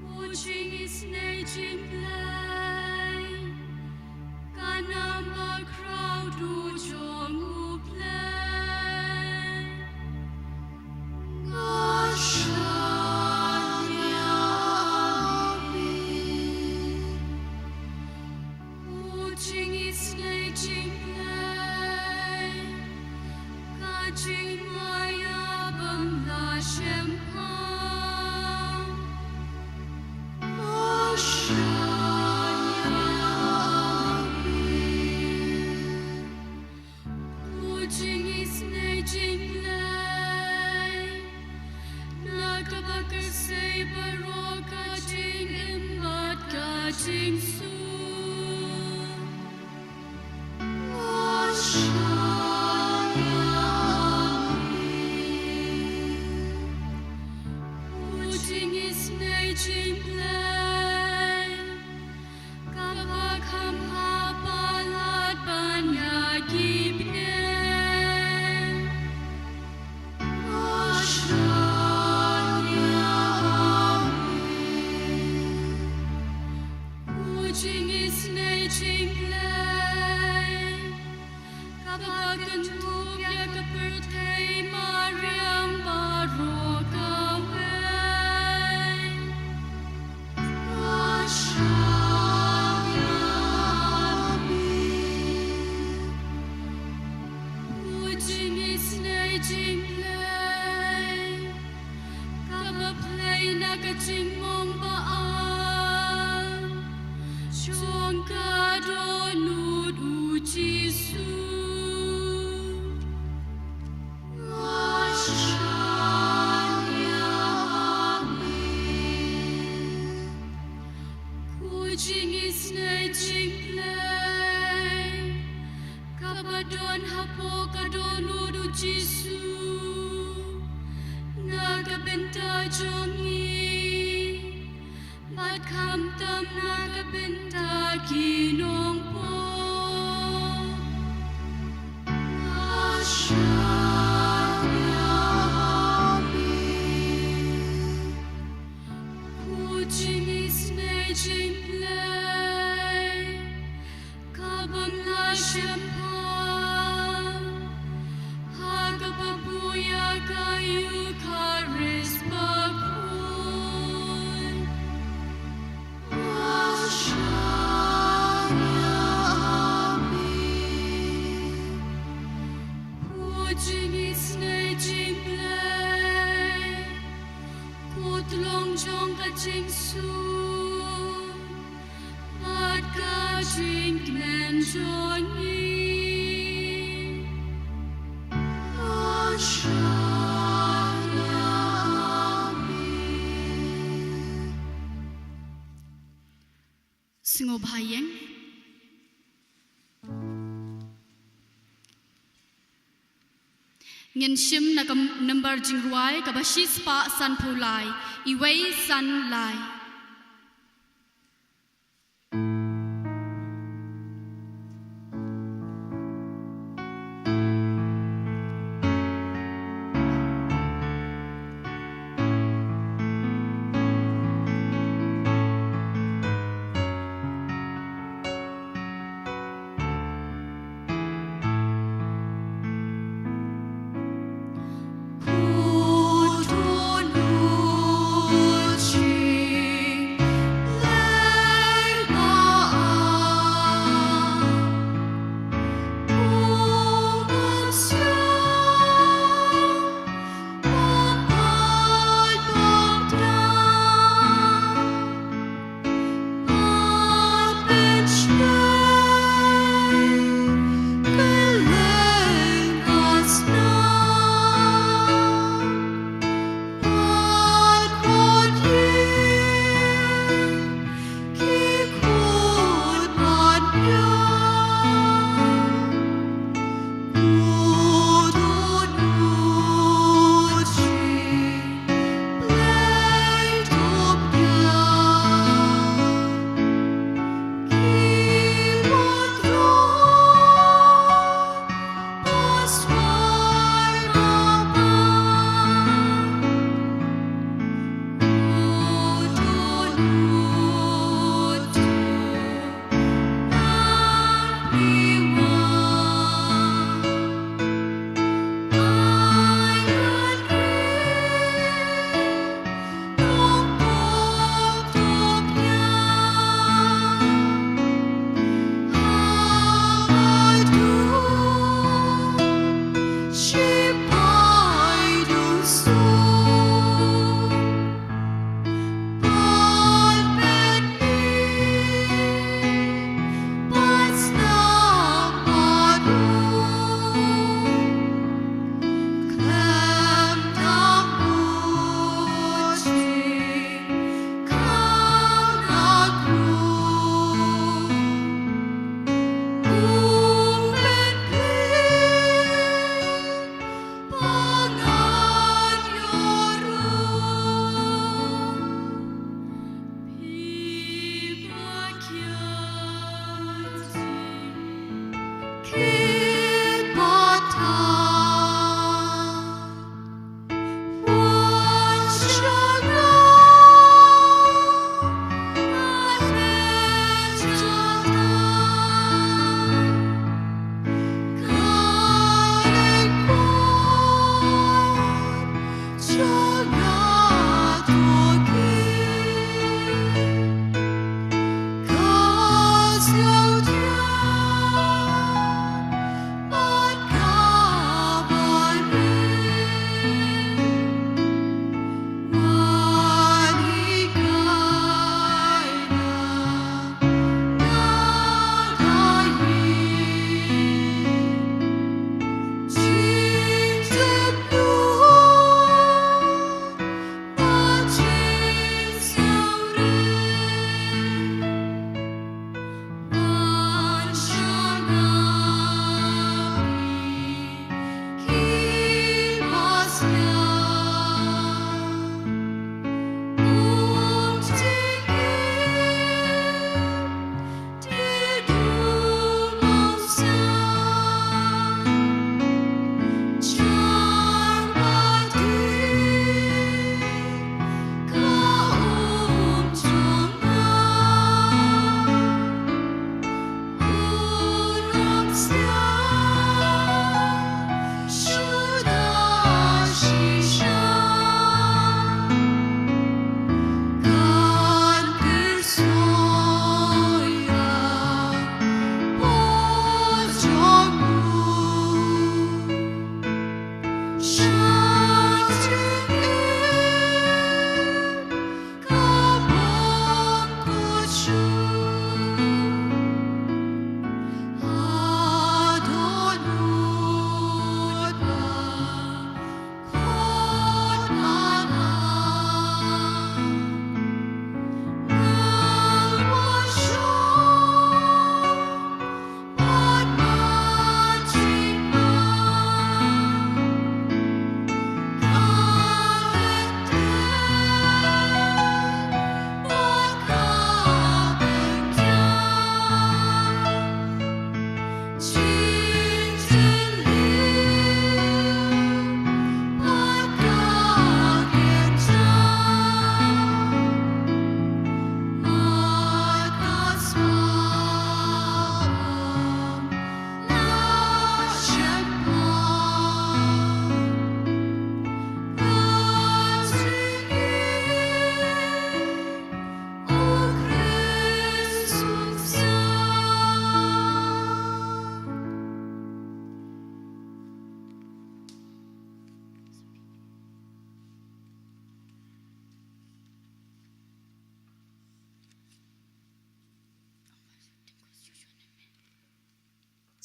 U jingisynei jingblei, ka nam bakhraw jong U Blei. Nga shaniah ïa me. U jingisynei jingblei, ka jingmaïa bym lah shemphang. Nga shaniah ïa me. U jingisynei jingblei, na kaba ka sei baroh ka jingim bad ka jingsuk. Nga shaniah ïa me. U jingisynei jingblei, kaba kham ha palat ban ïa ki bneng. Nga shaniah ïa me. U jingisynei jingblei, kaba kyntup ïa ka pyrthei mariang baroh kawei. Nga shaniah ïa me. U jingisynei jingblei, kaba plie na ka jingmong ba-an jong ka dohnud U Jisu. Nga shaniah ïa me. U jingisynei jingblei, kaba don hapoh ka dohnud U Jisu, na ka bynta jong ngi, bad khamtam na ka bynta ki nongpop. Nga shaniah ïa me. U jingisynei jingblei, kabym lah shemphang, ha kaba buh ïa ka Eukharist bakhuid. Nga shaniah ïa me. U jingisynei jingblei, ka tlong jong ka jingsuk bad ka jingkmen jong ngi. Nga shaniah ïa me. Sngewbha ïeng. Ngin shim na ka number jingrwai kaba shispah sanphew lai, iwei san lai.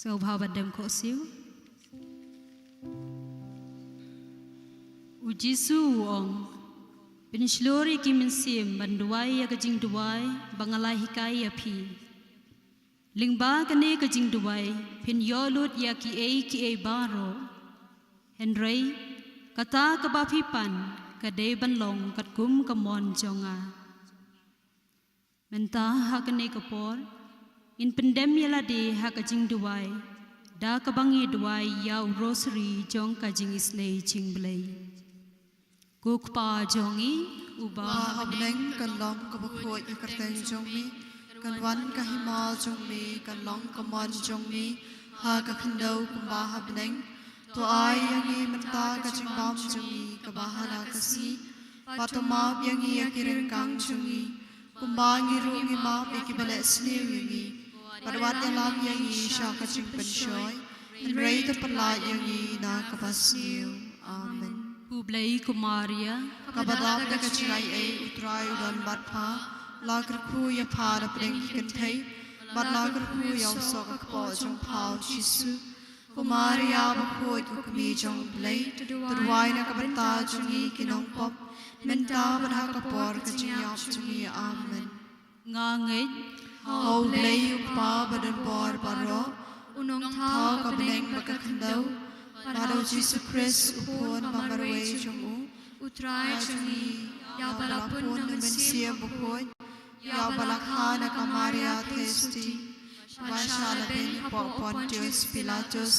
To bha ban dem khohsiew. U Jisu u ong, pynshlur ïa ki mynsiem ban duwai ïa ka jingduwai ba nga la hikai ïa phi. Lyngba kane ka jingduwai, phin ïoh lut ïa kiei kiei baroh. Hynrei, kata kaba phi pan, ka dei ban long katkum ka mon jong nga. Mynta ha kane ka por, ngin pyndem ïa lade ha ka jingduwai, da kaba ngi duwai ïa u rosary jong ka jingisynei jingblei. Ko Kpa jong ngi, uba ha bneng, kan long kaba khuid ka kyrteng jong me, kan wan ka hima jong me, kan long ka mon jong me, ha ka khyndew kumba ha bneng. To ai ïa ngi mynta ka jingbam jong ngi kaba ha la ka sngi, bad to map ïa ngi ïa ki ryngkang jong ngi, kumba ngi ruh ngi map ïa kiba leh sniew ïa ngi. Bad wat ïalam ïa ngi sha ka jingpynshoi, hynrei to pyllait ïa ngi na kaba sniew. Amen. Khublei ko Maria, kaba dap da ka jingaiei, U Trai u don bad pha. La kyrkhu ïa pha na pdeng ki kynthei, bad la kyrkhu ïa u soh ka kpoh jong pha, U Jisu. Ko Maria bakhuid, ko Kmie jong U Blei, to duwai na ka bynta jong ngi ki nongpop, mynta bad ha ka por ka jingïap jong ngi. Amen. Nga ngeit ha U Blei U Kpa badonbor baroh, u Nongthaw ka bneng bad ka khyndew, bad ha U Jisu Khrist, u Khun ba marwei jong u, U Trai jong ngi, ïa uba la pun na U Mynsiem Bakhuid, ïa uba la kha na ka Maria Theisotti, sha ba sha la beiñ hapoh Pontius Pilatus,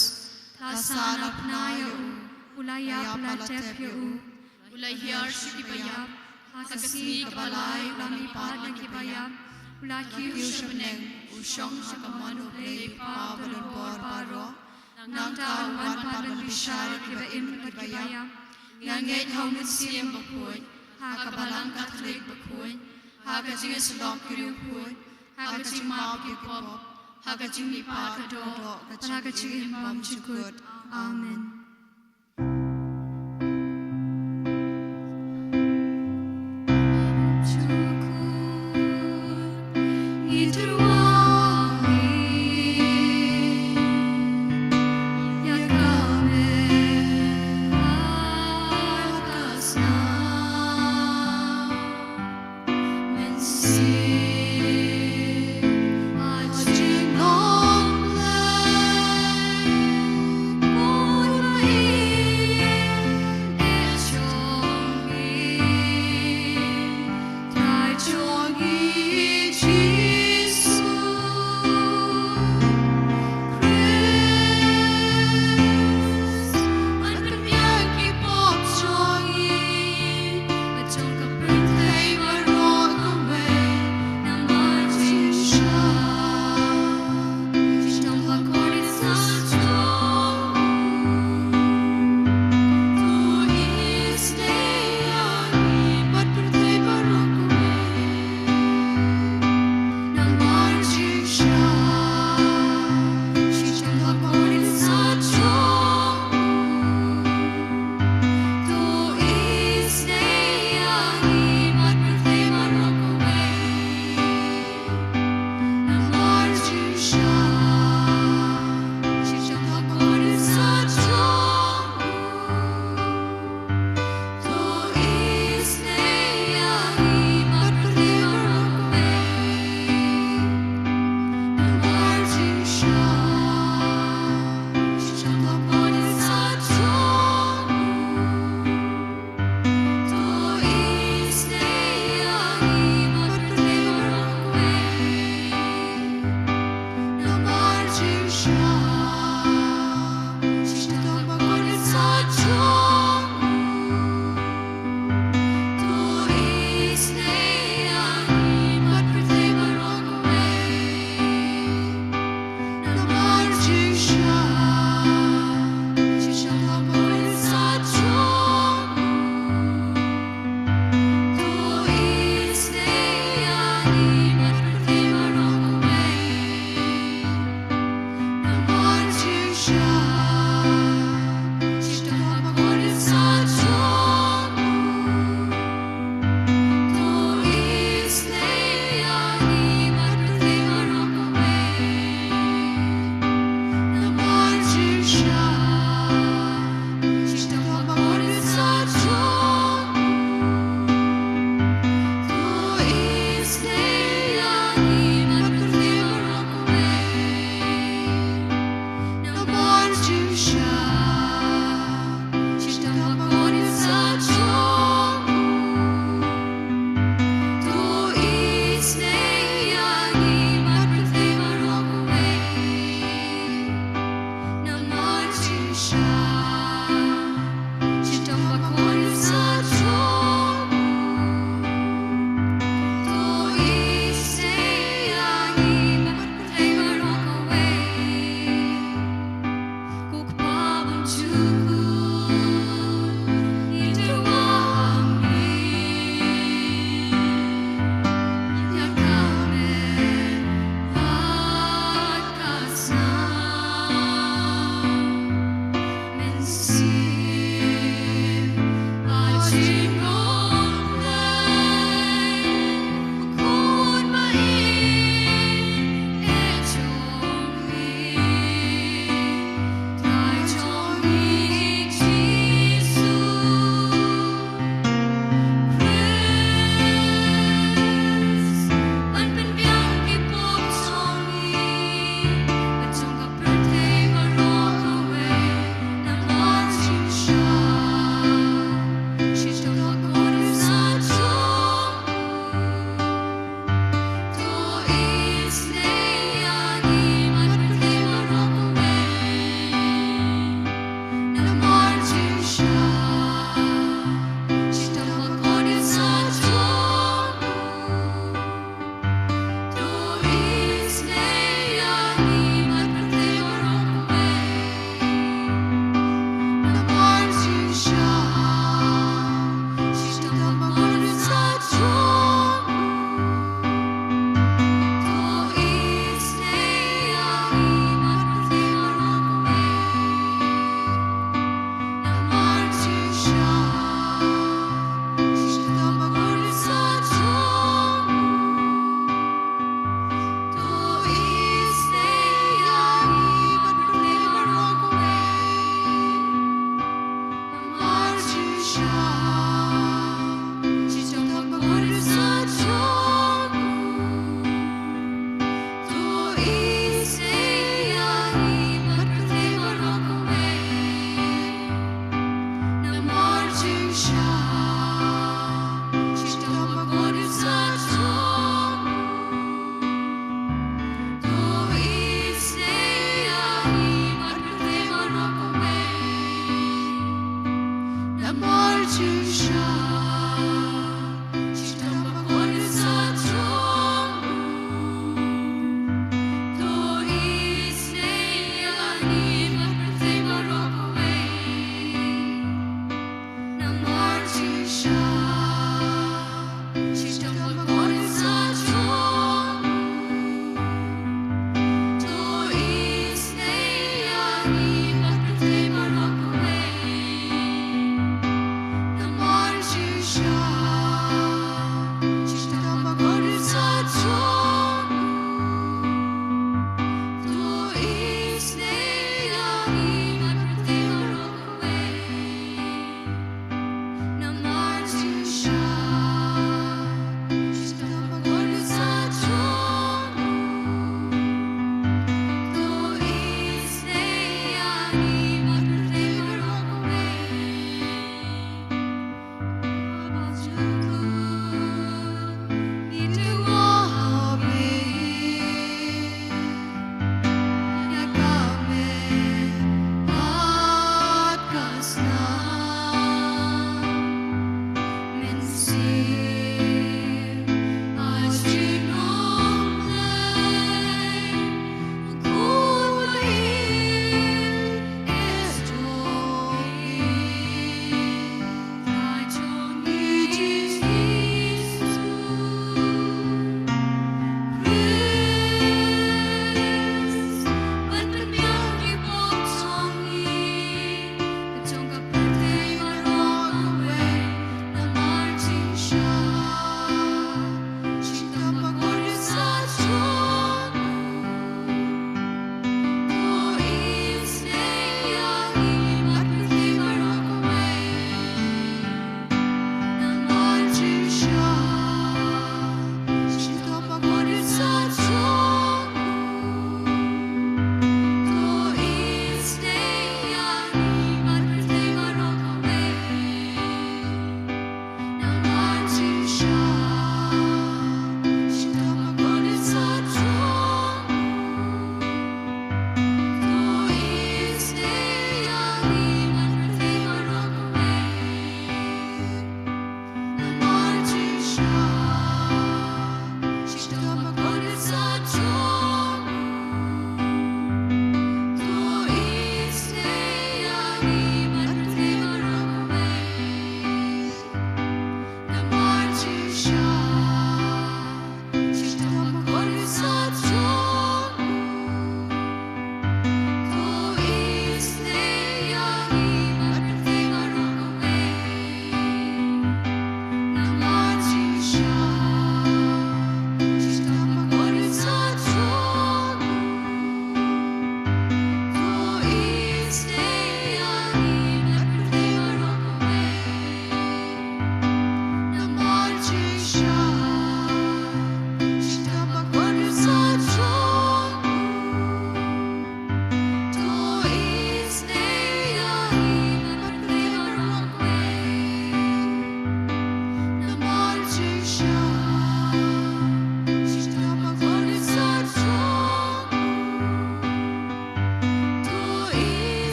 la sahnarphna ïa u, u la ïap, la tep ïa u, u la hiar sha kiba ïap, ha ka sngi kaba lai u la mihpat na kiba ïap, u la kiew sha bneng, u shong sha ka mon U Blei U Kpa badonbor baroh. Nangta un wan pat ban bishar ïa kiba im bad kiba ïap. Nga ngeit ha U Mynsiem Bakhuid, ha ka Balang Katholik bakhuid, ha ka jingïasyllok ki riewkhuid, ha ka jingmap ki pop, ha ka jingmihpat ka doh, bad ha ka jingim bymjukut. Amen.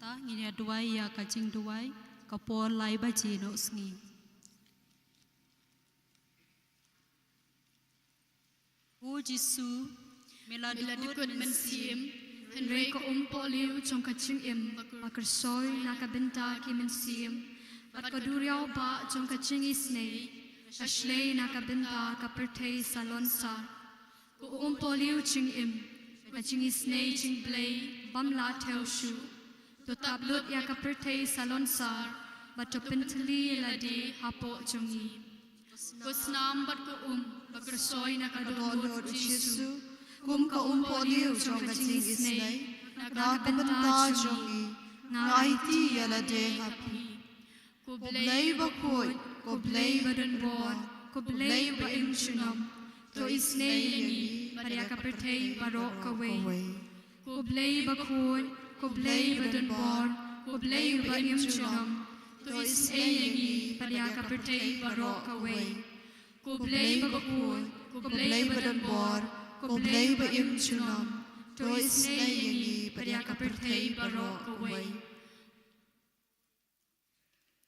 Ta ngin ïa duwai ïa ka jingduwai, ka por lai baje noh sngi. O Jisu, me la dkut mynsiem, hynrei ka umpohliew jong ka jingim, ba kyrsoi na ka bynta ki mynsiem, bad ka duriaw ba jong ka jingisynei, ka shlei na ka bynta ka pyrthei salonsar. Ko umpohliew jingim, ka jingisynei jingblei, bym lah thew shuh. To tap lut ïa ka pyrthei salonsar, bad to pyntylli ïa lade hapoh jong ngi. Ko snam bad ko um, ba kyrsoi na ka dohnud u Jisu. Kum ka umpohliew jong ka jingisynei, na ka bynta jong ngi, nga aiti ïa lade ha phi. Ko Blei bakhuid, ko Blei badonbor, ko Blei ba im junom, to isynei ïa ngi, bad ïa ka pyrthei baroh kawei. Ko Blei bakhuid, ko Blei badonbor, ko Blei ba im junom, to isynei ïa ngi, bad ïa ka pyrthei baroh kawei. Ko Blei bakhuid, ko Blei badonbor, ko Blei ba im junom, to isynei ïa ngi, bad ïa ka pyrthei baroh kawei.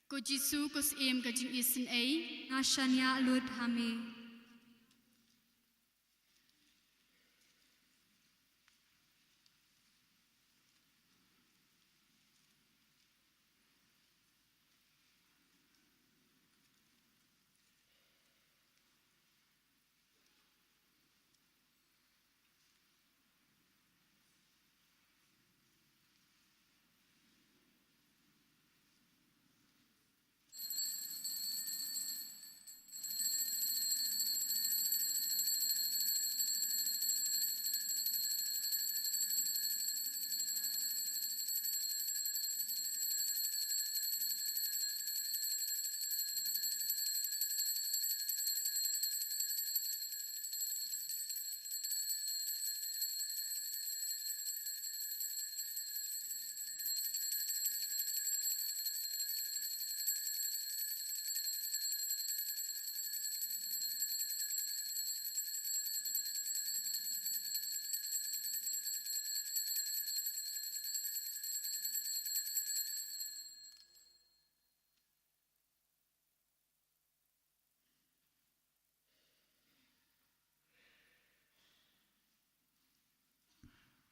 Ko Jisu, ko Syiem ka jingisynei, nga shaniah lut ha me.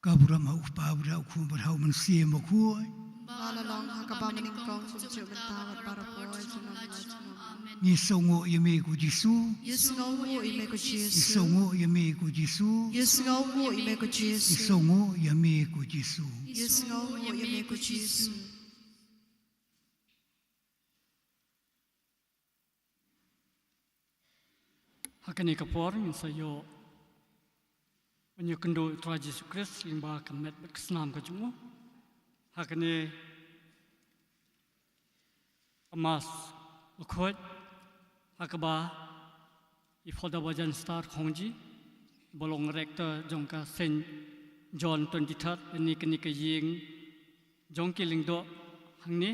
Ka burom ha U Kpa, bad ha U Khun, bad ha U Mynsiem Bakhuid. Ba la long ha kaba nyngkong, kumjuh mynta bad barabor, junom la junom. Amen. Ngi sngewnguh ïa me ko Jisu. Ngi sngewnguh ïa me ko Jisu. Ngi sngewnguh ïa me ko Jisu. Ngi sngewnguh ïa me ko Jisu. Ngi sngewnguh ïa me ko Jisu. Ha kane ka por ngin sa ïoh ban ïakynduh ïa U Trai Jisu Khrist lyngba ka met bad ka snam ka jong u. Ha kane ka Mass bakhuid, ha kaba i Father Bajan Star Khongji, ba long rector jong ka Saint John twenty-third, lane kane ka ïing jong ki lyngdoh hangne,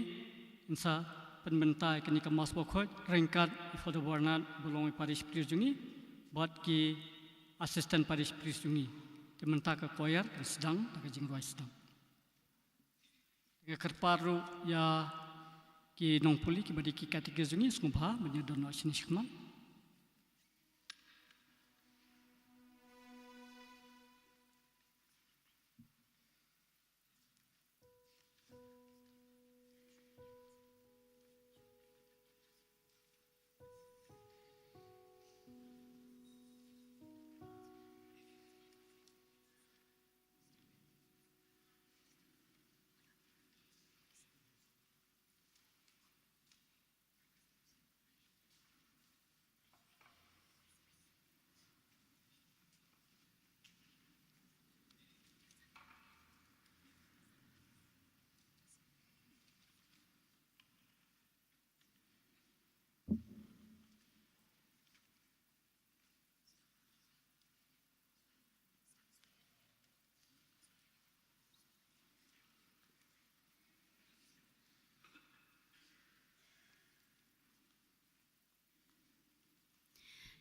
ngin sa pynbynta ïa kane ka Mass bakhuid ryngkat i Father Bernard ba long i parish priest jong ngi bad ki assistant parish priest jong ngi. Te mynta ka choir kan sdang da ka jingrwai sdang. Nga kyrpad ruh ïa ki nongpule kiba dei ki katekis jong ngi, sngewbha ban ïa don noh shane shakhmat.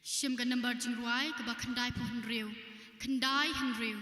Shim ka nambar jingrwai kaba khyndai phew hynriew, khyndai hynriew.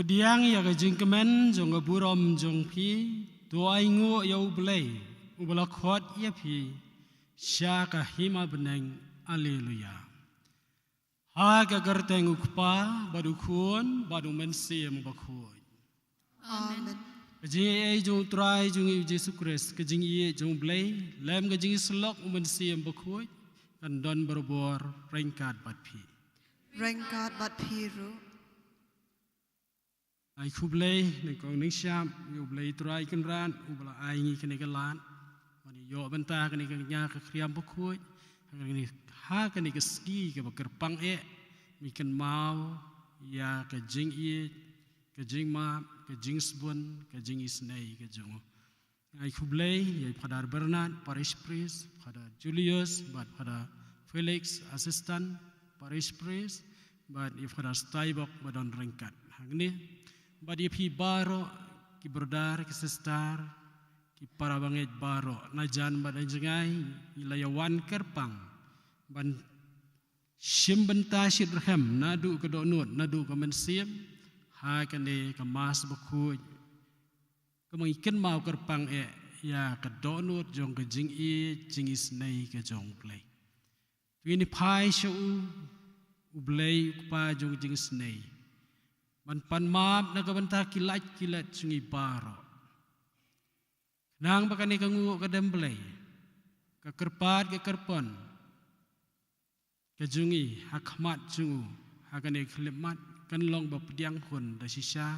Pdiang ïa ka jingkmen jong ka burom jong phi, to ainguh ïa U Blei, uba la khot ïa phi sha ka hima bneng. Alleluia. Ha ka kyrteng U Kpa, bad U Khun, bad U Mynsiem Bakhuid. Amen. Ka jingaiei jong U Trai jong ngi U Jisu Khrist, ka jingïeit jong U Blei, lem ka jingïasyllok U Mynsiem Bakhuid, kan don barabor ryngkat bad phi. Ryngkat bad phi ruh. Ai khublei, nyngkong nyngshap, ïa U Blei Trai Kynrad, uba la ai ngi kane ka lad, ban ïoh bynta kane ka nia ka khriam bakhuid, ha kane, ha kane ka sngi kaba kyrpang eh, ngi kynmaw, ïa ka jingïeit, ka jingmap, ka jingsbun, ka jingisynei ka jong u. Ai khublei, ïa Father Bernard, Parish Priest, Father Julius, bad Father Felix, Assistant, Parish Priest, bad ïa Father Steinbock, ba don ryngkat hangne. Bad ïa phi baroh, ki brother, ki sister, ki para bangeit baroh, na jan bad na jngai, ngi la ïa wan kyrpang, ban shim bynta shitrhem, naduh ka dohnud, naduh ka mynsiem, ha kane ka Mass bakhuid, kaba ngi kynmaw kyrpang eh, ïa ka dohnud jong ka jingïeit, jingisynei ka jong U Blei. To ngin ïa phai sha u, U Blei U Kpa jong ka jingisynei. Ban pan map na ka bynta ki lait ki let jong ngi baroh. Khnang ba kane ka nguh ka dem Blei, ka kyrpad ka kyrpon, ka jong ngi, ha khmat jong u, ha kane ka khyllipmat, kan long ba pdiang hun da shisha,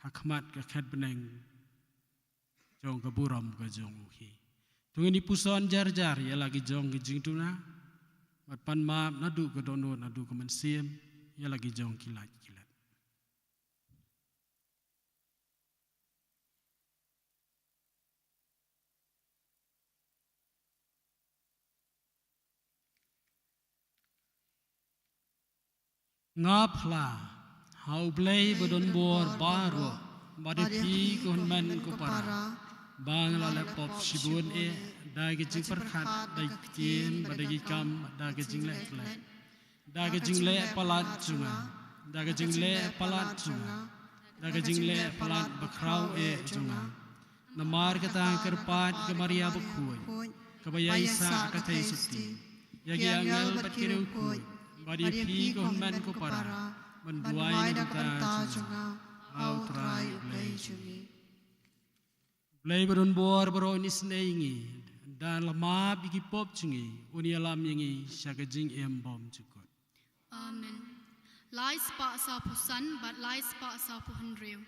ha khmat ka khet bneng, jong ka burom ka jong u hi. To ngin ïa puson jar jar, ïa la ki jong ki jingduna, bad pan map naduh ka dohnud, naduh ka mynsiem, ïa la ki jong ki lait ki let. Nga phla ha U Blei ba don bor baroh, bad ïa phi ko hynmen ko para, ba nga la leh pop shibun eh, da ki jingpyrkhat, da ki ktien, bad da ki kam, da ki jingleh khleh. Da ka jingleh palat jong nga, da ka jingleh palat jong nga, da ka jingleh palat bakhraw eh jong nga. Namar kata nga kyrpad ïa ka Maria bakhuid, kaba ïaisah ka theisotti, ïa ki angel bad ki riewkhuid, bad ïa phi ko hynmen ko para, ban duwai na ka bynta jong nga ha U Trai U Blei jong ngi. Blei ba don bor baroh un isynei ïa ngi, da la map ïa ki pop jong ngi, un ïalam ïa ngi sha ka jingim bymjukut. Amen. Lai spah sawphew san bad lai spah sawphew hynriew.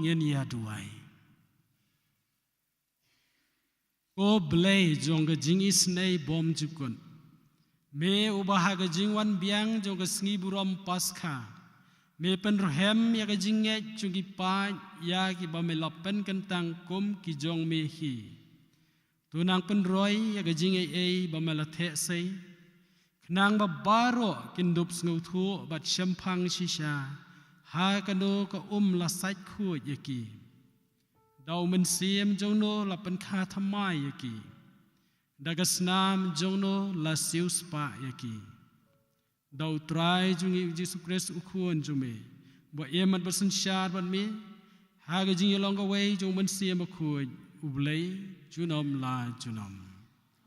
Ngin ïa duwai. Ko Blei jong ka jingisynei bymjukut, me uba ha ka jingwan biang jong ka sngi burom Paskha me pynrhem ïa ka jingngeit jong ki paid ïa kiba me la pynkyntang kum ki jong me hi. To nang pynroi ïa ka jingaiei ba me la theh sei, khnang ba baroh kin dup sngewthuh bad shemphang shisha ha kano ka um la sait khuid ïa ki. Da u Mynsiem jong no la pynkha thymmai ïa ki. Da ka snam jong no la siewspah ïa ki. Da U Trai jong ngi U Jisu Khrist U Khun jong me, ba ïa mat ba synshar bad me ha ka jingïalong kawei jong U Mynsiem Bakhuid, U Blei junom la junom.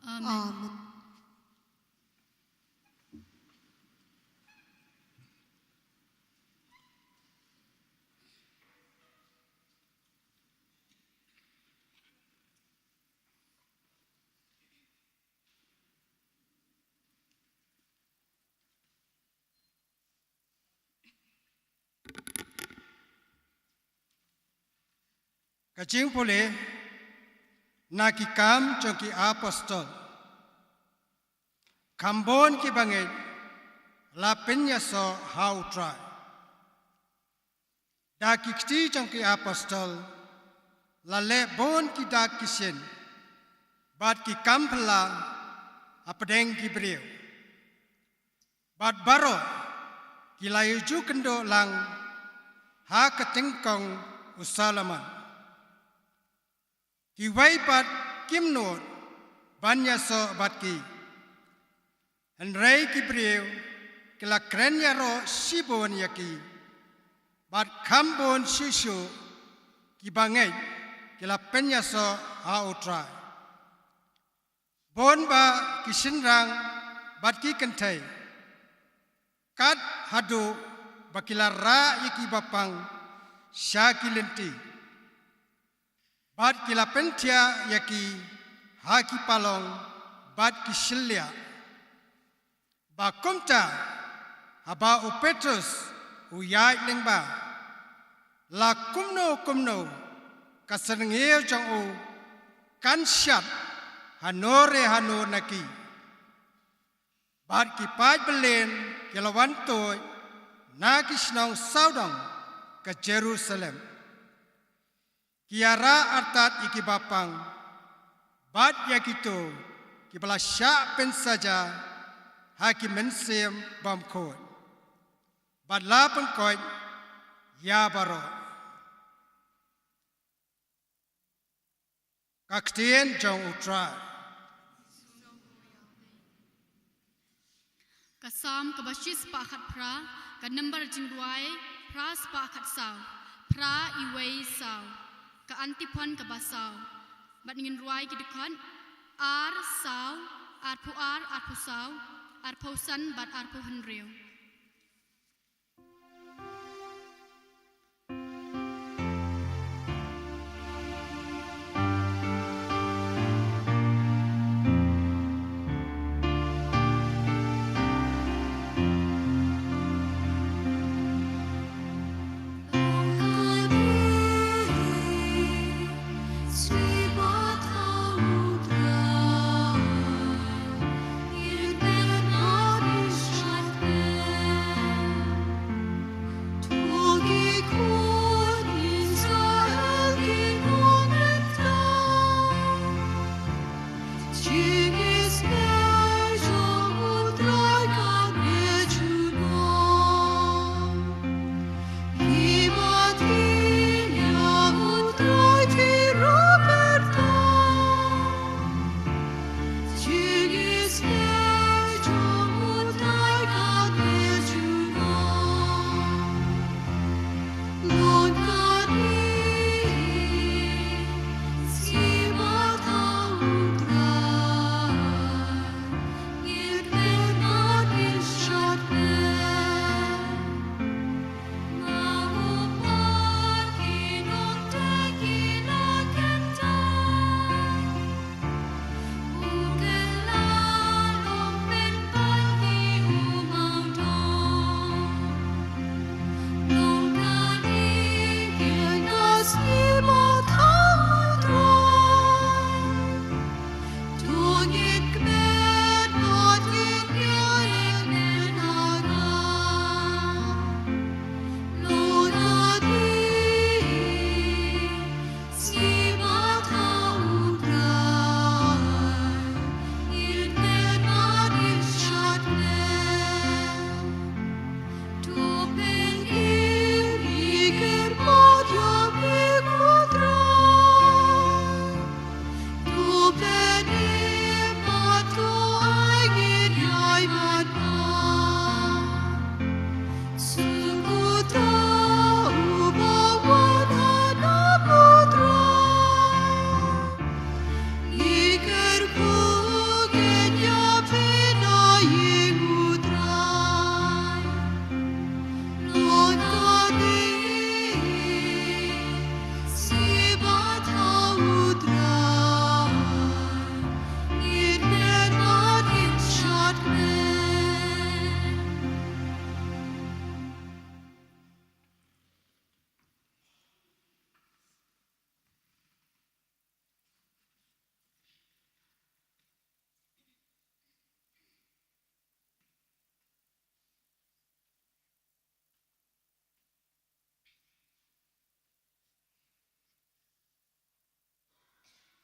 Amen. Amen. Ka jingpule na Ki Kam jong ki Apostol. Kham bun ki bangeit la pynïasoh ha U Trai. Da ki kti jong ki apostol la leh bun ki dak ki shin bad ki kam phylla hapdeng ki briew. Bad baroh ki la ïa ju kynduh lang ha ka tyngkong u Solomon. Kiwei pat kim nud ban ïasoh bad ki. Hynrei ki briew ki la kren ïaroh shibun ïa ki. Bad kham bun shuh shuh ki bangeit ki la pynïasoh ha U Trai. Bun bah ki shynrang bad ki kynthei. Kat haduh ba ki la rah ïa ki bapang sha ki lynti. Bad ki la pynthiah ïa ki ha ki palong bad ki shylliah. Ba kumta haba u Petrus u ïaid lyngba, la kumno kumno ka syrngiew jong u kan shad hano re hano na ki. Bad ki paid byllien ki la wan tuid na ki shnong sawdong ka Jerusalem. Ki ïarah artat ïa ki bapang bad ïa kito kiba la shah pynsaja ha ki mynsiem bymkhuid. Bad la pynkoit ïa baroh. Ka ktien jong U Trai. Ka Salm kaba shispah khatphra, ka number jingrwai phra spah khatsaw, phra iwei saw, ka antiphon kaba saw. Bad ngin rwai ki dkhot ar saw, arphew ar, arphew saw, arphew san bad arphew hynriew.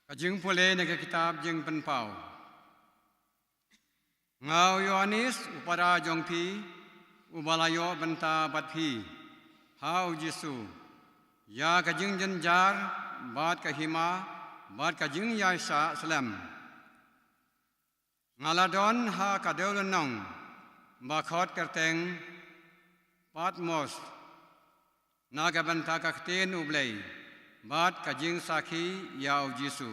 Ka jingpule na ka kitab Jingpynpaw. Nga u Ïoannis u para jong phi, uba la ïoh bynta bad phi ha u Jisu ïa ka jingjynjar bad ka hima bad ka jingïaishah slem. Nga la don ha ka dewlynnong ba khot kyrteng Patmos na ka bynta ka ktien U Blei bad ka jingsakhi ïa u Jisu.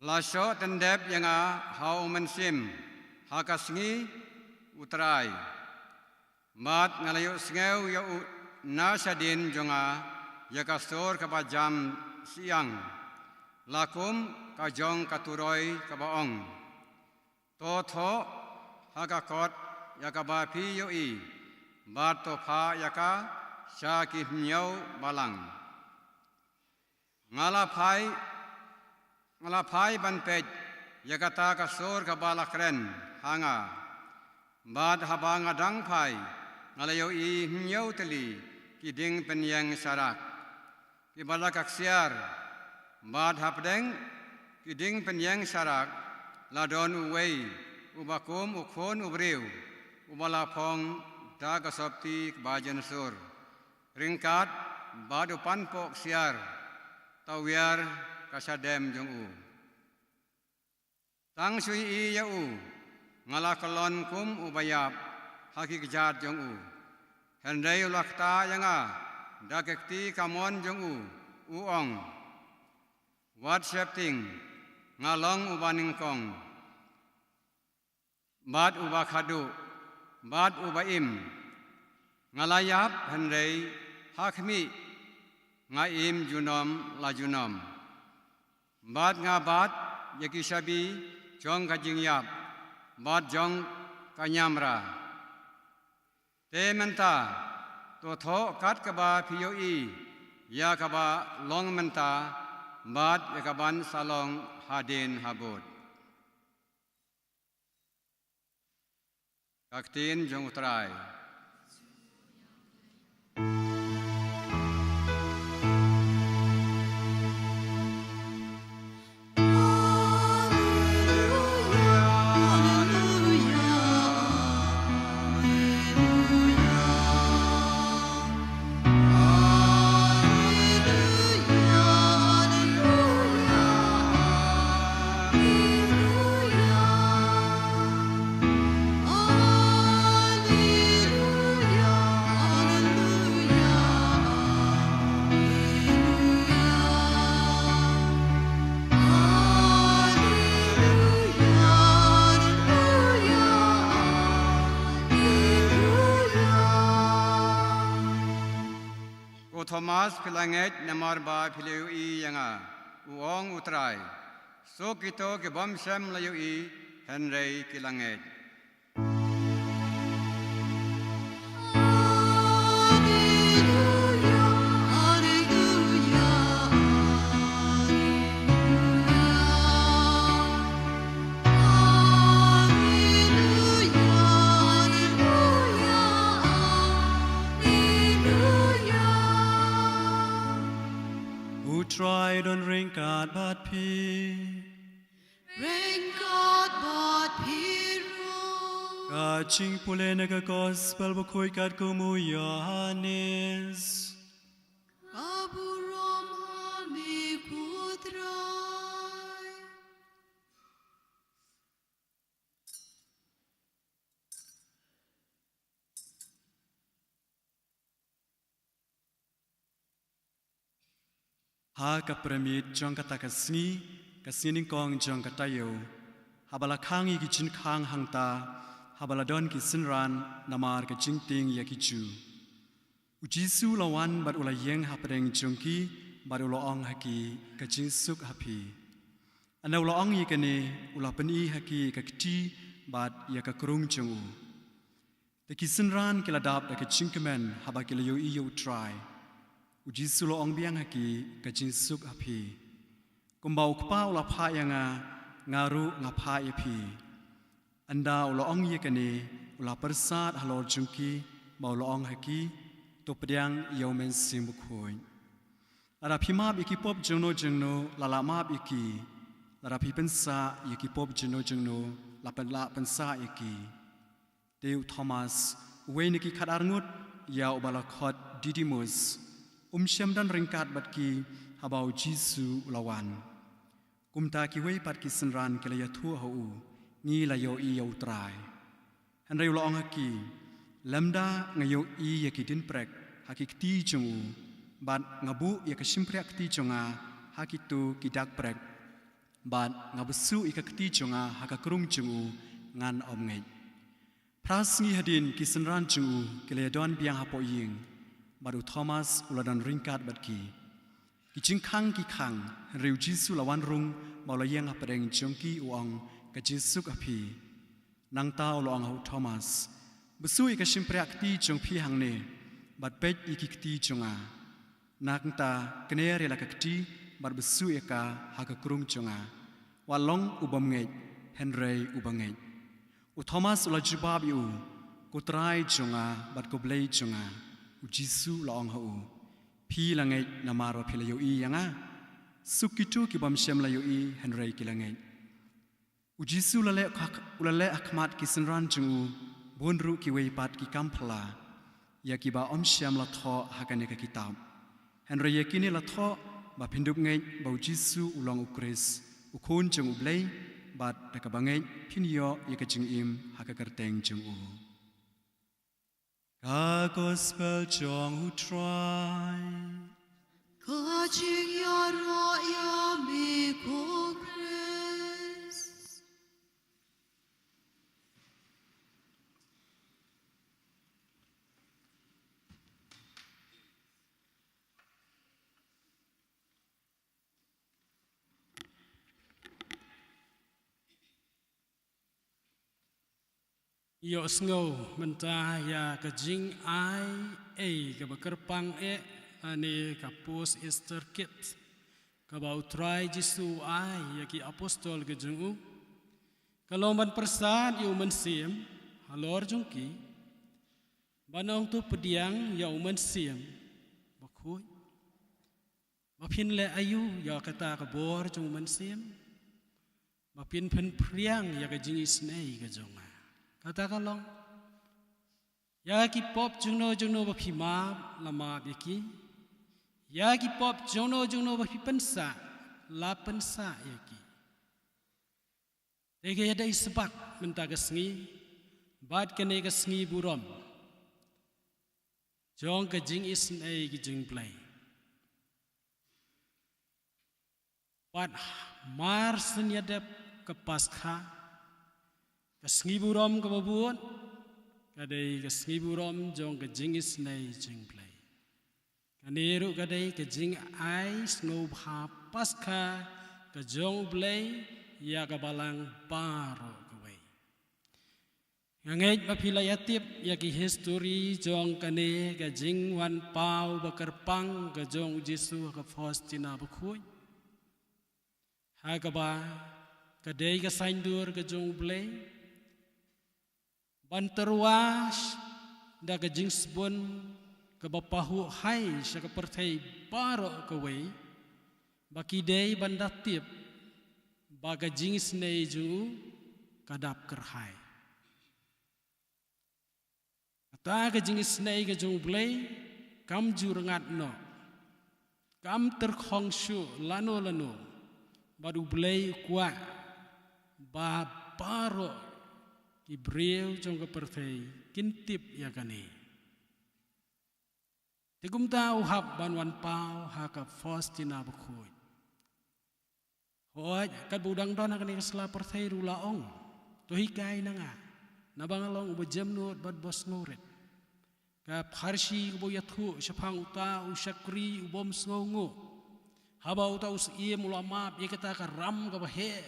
La shoh tyndep ïa nga ha u mynsiem ha ka sngi U Trai. Bad nga la ïohsngew ïa u na shadien jong nga ïa ka sur kaba jam syiang, la kum ka jong ka turoi kaba ong: To thoh ha ka kot ïa kaba phi ïohi, bad to phah ïa ka sha ki hynñiew balang. Nga la phai, nga la phai ban peit ïa kata ka sur kaba la kren ha nga. Bad haba nga dang phai, nga la ïohi hynñiew tylli ki dieng pynïeng sharak kiba la ka ksiar. Bad hapdeng ki dieng pynïeng sharak la don uwei uba kum u khun u briew, uba la phong da ka sopti kaba jynsur ryngkat bad u panpoh ksiar tawiar ka shadem jong u. Tang shu ïohi ïa u, nga la kyllon kum uba ïap ha ki kjat jong u. Hynrei u la ktah ïa nga da ka kti kamon jong u, u ong: Wat sheptieng, nga long uba nyngkong bad uba khadduh bad uba im. Nga la ïap, hynrei ha khmih, nga im junom la junom. Bad nga bat ïa ki shabi jong ka jingïap bad jong ka ñiamra. Te mynta, to thoh kat kaba phi ïohi ïa kaba long mynta bad ïa kaban sa long hadien habud. Ka ktien jong U Trai. Ko Thomas, phi la ngeit namar ba phi la ïohi ïa nga, u ong U Trai. Suk kito ki bym shym la ïohi hynrei ki la ngeit. U Trai don ryngkat bad phi. Ryngkat bad phi ruh. Ka jingpule na ka Gospel bakhuid katkum u Ïoannis. Ka burom ha me ko Trai. Ha ka pyramid jong kata ka sngi, ka sngi nyngkong jong ka taïew, haba la khang ïa ki jingkhang hangta, haba la don ki synran namar ka jingtieng ïa ki Jiw, u Jisu u la wan bad u la ïeng hapdeng jong ki, bad u la ong ha ki, ka jingsuk ha phi. Ynda u la ong ïa kane, u la pyni ha ki ïa ka kti bad ïa ka krung jong u. Te ki synran ki la dap da ka jingkmen haba ki la ïohi ïa U Trai. U Jisu u la ong biang ha ki, ka jingsuk ha phi. Kumba U Kpa u la phah ïa nga, nga ruh nga phah ïa phi. Ynda u la ong ïa kane, u la pyrsad halor jong ki, bad u la ong ha ki, to pdiang ïa U Mynsiem Bakhuid. Lada phi map ïa ki pop jongno jongno, la lah map ïa ki. Lada phi pynsah ïa ki pop jongno jongno, la lah pynsah ïa ki. Te u Thomas, uwei na ki khatar ngut, ïa uba la khot Didimus, um shym don ryngkat bad ki haba u Jisu u la wan. Kumta kiwei pat ki synran ki la ïathuh ha u, ngi la ïohi ïa u Trai. Hynrei u la ong ha ki, lymda nga ïohi ïa ki dienprek ha ki kti jong u, bad nga buh ïa ka shympriahkti jong nga ha kito ki dakprek, bad nga buh ïa ka kti jong nga ha ka krung jong u, ngan ym ngeit. Phra sngi hadien ki synran jong u ki la ïadon biang hapoh ïing, bad u Thomas u la don ryngkat bad ki. Ki jingkhang ki khang, hynrei u Jisu u la wan rung, bad u la ïeng hapdeng jong ki, u ong, ka jingsuk ha phi. Nangta u la ong ha u Thomas, buh ïa ka shympriahkti jong phi hangne, bad peit ïa ki kti jong nga. Nangta kner ïa la ka kti, bad buh ïa ka ha ka krung jong nga. Wat long u bym ngeit, hynrei u ba ngeit. U Thomas u la jubab ïa u, ko Trai jong nga, bad ko Blei jong nga. U Jisu u la ong ha u, phi la ngeit namar ba phi la ïohi ïa nga. Suk kito ki bym shym la ïohi, hynrei ki la ngeit. U Jisu u la leh ha, u la leh ha khmat ki synran jong u, bun ruh kiwei pat ki kam phylla, ïa kiba ym shym la thoh ha kane ka kitab. Hynrei ïa kine la thoh, ba phin dup ngeit ba u Jisu u long u Khrist, u Khun jong u Blei, bad da kaba ngeit phin ïoh ïa ka jingim ha ka kyrteng jong u. Ka Gospel jong u Trai. Ka jingïaroh ïa me ko Khrist. Ïohsngew mynta ïa ka jingai ei kaba kyrpang eh, lane ka post Easter kit, kaba u Trai Jisu u ai ïa ki apostol ka jong u. Ka long ban pyrsad ïa u Mynsiem halor jong ki, ban ong to pdiang ïa u Mynsiem Bakhuid. Ba phin leh aïu ïa kata ka bor jong u Mynsiem? Ba phin pynphriang ïa ka jingisynei ka jong nga. Kata ka long, ïa ki pop jongno jongno ba phi map, la map ïa ki. Ïa ki pop jongno jongno ba phi pynsah, la pynsah ïa ki. Te ka ïadei sbak mynta ka sngi bad kane ka sngi burom jong ka jingisynei ka jong u Blei. Bad mar shen ïa dep ka Paskha, ka sngi burom kaba bud ka dei ka sngi burom jong ka jingisynei jong u Blei. Kane ruh ka dei ka jingai sngewbha Paskha ka jong u Blei ïa ka balang baroh kawei. Nga ngeit ba phi la ïa tip ïa ki history jong kane ka jingwan paw ba kyrpang ka jong u Jisu ha ka Faustina Bakhuid. Ha kaba ka dei ka saiñdur ka jong u Blei ban tyrwa da ka jingsbun kaba pahuh hai sha ka pyrthei baroh kawei, ba ki dei ban da tip ba ka jingisynei jong u ka dap kyrhai. Kata ka jingisynei ka jong u Blei kam ju rngat noh, kam tyrkhong shuh lano lano, bad u Blei u kwah ba baroh ki briew jong ka pyrthei kin tip ïa kane. Te kumta u hap ban wan paw ha ka Faustina Bakhuid. Hooid, katba u dang don ha kane ka sla pyrthei ruh u la ong, to hikai na nga, naba nga long uba jemnud bad ba sngewrit. Ka pharshi kaba u ïathuh shaphang uta u shakri u bym sngewnguh, haba uta u syiem u la map ïa kata ka ram kaba heh,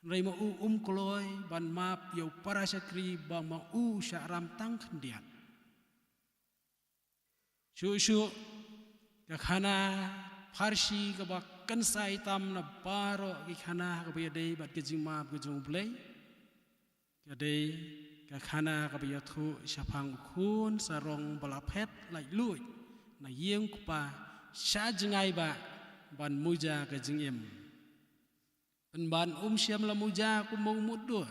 hynrei ma u um kloi ban map ïa u para shakri ba ma u shah ram tang khyndiat. Shuh shuh ka khana pharshi kaba kynsai tam na baroh ki khana kaba ïadei bad ka jingmap ka jong u Blei, ka dei ka khana kaba ïathuh shaphang u khun sarong ba la phet laitluid na ïing u kpa sha jngai ba ban muja ka jingim. Pynban um shym la muja kum u mutdur.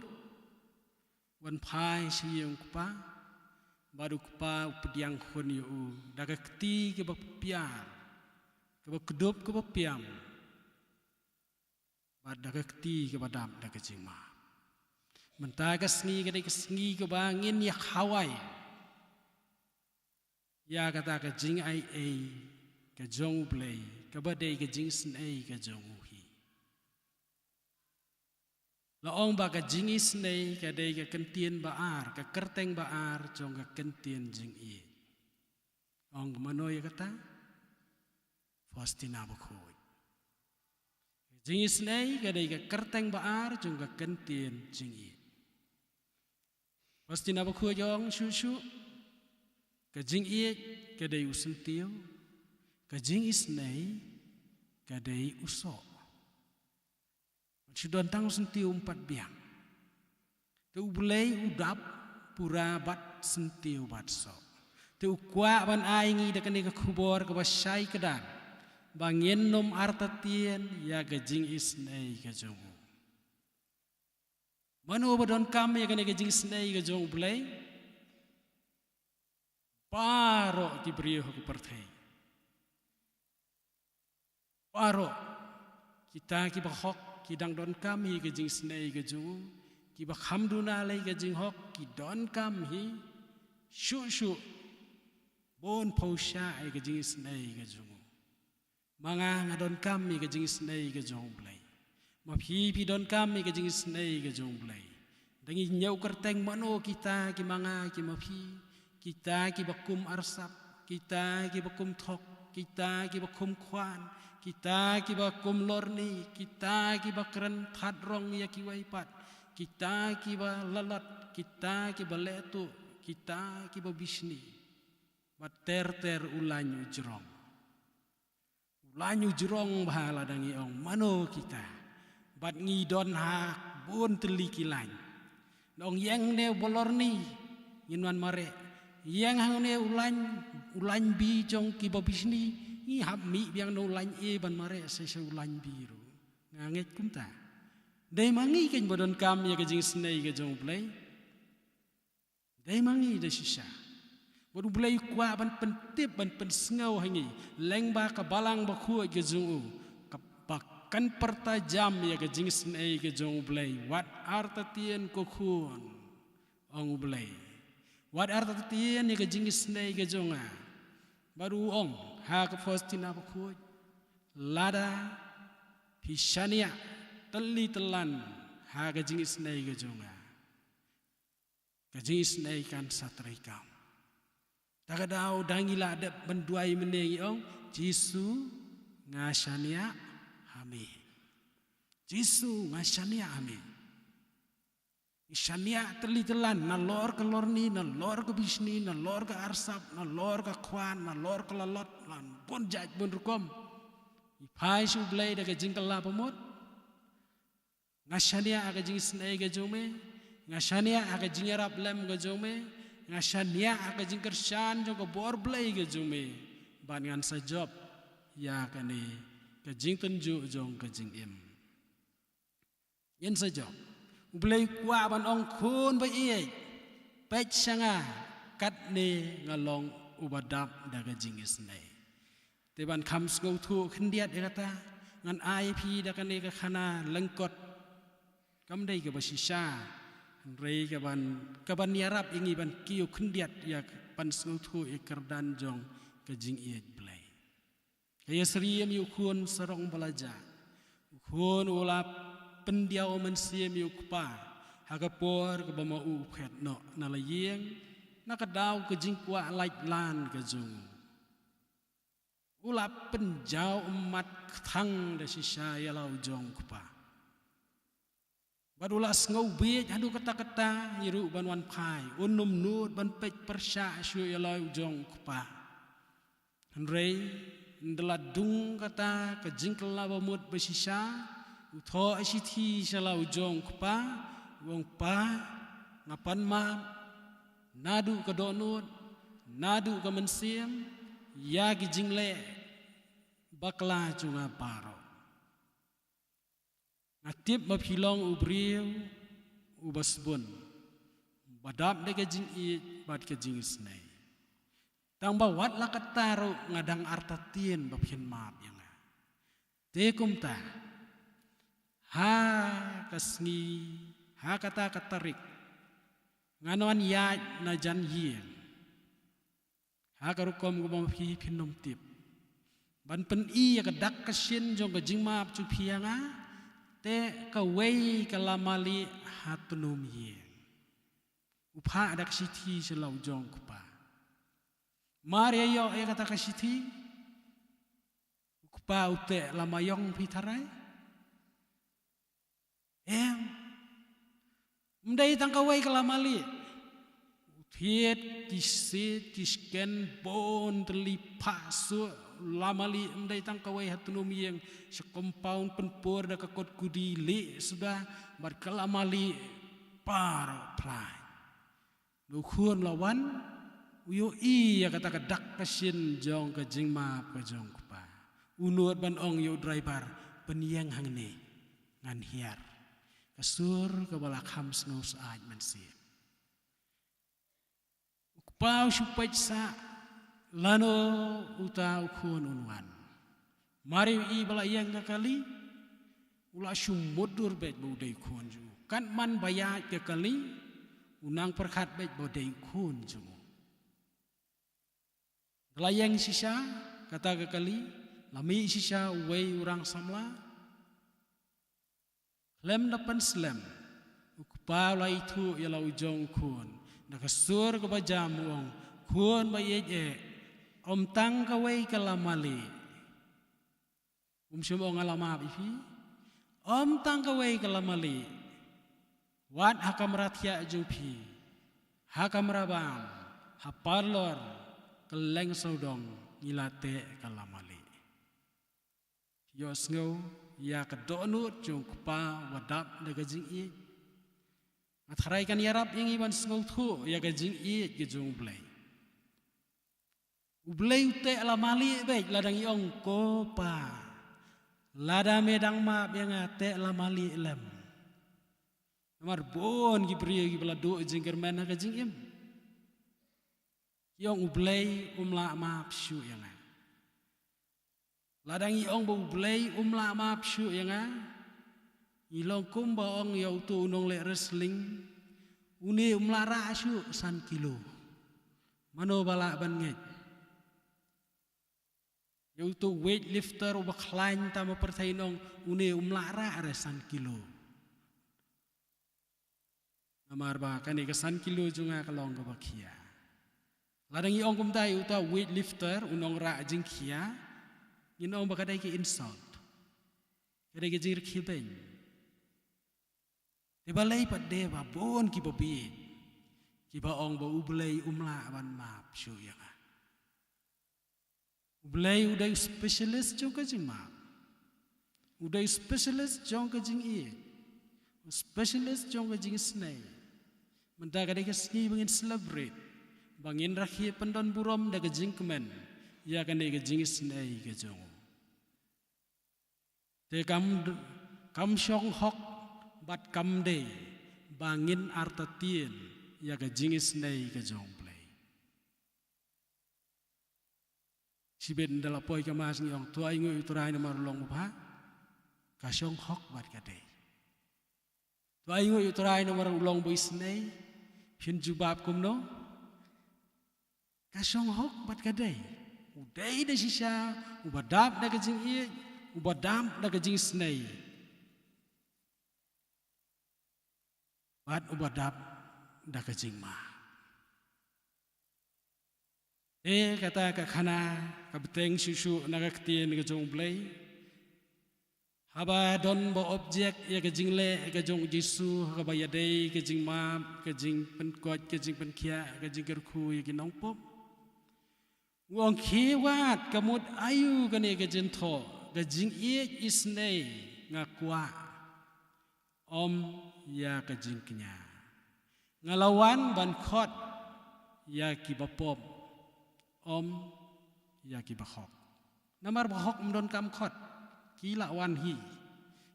Wan phai sha ïing u kpa, bad u kpa u pdiang khun ïa u da ka kti kaba piar, kaba kdup kaba piam, bad da ka kti kaba dap da ka jingma. Mynta ka sngi ka dei ka sngi kaba ngin ïa khawai ïa kata ka jingai ei ka jong U Blei, kaba dei ka jingisynei ka jong u hi. La ong ba ka jingisynei ka dei ka kyntien ba ar, ka kyrteng ba ar jong ka kyntien jingïeit. Ong mano ïa kata? Faustina Bakhuid. Ka jingisynei ka dei ka kyrteng ba ar jong ka kyntien jingïeit. Faustina Bakhuid ong shuh shuh, ka jingïeit ka dei u syntiew, ka jingisynei ka dei u soh. Shu don tang u syntiew um pat biang. Te U Blei u dap pura bad syntiew bad soh. Te u kwah ban ai ngi da kane ka khubor kaba shai kdar, ba ngin nym artatien ïa ka jingisynei ka jong u. Mano ba donkam ïa kane ka jingisynei ka jong U Blei? Baroh ki briew ha ka pyrthei. Baroh kita kiba hok ki dang donkam hi ka jingisynei ka jong u, kiba kham duna lei ka jinghok ki donkam hi shuh shuh. Bun phew sha ïa ka jingisynei ka jong u. Ma nga nga donkam ïa ka jingisynei ka jong U Blei. Ma phi phi donkam ïa ka jingisynei ka jong U Blei. Dang ïa ñiew kyrteng mano kita ki ma nga ki ma phi, kita kiba kum arsap, kita kiba kum thok, kita kiba kum khwan, kita kiba kum lorni, kita kiba kren thad rong ïa kiwei pat, kita kiba lalot, kita kiba lehtu, kita kiba bishni. Bad ter ter u lain u jrong. U lain u jrong bha lada ngi ong mano kita. Bad ngi don ha bun tylli ki lain. Nong ïeng ne u ba lorni ngin wan mareh. Ïeng hangne u lain, u lain bi jong kiba bishni, ngi hap mih biang na u lain A ban mareh sa sha u lain B ruh. Nga ngeit kumta. Dei ma ngi kein ba donkam ïa ka jingisynei ka jong U Blei. Dei ma ngi da shisha. Bad U Blei u kwah ban pyntip ban pynsngew ha ngi lyngba ka Balang Bakhuid ka jong u, kaba kan pyrta jam ïa ka jingisynei ka jong U Blei. Wat artatien ko khun, ong U Blei. Wat artatien ïa ka jingisynei ka jong nga. Bad u ong ha ka Faustina Bakhuid, lada phi shaniah tylli tyllan ha ka jingisynei ka jong nga, ka jingisynei kan sa treikam. Ta ka daw da ngi la dep ban duwai mynne ngi ong, Jisu, nga shaniah ha me. Jisu, nga shaniah ha me. Ngi shaniah tylli tyllan, nalor ka lorni, nalor ka bishni, nalor ka arsap, nalor ka khwan, nalor ka lalot, lan bun jait bun rukom. Ngi phai sha U Blei da ka jingkylla bamut. Nga shaniah ha ka jingisynei ka jong me, nga shaniah ha ka jingïarap lem ka jong me, nga shaniah ha ka jingkyrshan jong ka bor Blei ka jong me, bad ngan sa jop ïa kane ka jingtynjuh jong ka jingim. Ngin sa jop. U Blei u kwah ban ong khun ba ïeit, peit sha nga, katne nga long uba dap da ka jingisynei. Te ban kham sngewthuh khyndiat ïa kata, ngan ai phi da kane ka khana lyngkot. Kam dei kaba shisha, hynrei kaban, kaban ïarap ïa ngi ban kiew khyndiat ïa ban sngewthuh ïa ka kyrdan jong ka jingïeit Blei. Ka ïasyriem ïa u khun sarong ba la jah. U khun u la pyndiaw mynsiem ïa u kpa ha ka por kaba ma u u phet noh na la ïing, na ka daw ka jingkwah lait lan ka jong u. U la pynjaw ummat kthang da shisha ïa la u jong u kpa. Bad u la sngew bieit haduh katta katta ïa ruh ban wan phai, un ym nud ban peit pyrshah shuh ïa la u jong u kpa. Hynrei ynda la dung kata ka jingkylla bamut ba shisha, u thoh shithi sha la u jong u kpa, u ong, pa, nga pan map naduh ka dohnud, naduh ka mynsiem, ïa ki jingleh bakla jong nga baroh. Nga tip ba phi long u briew uba sbun, ba dap da ka jingïeit bad ka jingisnei. Tang ba wat la katta ruh nga dang artatien ba phin map ïa nga. Te kumta, ha ka sngi, ha kata ka tarik, ngan wan ïaid na jan ïing, ha ka rukom kaba phi phin ym tip, ban pyni ïa ka dak ka shin jong ka jingmap jong phi ïa nga. Te kawei ka la malieh ha tnum ïing. U phah da ka shithi sha la u jong u kpa. Mar ïa ïoh ïa kata ka shithi, u kpa u teh, la ma ïong phi tharai? Em. Ym dei tang kawei ka la malieh. U thied, ki siej, ki sken, bun tylli, phah shuh, la malieh. Ym dei tang kawei ha tnum ïing, sha compound pynpur da ka kot kudi, lieh suda, bad ka la malieh baroh phlaiñ. Na u khun la wan, u ïohi ïa kata ka dak ka shin jong ka jingmap ka jong u kpa. U nud ban ong ïa u driver, pynïeng hangne, ngan hiar. Ka sur kaba la kham sngewsih mynsiem. U kpa u shu peit sah, lano uta u khun un wan. Mar u ïohi ba la ïeng ka kali, u la shu mutdur beit ba u dei u khun jong u. Katba man ba ïaid ka kali, u nang pyrkhat beit ba u dei u khun jong u. Da la ïeng shisha kata ka kali, la mih shisha uwei u rang samla. Khlem da pynslem, u kpa u la ithuh ïa la u jong u khun. Da ka sur kaba jam u ong, khun ba ïeit eh, ym tang kawei ka la malieh. Um shym ong nga la map ïa phi. Ym tang kawei ka la malieh. Wat ha kamra thiah jong phi, ha kamra bam, ha parlor, kylleng sawdong ngi la teh ka la malieh. Ïohsngew ïa ka dohnud jong u kpa uba dap da ka jingïeit. Nga tharai kan ïarap ïa ngi ban sngewthuh ïa ka jingïeit ka jong U Blei. U Blei u teh la malieh beit, lada ngi ong ko Pa, lada me dang map ïa nga, teh la malieh lem. Namar bun ki briew kiba la duh jingkyrmen ha ka jingim. Ki ong U Blei um lah map shuh ïa nga. Lada ngi ong ba U Blei um lah map shuh ïa nga, ngi long kumba ong ïa uto u nongleh wrestling, une um lah rah shuh san kilo. Mano ba lah ban ngeit? Ïa uto u weightlifter uba khlaiñ tam ha pyrthei, un ong une um lah rah re san kilo. Namar ba kane ka san kilo jong nga ka long kaba khia. Lada ngi ong kumta ïa uta u weightlifter, u nongrah jingkhia, ngin ong ba ka dei ka insult, ka dei ka jingrakhe beiñ. Te balei pat de ba bun kiba bieit, kiba ong ba U Blei um lah ban map shuh ïa nga. U Blei u dei u specialist jong ka jingmap. U dei u specialist jong ka jingïeit. U specialist jong ka jingisnei. Mynta ka dei ka sngi ba ngin celebrate, ba ngin rakhe pyndonburom da ka jingkmen ïa kane ka jingisnei ka jong u. Te kam, kam shong hok bad kam dei ba ngin artatien ïa ka jingisnei ka jong U Blei. Shibit ynda la poi ka Mass ngi ong, to ainguh ïa U Trai namar u long ba bha. Ka shong hok bad ka dei. To ainguh ïa U Trai namar u long ba isnei. Phin jubab kumno? Ka shong hok bad ka dei. U dei da shisha uba dap da ka jingïeit, uba dap da ka jingisnei, bad uba dap da ka jingma. Te kata ka khana ka bteng shuh shuh na ka ktien ka jong U Blei. Haba don ba object ïa ka jingleh ka jong U Jisu, ha kaba ïadei ka jingmap, ka jingpynkoit, ka jingpynkhiah, ka jingkyrkhu ïa ki nongpop, u ong, khie wad ka mut aïu kane ka jingthoh, ka jingïeit isnei nga kwah, ym ïa ka jingkñia. Nga la wan ban khot ïa kiba pop, ym ïa kiba hok. Namar bahok ym don kam khot, ki la wan hi.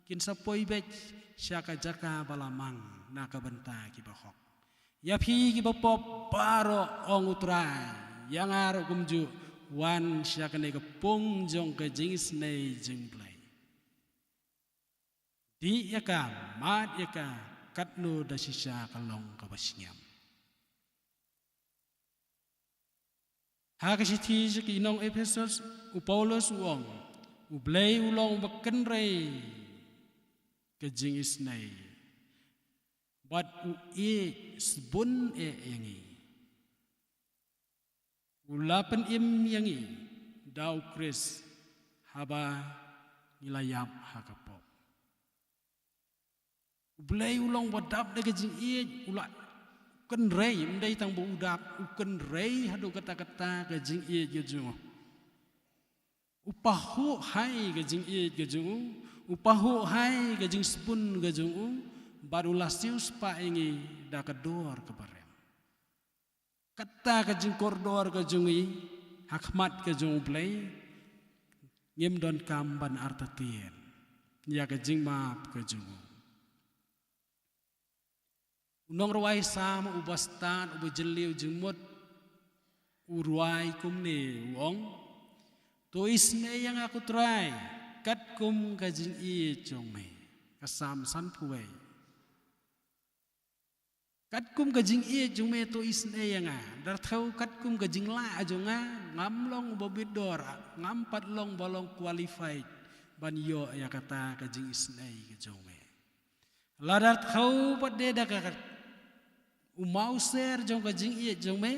Kin sa poi beit sha ka jaka ba la mang na ka bynta ki bahok. Ïa phi ki bapop baroh, ong U Trai, ïa nga ruh kumjuh, wan sha kane ka pung jong ka jingisynei jong U Blei. Dih ïa ka, mad ïa ka, katno da shisha ka long kaba shngiam. Ha ka shithi sha ki nong Ephesos, u Paulus u ong, U Blei u long uba kynrei ka jingisynei, bad u ïeit sbun eh ïa ngi. U la pynim ïa ngi da U Khrist haba ngi la ïap ha ka pop. U Blei u long ba dap da ka jingïeit, u la kynrei, ym dei tang ba u dap, u kynrei haduh katta katta ka jingïeit ka jong u. U pahuh hai ka jingïeit ka jong u, u pahuh hai ka jingsbun ka jong u, bad u la siewspah ïa ngi da ka dor kaba rem. Kata ka jingkordor ka jong ngi ha khmat ka jong U Blei, ngim donkam ban artatien ïa ka jingmap ka jong u. U nongrwai Salm uba stad, uba jylliew jingmut, u rwai kumne, u ong, to isynei ïa nga ko Trai, katkum ka jingïeit jong me. Ka Salm sanphew wei. Katkum ka jingïeit jong me to isynei ïa nga. Lada thew katkum ka jinglah jong nga, ngam long uba bit dor, ngam pat long ba long qualified ban ïoh ïa kata ka jingisynei ka jong me. Lada thew pat de da ka kat, u mawser jong ka jingïeit jong me,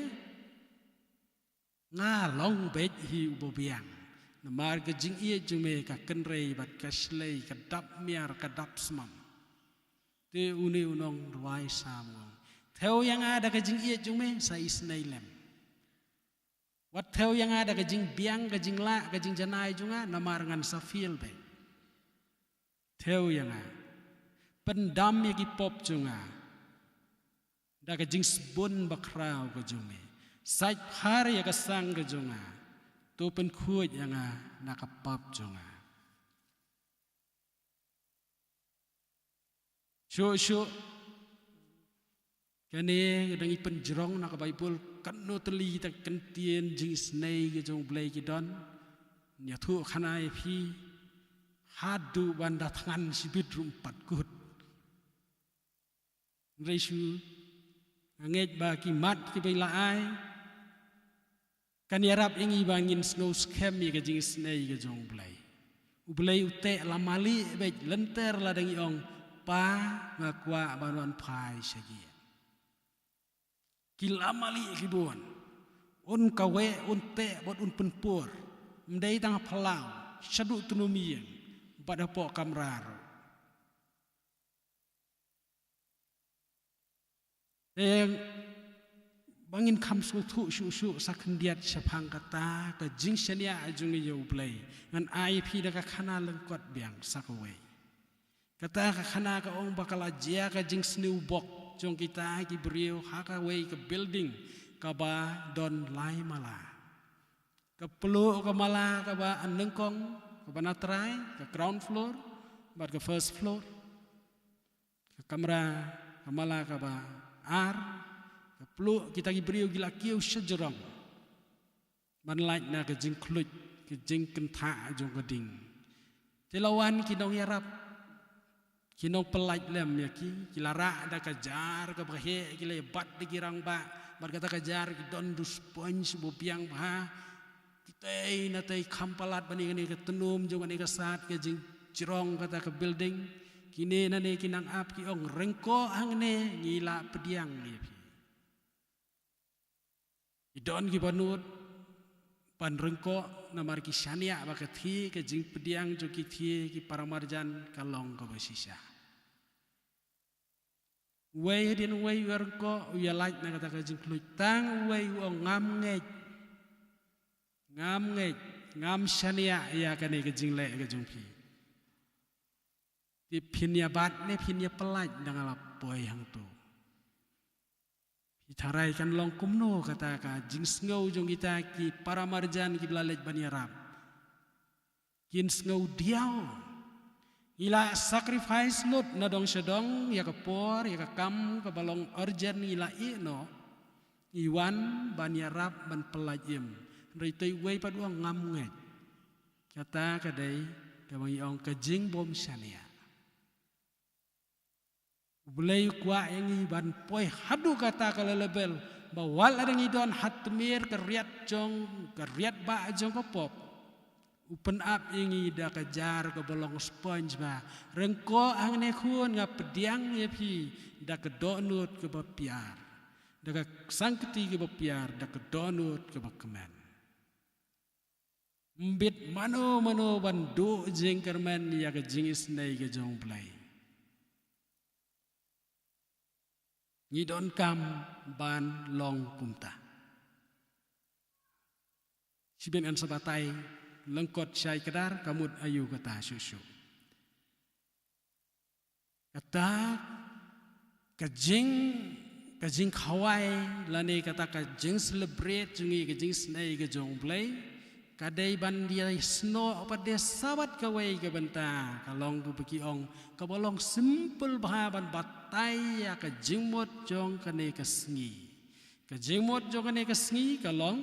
nga long beit hi uba biang. Namar ka jingïeit jong me ka kynrei bad ka shlei, ka dap miar, ka dap smam. Te une u nongrwai Salm u ong, thew ïa nga da ka jingïeit jong me, sa isynei lem. Wat thew ïa nga da ka jingbiang, ka jinglah, ka jingjanai jong nga, namar ngan sa fail beit. Thew ïa nga. Pyndam ïa ki pop jong nga da ka jingsbun bakhraw ka jong me. Sait phar ïa ka sang ka jong nga. To pynkhuid ïa nga na ka pap jong nga. Shuh shuh, kane ka dang ïa pynjrong na ka Baibl, katno tylli kita ki kyntien jingisynei ka jong U Blei ki don. Ïathuh khana ïa phi, haduh ban da thngan shibit ruh ym pat kut. Hynrei shu, nga ngeit ba ki mat kiba la ai kan ïarap ïa ngi ba ngin sngew skhem ïa ka jingisynei ka jong U Blei. U Blei u teh la malieh beit lynter lada ngi ong, Pa, nga kwah ban wan phai sha ki. Ki la malieh ki bun. Un kaweh, un teh bad un pynpur. Ym dei tang ha phyllaw, shaduh tnum ïing bad hapoh kamra ruh. Te ba ngin kham sngewthuh shuh shuh sa khyndiat shaphang kata ka jingshaniah jong ngi ïa U Blei, ngan ai ïa phi da ka khana lyngkot biang sa kawei. Kata ka khana ka ong ba ka la jia ka jingsniew bok jong kita ki briew ha kawei ka building kaba don lai mala. Ka pluh ka mala kaba nyngkong, kaba na trai, ka ground floor bad ka first floor. Ka kamra, ka mala kaba ar, ka pluh, kita ki briew ki la kiew shajrong ban lait na ka jingkhluit, ka jingkynthah jong ka ding. Te la wan ki nongïarap, ki nongpyllait lem ïa ki, ki la rah da ka jar kaba heh, ki la ïa bat da ki rangbah bad kata ka jar, ki don da u sponge ba biang bha. Kitei natei kham palat ban ïa kane ka tnum jong kane ka sad ka jingjrong kata ka building. Kine nane ki nang ap ki ong, ryngkoh hangne ngi la pdiang ïa phi. Ki don kiba nud ban ryngkoh namar ki shaniah ba ka thie, ka jingpdiang jong ki thie ki paramarjan ka long kaba shisha. Uwei hadien uwei u ïaryngkoh, u ïalait na kata ka jingkhluit. Tang uwei u ong, ngam ngeit. Ngam ngeit, ngam shaniah ïa kane ka jingleh ka jong phi. Te phin ïa bat ne phin ïa pyllait da nga la poi hangto. Phi tharai kan long kumno kata ka jingsngew jong kita ki paramarjan kiba la leit ban ïarap. Kin sngew diaw. Ngi la sacrifice lut na dong sha dong, ïa ka por, ïa ka kam, kaba long urgent ngi la ïeh noh. Ngi wan ban ïarap, ban pyllait im. Hynrei te uwei pat u ong ngam ngeit. Kata ka dei, kaba ngi ong ka jingbym shaniah. U Blei u kwah ïa ngi ban poi haduh kata ka level, ba wat la dang ngi don ha tmier ka riat jong, ka riat ba jong ka pop. U pynap ïa ngi da ka jar kaba long sponge ba, ryngkoh hangne khun nga pdiang ïa phi da ka dohnud kaba pyiar. Da ka sangkti kaba pyiar, da ka dohnud kaba kmen. Mbit mano mano ban duh jingkyrmen ïa ka jingisynei ka jong u Blei. Ngi donkam ban long kumta. Shibun yn sa batai lyngkot shai kdar ka mut aïu kata shuh shuh. Kata ka jing, ka jingkhawai lane kata ka jing celebrate jong ngi ka jingisynei ka jong u Blei. Ka dei ban ïasnoh pat de sabat kawei ka bynta, ka long kaba ki ong, kaba long simple bha ban batai ïa ka jingmut jong kane ka sngi. Ka jingmut jong kane ka sngi ka long,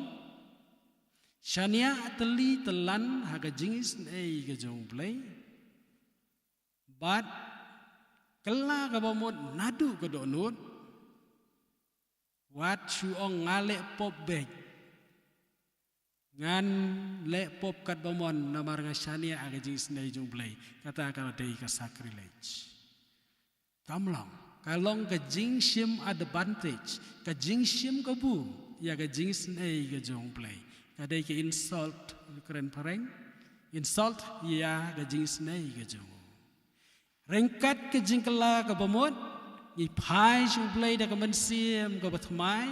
shaniah tylli tyllan ha ka jingisynei ka jong u Blei. Bad kylla kaba mut naduh ka dohnud. Wat shu ong nga leh pop beit. Ngan leh pop katba mon namar nga shaniah ha ka jingisynei jong u Blei. Kata ka dei ka sacrilege. Kam long. Ka long ka jingshim advantage, ka jingshim kabu ïa ka jingisynei ka jong u Blei. Ka dei ka insult, kren phareng. Insult ïa ka jingisynei ka jong u. Ryngkat ka jingkylla kaba mut, ngi phai sha u Blei da ka mynsiem kaba thymmai,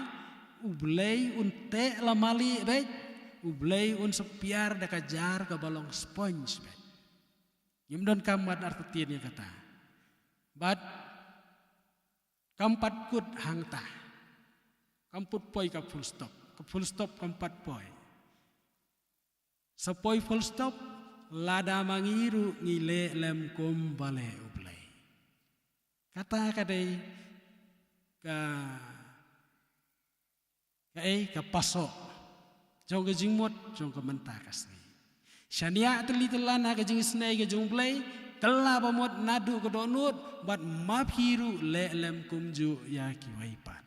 u Blei un teh la mali beit, u Blei un sa pyiar da ka jar kaba long sponge beit. Ngim donkam ban artatien ïa kata. Bad kam pat kut hangta. Kam pat poi ka full stop. Ka full stop kam pat poi. Sa poi full stop, lada ma ngi ruh ngi leh lem kum ba leh u Blei. Kata ka dei ka, kaei, ka pasoh jong ka jingmut jong ka mynta ka sngi. Shaniah tylli tyllan ha ka jingisynei ka jong u Blei, kylla ba mut naduh ka dohnud, bad ma phi ruh leh lem kumjuh ïa kiwei pat.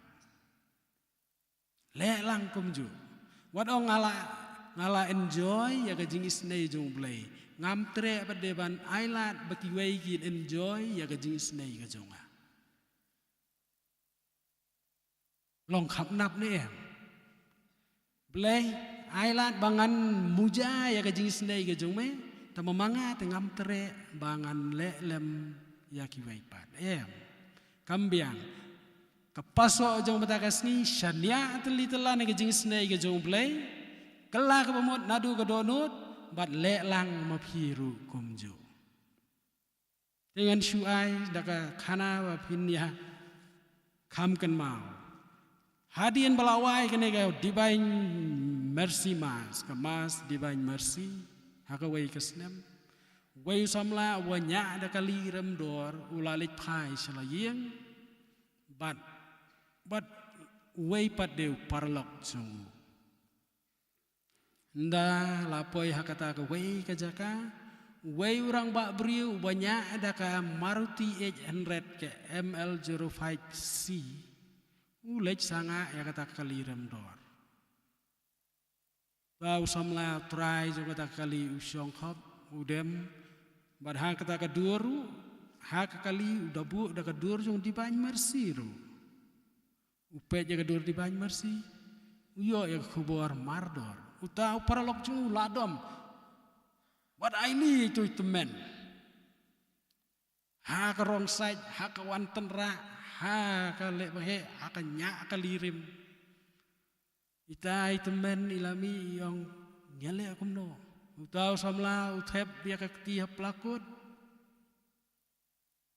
Leh lang kumjuh. Wat ong nga la, nga la enjoy ïa ka jingisynei jong u Blei. Ngam treh pat de ban ailad ba kiwei kin enjoy ïa ka jingisynei ka jong nga. Long khapnap ne em? Blei, ailad ba ngan muja ïa ka jingisynei ka jong me, tangba ma nga te ngam treh ba ngan leh lem ïa kiwei pat. Em. Kam biang. Ka pasoh jong mynta ka sngi, shaniah tylli tyllan ïa ka jingisynei ka jong u Blei. Kylla kaba mut naduh ka dohnud, bad leh lang ma phi ruh kumjuh. Te ngan shu ai da ka khana ba phin ïa kham kynmaw. Hadien ba la wai kane ka Divine Mercy Mass, ka Mass Divine Mercy, ha kawei ka snem, uwei u samla uba ñiah da ka kali rem dor u la leit phai sha la ïing. Bad, bad uwei pat de u paralok jong u. Ynda la poi ha kata kawei ka jaka, uwei u rangbah briew uba ñiah da ka Maruti eight hundred ka M L zero five C, u leit sangeh ïa kata ka kali rem dor. Uta u samla trai jong kata ka kali u shong khop, u dem, bad ha kata ka dur ruh, ha ka kali u da buh da ka dur jong Divine Mercy ruh. U peit ïa ka dur Divine Mercy, u ïoh ïa ka khubor mardor. Uta u paralok jong u la dom. Wat aini ito i tymmen. Ha ka rong sait, ha ka wan tynrah, ha ka leh ba heh, ha ka ñiah ka kali rem. Ita i tymmen i la mih i ong, ngi leh kumno. Uta u samla u thep ïa ka kti ha plakut.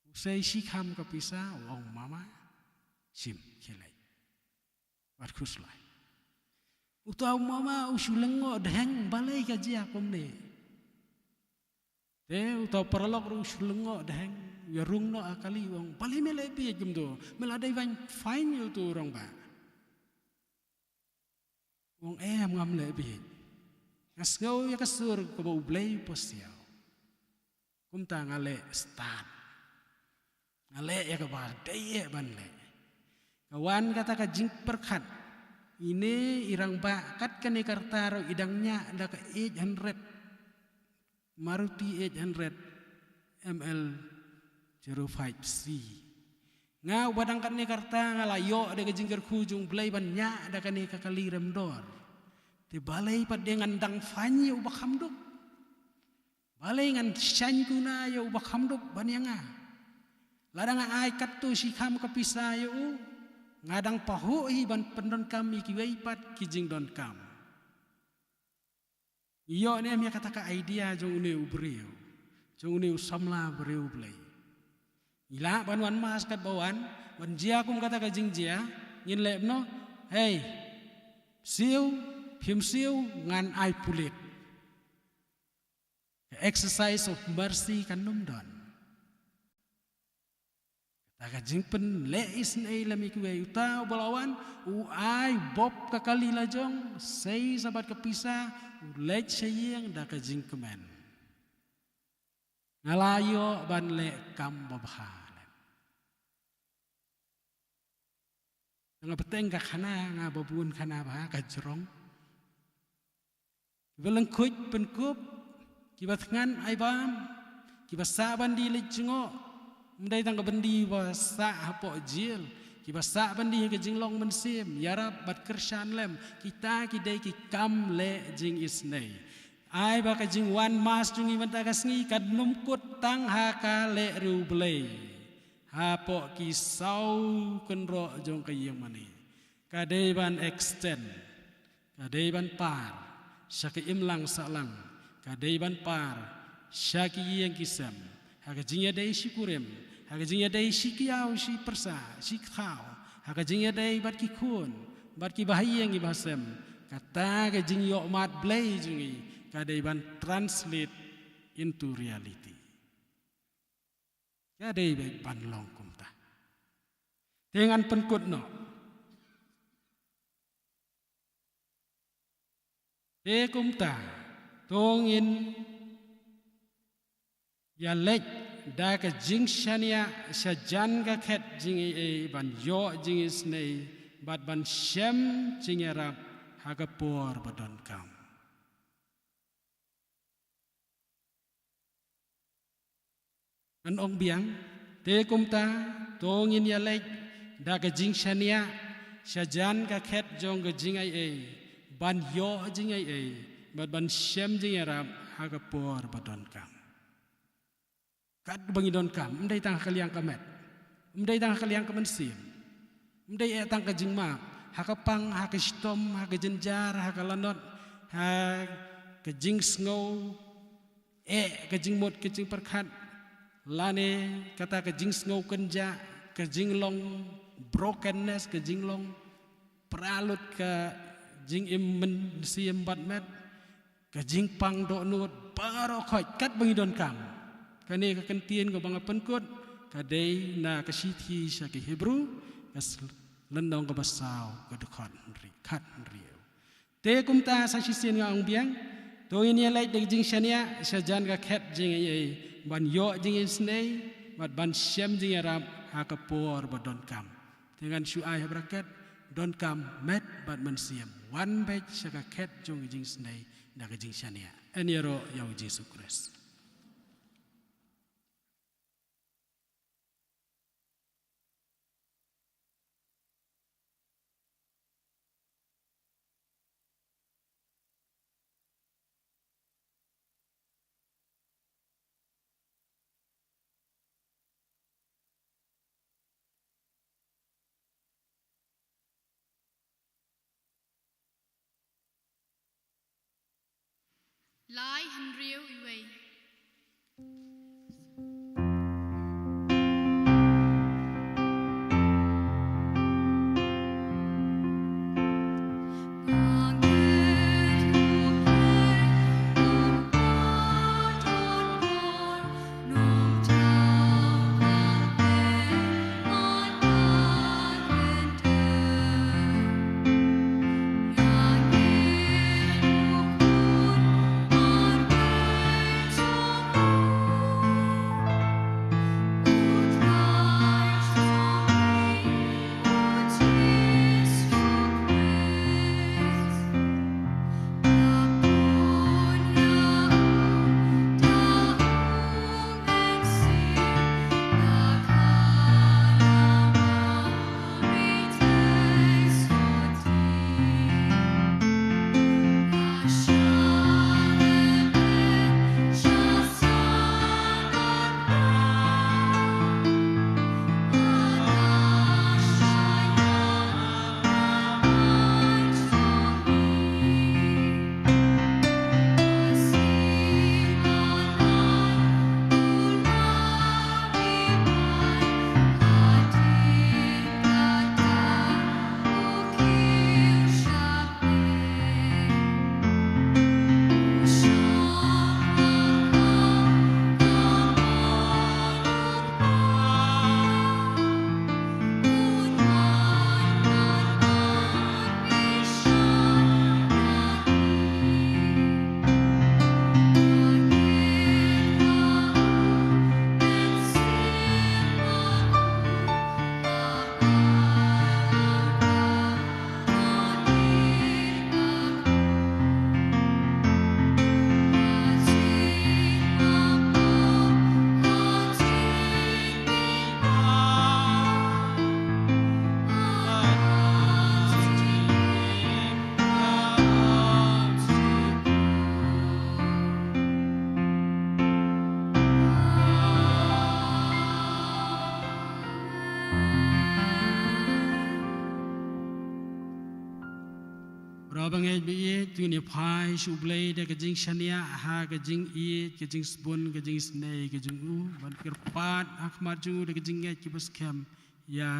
U sei shikham ka pisa, u ong mama, shim, khie leit. Wat khuslai. Uta u mama u shu lyngngoh dheng balei ka jia kumne. Eh, uta u paralok ruh u shu lyngngoh daheng, u ïarung noh ha kali, u ong, "Balei me leh bieit kumto? Me la dei ban fine ïa uto u rangbah." U ong, "Em, ngam leh bieit. Nga sngew ïa ka sur kaba U Blei u pasiaw. Kumta nga leh stad. Nga leh ïa kaba dei eh ban leh." Ka wan kata ka jingpyrkhat. Ine i rangbah kat kane ka rta ruh i dang ñiah da ka eight hundred, Maruti eight hundred M L zero five C. Nga uba dang katne ka rta nga la ïoh da ka jingkyrkhu jong U Blei ban ñiah da kane ka kali remdor. Te balei pat de ngan dang fine ïa uba kham duk? Balei ngan shaiñ kuna ïa uba kham duk ban ïa nga? Lada nga ai katto shi kham ka pisa ïa u, nga dang pahuh hi ban pyndonkam ïa kiwei pat ki jingdonkam. Ïoh ne em ïa kata ka idea jong une u briew, jong une u samla briew Blei. Ngi lah ban wan mass katba wan, wan jia kum kata ka jingjia, ngin leh kumno? Hei, siew, phim siew, ngan ai pulit. Ka exercise of mercy kan ym don. Kata ka jingpynleh isynei lem ïa kiwei, uta uba la wan, u ai bop ka kali la jong, sei sa bad ka pisa, u leit sha ïing da ka jingkmen. Nga la ïoh ban leh kam babha lem. Nga bteng ka khana, nga ba bun khana bha ka jrong. Kiba lyngkhuid pynkup, kiba thngan ai bam, kiba sah ban die leit jngoh, ym dei tang ka byndi ba sah hapoh jel, kiba sah ban die ha ka jinglong mynsiem, ïarap bad kyrshan lem, kita ki dei ki kam leh jingisynei. Ai ba ka jingwan mass jong ngi mynta ka sngi kan ym kut tang ha ka leh riewblei. Hapoh ki saw kynroh jong ka ïingmane. Ka dei ban extend, ka dei ban par sha ka imlang sahlang, ka dei ban par sha ki ïing ki sem, ha ka jingïadei shi kurim, ha ka jingïadei shi kiaw shi pyrsa, shi kthaw, ha ka jingïadei bad ki khun, bad ki bahaïing ki bahasem, kata ka jingïohmad Blei jong ngi ka dei ban translate into reality. Ka dei beit ban long kumta. Te ngan pynkut noh. Te kumta, to ngin ïaleit da ka jingshaniah shajan ka khet jingaiei ban ïoh jingisynei bad ban shem jingïarap ha ka por ba donkam. Ngan ong biang, te kumta, to ngin ïaleit da ka jingshaniah shajan ka khet jong ka jingaiei ban ïoh jingaiei bad ban shem jingïarap ha ka por ba donkam. Katba ngi donkam, ym dei tang ha ka liang ka met, ym dei tang ha ka liang ka mynsiem, ym dei eh tang ka jingmap, ha ka pang, ha ka shitom, ha ka jynjar, ha ka lanot, ha ka jingsngew eh ka jingmut ka jingpyrkhat, lane kata ka jingsngew kynjah, ka jinglong brokenness, ka jinglong pra lut ka jingim mynsiem bad met, ka jingpang dohnud baroh khoit katba ngi donkam. Kane ka kyntien kaba nga pynkut ka dei na ka shithi sha ki Hebru, ka lynnong kaba saw, ka dkhot hynriew, khat hynriew. Te kumta sa shisien nga ong biang, to ngin ïaleit da ka jingshaniah shajan ka khet jingaiei ban ïoh jingisynei bad ban shem jingïarap ha ka por ba donkam. Te ngan shu ai ha bracket, donkam met bad mynsiem. Wan beit sha ka khet jong ka jingisynei da ka jingshaniah. Yn ïaroh ïa U Jisu Khrist. Lai hynriew uwei. Para bangeit ba ïeit, to ngin ïa phai sha U Blei da ka jingshaniah ha ka jingïeit, ka jingsbun, ka jingisynei ka jong u, ban kyrpad ha khmat jong u da ka jingngeit kaba skhem ïa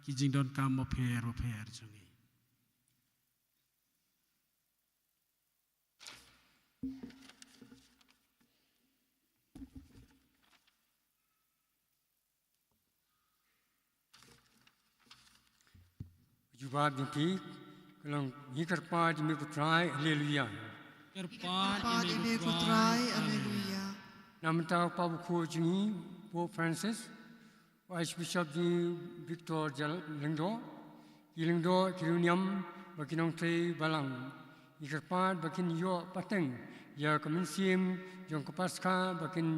ki jingdonkam bapher bapher jong ngi. Jubab jong phi ka long, ngi kyrpad ïa me ko Trai, haleluya. Kyrpad ïa me ko Trai, haleluya. Na bynta u Papa Bakhuid jong ngi, Pope Francis, u Archbishop jong ngi Victor Jal-, Lyngdoh, ki lyngdoh, ki riewniam bad ki nongtrei balang. Ngi kyrpad ba kin ïoh pateng ïa ka mynsiem jong ka Paskha, ba kin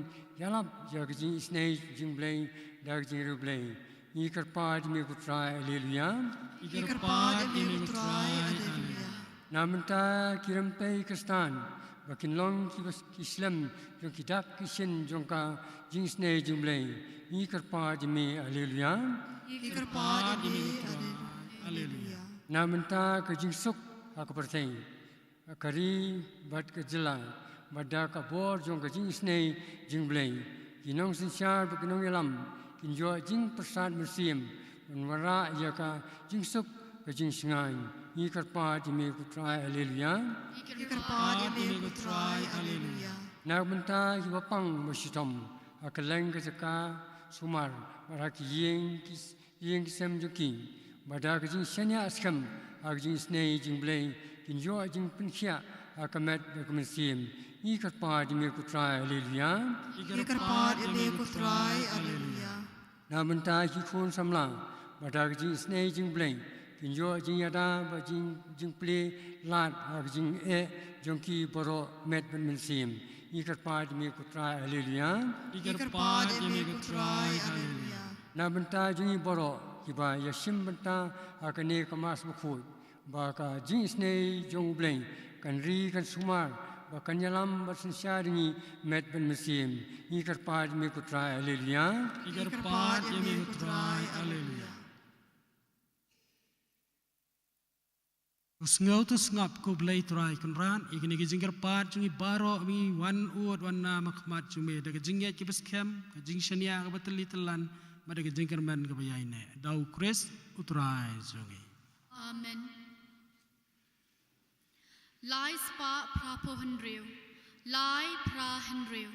ïalap ïa ka jingisynei jong U Blei da ka jingriewblei. Ngi kyrpad ïa me ko Trai, haleluya. Ngi kyrpad ïa me ko Trai, haleluya. Na bynta ki rympei Khristan ba kin long ki bas-, ki slem jong ki dak ki shin jong ka jingisynei jong U Blei. Ngi kyrpad ïa me, haleluya. Ngi kyrpad ïa me, haleluya. Na bynta ka jingsuk ha ka pyrthei, ka ri bad ka jylla, bad da ka bor jong ka jingisynei jong U Blei, ki nongsynshar bad ki nongïalam kin ïoh jingpyrsad mynsiem ban wanrah ïa ka jingsuk ka jingshngaiñ. Ngi kyrpad ïa me ko Trai, haleluya. Ngi kyrpad ïa me ko Trai, haleluya. Na bynta kiba pang ba shitom ha kylleng ka jaka sumar, bad ha ki ïing ki s-, ïing ki sem jong ki, bad da ka jingshaniah skhem ha ka jingisynei jong U Blei kin ïoh jingpynkhiah ha ka met bad ka mynsiem. Ngi kyrpad ïa me ko Trai, haleluya. Ngi kyrpad ïa me ko Trai, haleluya. Na bynta ki khun samla, bad da ka jingisynei jong U Blei kin ïoh jingïada bad jing, jingplie lad ha ka jingeh jong ki baroh met bad mynsiem. Ngi kyrpad ïa me ko Trai, haleluya. Ngi kyrpad ïa me ko Trai, haleluya. Na bynta jong ngi baroh kiba ïashim bynta ha kane ka Mass Bakhuid, ba ka jingisynei jong U Blei kan ri kan sumar, ba kan ïalam bad synshar ïa ngi met bad mynsiem. Ngi kyrpad ïa me ko Trai, haleluya. Ngi kyrpad ïa me ko Trai, haleluya. To sngew to sngap ko Blei Trai Kynrad ïa kine ki jingkyrpad jong ngi baroh, ba ngi wan ud wan nam ha khmat jong me da ka jingngeit kaba skhem, ka jingshaniah kaba tylli tyllan, bad da ka jingkyrmen kaba ïaineh. Da U Khrist U Trai jong ngi. Amen. Lai spah phraphew hynriew. Lai phra hynriew.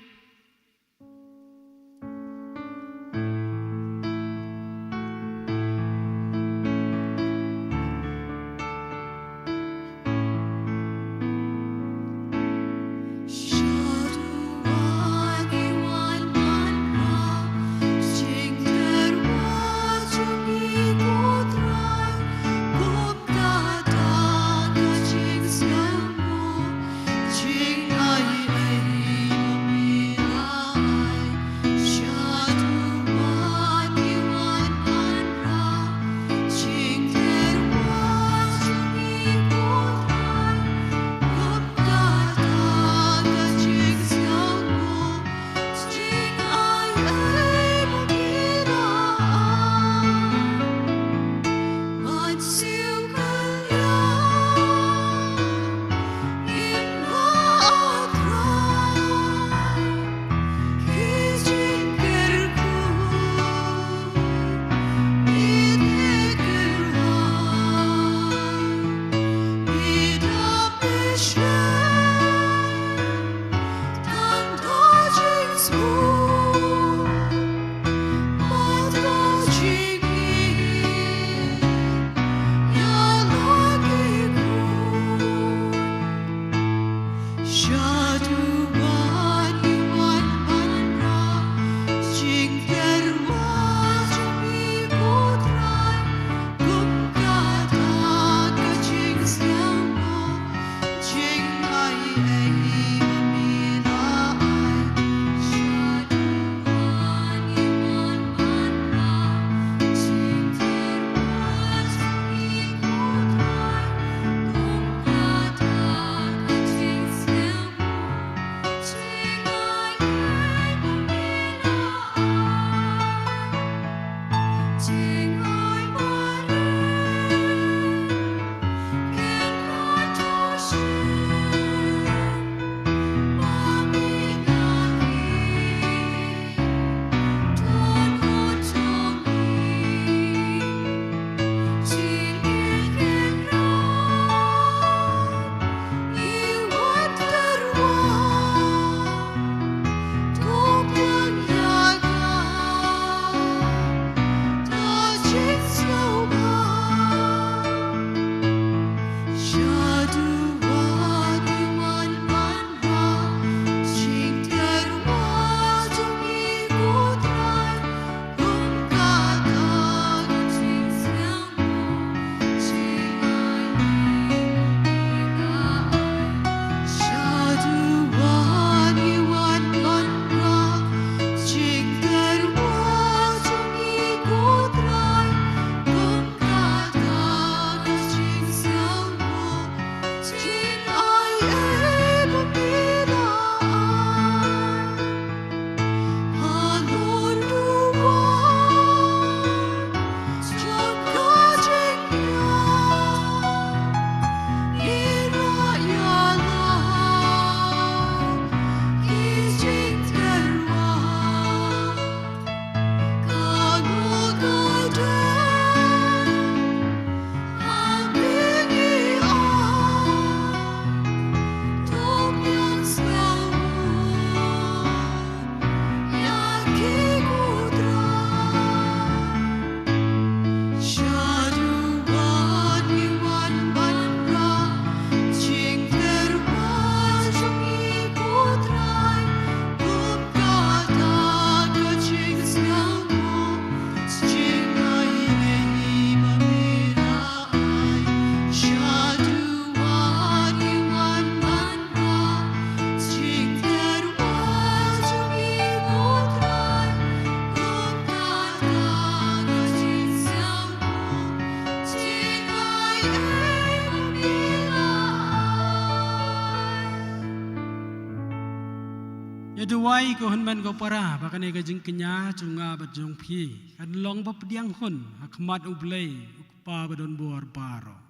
Ïa duwai ko hynmen ko para, ba kane ka jingkñia jong nga bad jong phi kan long ba pdiang hun ha khmat U Blei, U Kpa ba don bor baroh.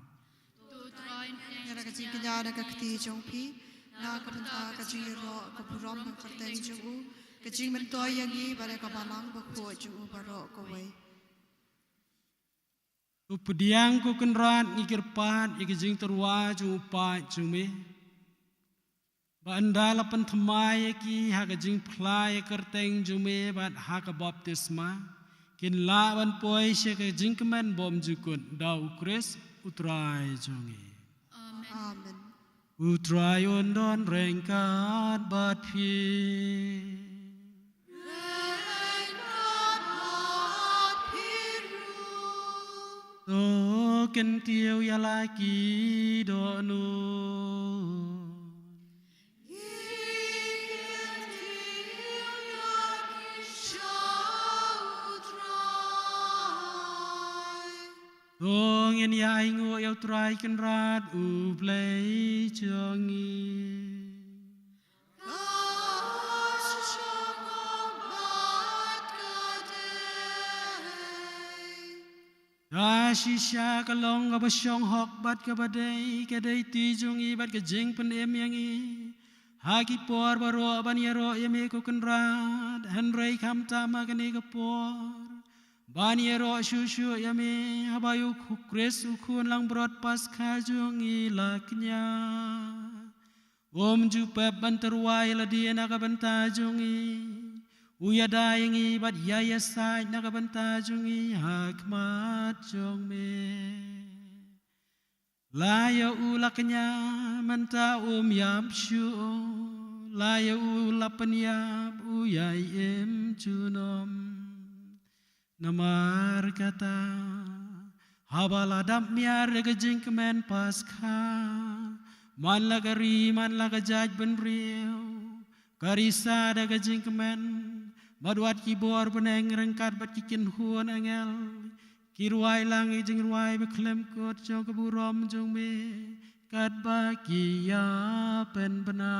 To Trai, ïa ka jingkñia na ka kti jong phi, na ka bynta ka jingïaroh ka burom ka kyrteng jong u, ka jingmyntoi ïa ngi bad ïa ka balang bakhuid jong u baroh kawei. To pdiang ko Kynrad, ngi kyrpad ïa ka jingtyrwa jong u paid jong me, ba ynda la pynthymmai ïa ki ha ka jingphla ïa ka kyrteng jong me bad ha ka baptisma, kin lah ban poi sha ka jingkmen bymjukut, da U Khrist U Trai jong ngi. Amen. U Trai un don ryngkat bad phi. To kyntiew ïa la ki dohnud. To ngin ïa ainguh ïa U Trai Kynrad U Blei jong ngi. Ka shisha ka long kaba shong hok bad kaba dei, ka dei ti jong ngi bad ka jingpynim ïa ngi ha ki por baroh ban ïaroh ïa me ko Kynrad, hynrei khamtam ha kane ka por ban ïaroh shuh shuh ïa me, haba ïa U Khrist U Khun langbrot Paskha jong ngi la kñia. Um ju pep ban tyrwa ïa lade na ka bynta jong ngi. U ïada ïa ngi bad ïai ïasaid na ka bynta jong ngi ha khmat jong me. La ïa u la kñia, mynta um ïap shuh. La ïa u la pynïap, u ïai im junom. Namar kata, haba la dap miar da ka jingkmen Paskha, man la ka ri, man la ka jaitbynriew, ka risa da ka jingkmen, bad wat ki bor bneng ryngkat bad ki kynhun angel, ki rwai lang ïa ki jingrwai bakhlem kut jong ka burom jong me, katba ki ïa pynbna.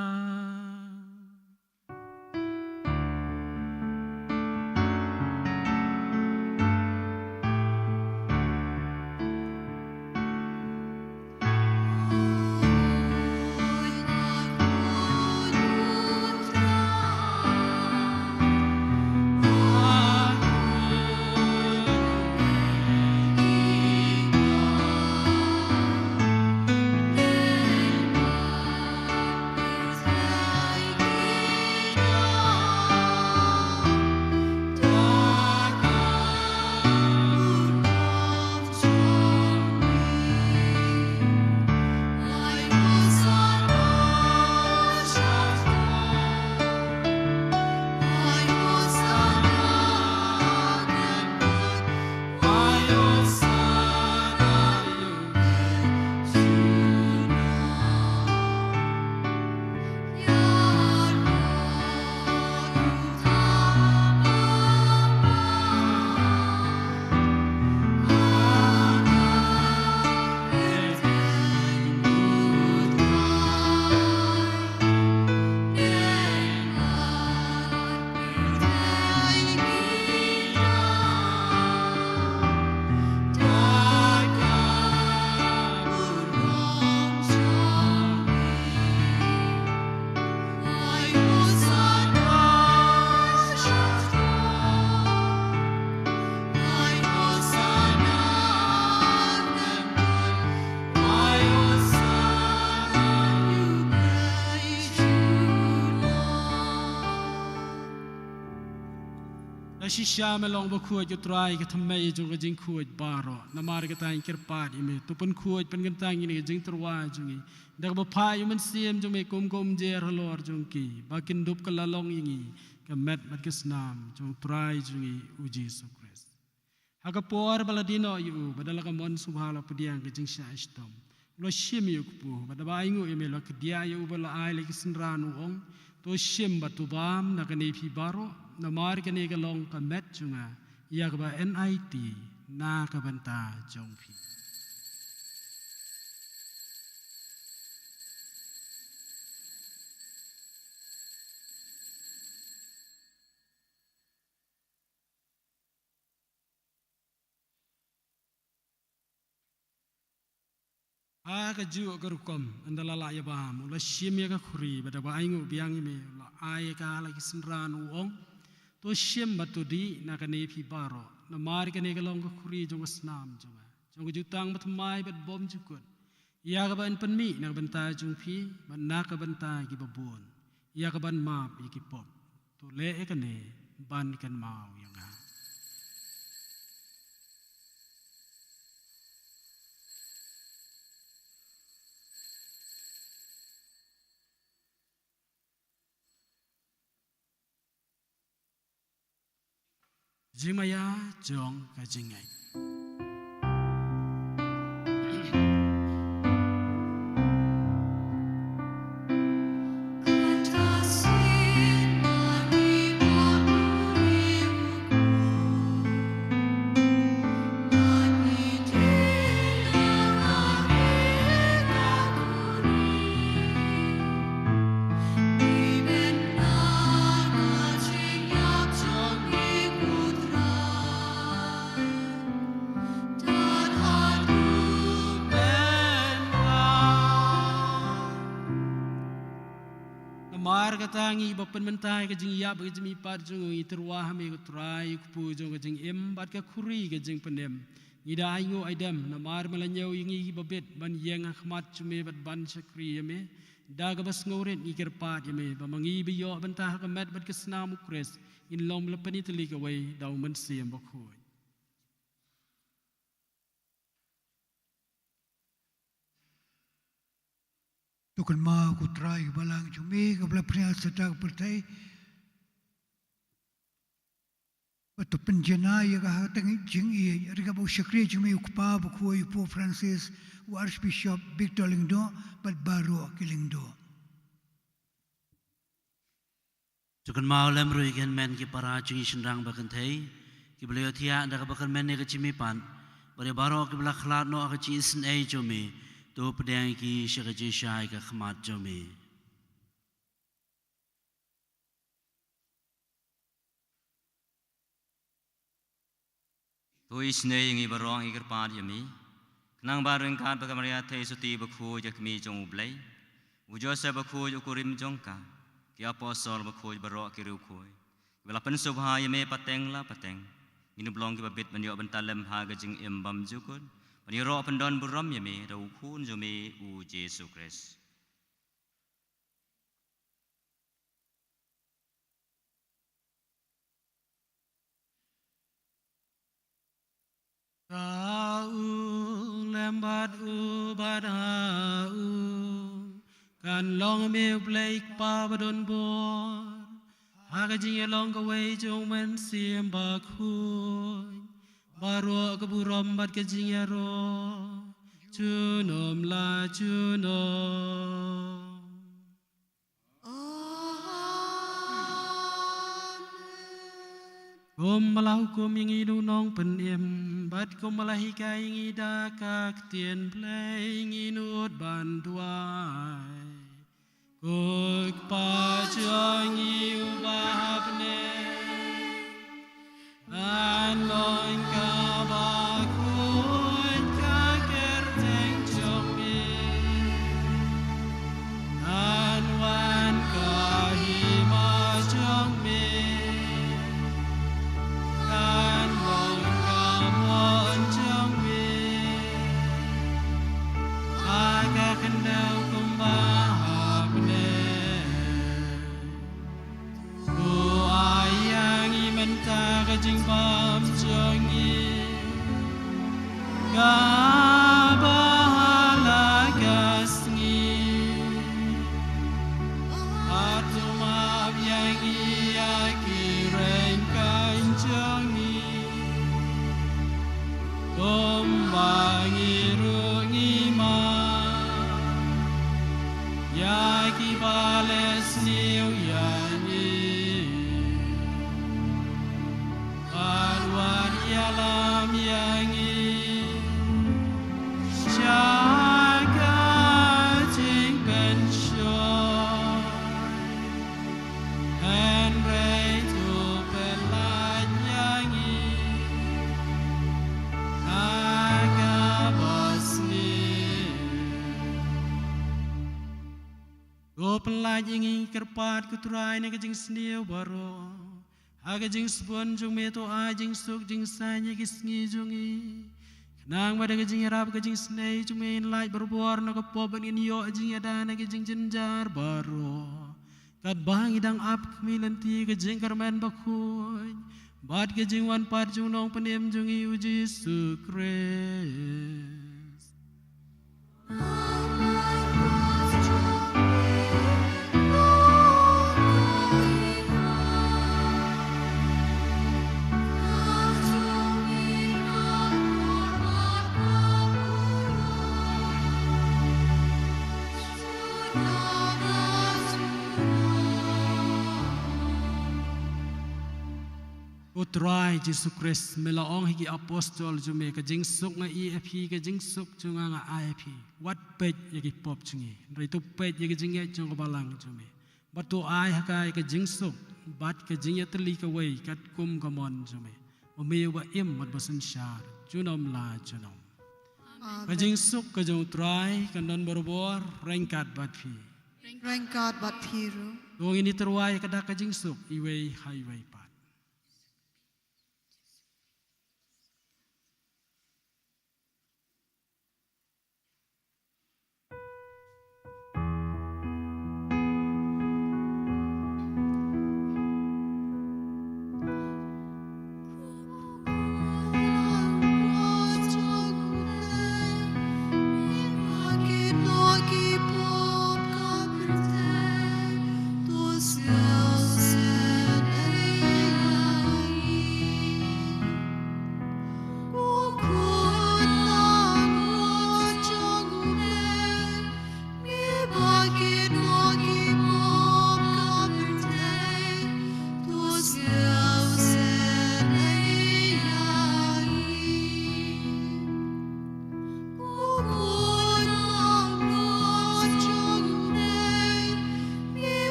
Ka shisha me long bakhuid ko Trai, ka thymmei jong ka jingkhuid baroh. Namar kata ngi kyrpad ïa me, to pynkhuid pynkyntang ïa kane ka jingtyrwa jong ngi da kaba phah ïa u Mynsiem jong me kum ka umjer halor jong ki, ba kin dup ka la long ïa ngi ka met bad ka snam jong u Trai jong ngi u Jisu Khrist. Ha ka por ba la die noh ïa u, bad da la ka mon sngewbha la pdiang ka jingshah shitom, u la shim ïa u kpu, bad da ba ainguh ïa me, u la kdiah ïa u bad u la ai la ki synran, u ong: To shim bad to bam na kane phi baroh, namar kane ka long ka met jong nga, ïa kaba yn aiti na ka bynta jong phi. Ha kajuh ka rukom, ynda la lah ïa bam, u la shim ïa ka khuri, bad haba ainguh biang ïa me, u la ai ïa ka ha la ki synran, u ong: To shim bad to dih na kane phi baroh, namar kane ka long ka khuri jong ka snam jong nga, jong ka jutang bathymmai bad bymjukut, ïa kaba yn pynmih na ka bynta jong phi bad na ka bynta kiba bun, ïa kaban map ïa ki pop. To leh ïa kane ban kynmaw ïa nga. Jingmaïa jong ka jingngeit. Namar kata ngi ba pynmynta ïa ka jingïap bad ka jingmihpat jong ngi, tyrwa ha me ko Trai, u kpu jong ka jingim bad ka khuri ka jingpynim. Ngi da ainguh aidem namar me la ñiew ïa ngi kiba bit ban ïeng ha khmat jong me bad ban shakri ïa me. Da kaba sngewrit ngi kyrpad ïa me ba ma ngi ba ïoh bynta ha ka met bad ka snam u Khrist, ngin long la pynitylli kawei da u Mynsiem Bakhuid. To kynmaw ko Trai ka balang jong me kaba la pynïaid sha kata ka pyrthei. Bad to pynjanai ïa ka ha kata ka jingïeit, ha kaba u shakri jong me u Kpa Bakhuid u Pope Francis, u Archbishop Victor Lyngdoh, bad baroh ki lyngdoh. To kynmaw lem ruh ïa ki hynmen ki para jong ngi shynrang ba kynthei, kiba la ïohthiah da kaba kyrmen ïa ka jingmihpat, bad ïa baroh kiba la khlad noh ha ka jingisynei jong me, to pdiang ïa ki sha ka jingshai ka khmat jong me. To isynei ïa ngi baroh, ngi kyrpad ïa me, khnang ba ryngkat bad ka Maria Theisotti Bakhuid ka kmie jong U Blei, u Joseph Bakhuid u kurim jong ka, ki apostol bakhuid baroh ki riewkhuid, kiba la pynsngewbha ïa me pateng la pateng, ngin ym long kiba bit ban ïoh bynta lem ha ka jingim bymjukut, ban ïaroh pyndonburom ïa me da u Khun jong me u Jisu Khrist. Ha u lem bad u bad ha u, kan long me U Blei Kpa badonbor, ha ka jingïalong kawei jong u Mynsiem Bakhuid, baroh ka burom bad ka jingïaroh, junom la junom. Kumba la hukum ïa ngi da u Nongpynim, bad kumba la hikai ïa ngi da ka ktien Blei, ngin ud ban duwai. Ko Kpa jong ngi uba ha bneng, kan long kaba khuid ka kyrteng jong me. Kan wan ka hima jong me. Kan long ka mon jong me ha ka khyndew kumba ha bneng. To ai ïa ngi mynta ka jingbam jong ngi kaba ha la ka sngi. Bad to map ïa ngi ïa ki ryngkaiñ jong ngi, kumba ngi ruh ngi map ïa kiba leh sniew ïa ngi. Bad wat ïalam ïa ngi sha ka jingpynshoi, hynrei to pynlait ïa ngi ha kaba sniew. To pynlait ïa ngi kyrpad ko Trai na ka jingsniew baroh. Ha ka jingsbun jong me to ai jingsuk jingsaiñ ïa ki sngi jong ngi. Khnang ba da ka jingïarap ka jingsnei jong me ngin lait barabor na ka pop bad ngin ïoh jingïada na ka jingjynjar baroh. Katba ngi dang ap khmih lynti ka jingkyrmen bakhuid bad ka jingwan pat jong u Nongpynim jong ngi u Jisu Khrist. Ko Trai Jisu Khrist, me la ong ha ki apostol jong me, ka jingsuk nga ïeh ïa phi, ka jingsuk jong nga nga ai ïa phi. Wat peit ïa ki pop jong ngi, hynrei to peit ïa ka jingngeit jong ka balang jong me. Bad to ai ha ka ka jingsuk bad ka jingïatylli kawei katkum ka mon jong me. Ba me uba im bad ba synshar junom la junom. Amen. Ka jingsuk ka jong u Trai kan don barabor ryngkat bad phi. Ryngkat bad phi ruh. To ngin ïa tyrwa ïa ka dak ka jingsuk iwei ha iwei pat.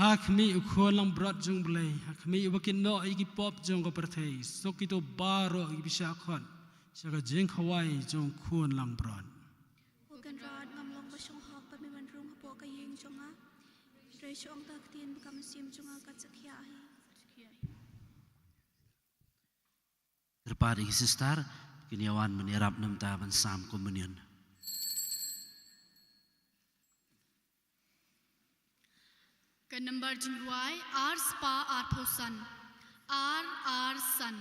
Ha khmih u Khun langbrot jong u Blei, ha khmih uba kynnoh ïa ki pop jong ka pyrthei, suk ïa kito baroh kiba shah khot sha ka jingkhawai jong u Khun langbrot. Ko Kynrad, ngam long ba shong hok ba me wan rung hapoh ka ïing jong nga, hynrei shu ong da ka ktien ba ka mynsiem jong nga kan sa khiah hi. Kyrpad ïa ki sister kin ïa wan ban ïarap na bynta ban sam communion. Ka number jingrwai ar spah arphew san. Ar ar san.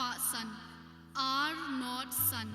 Pah san, ar not san.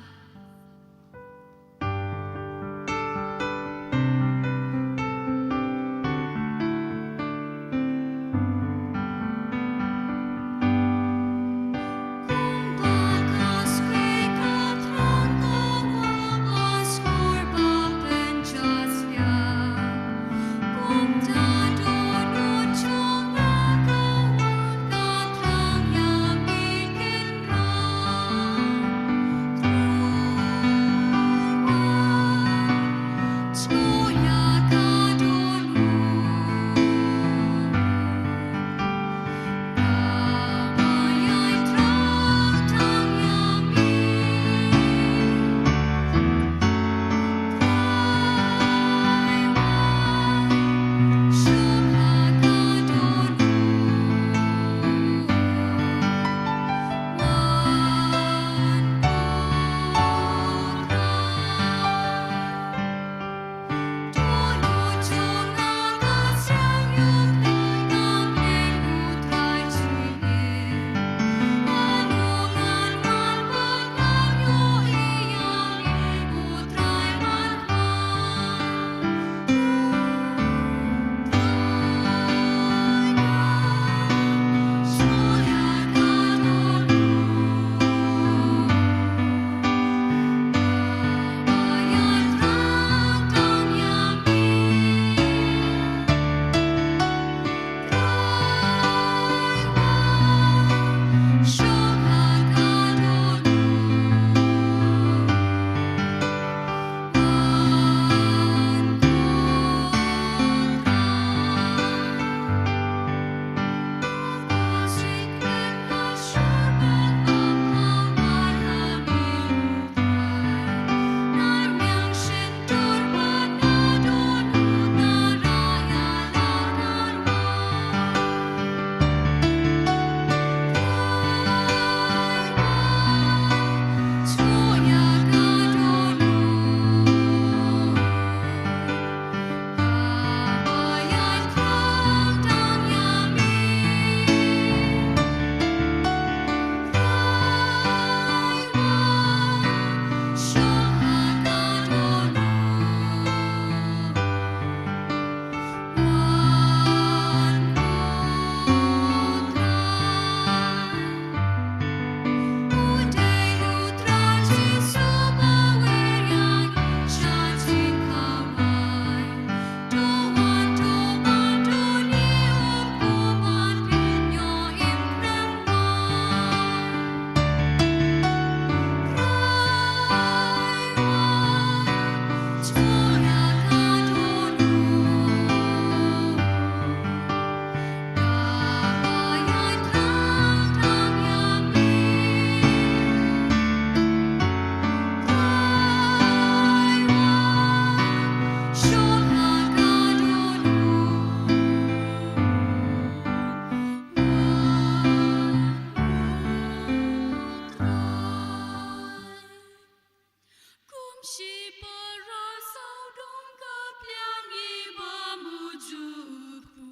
Kum shi para sawdong ka pliang i ba mujur u Pu.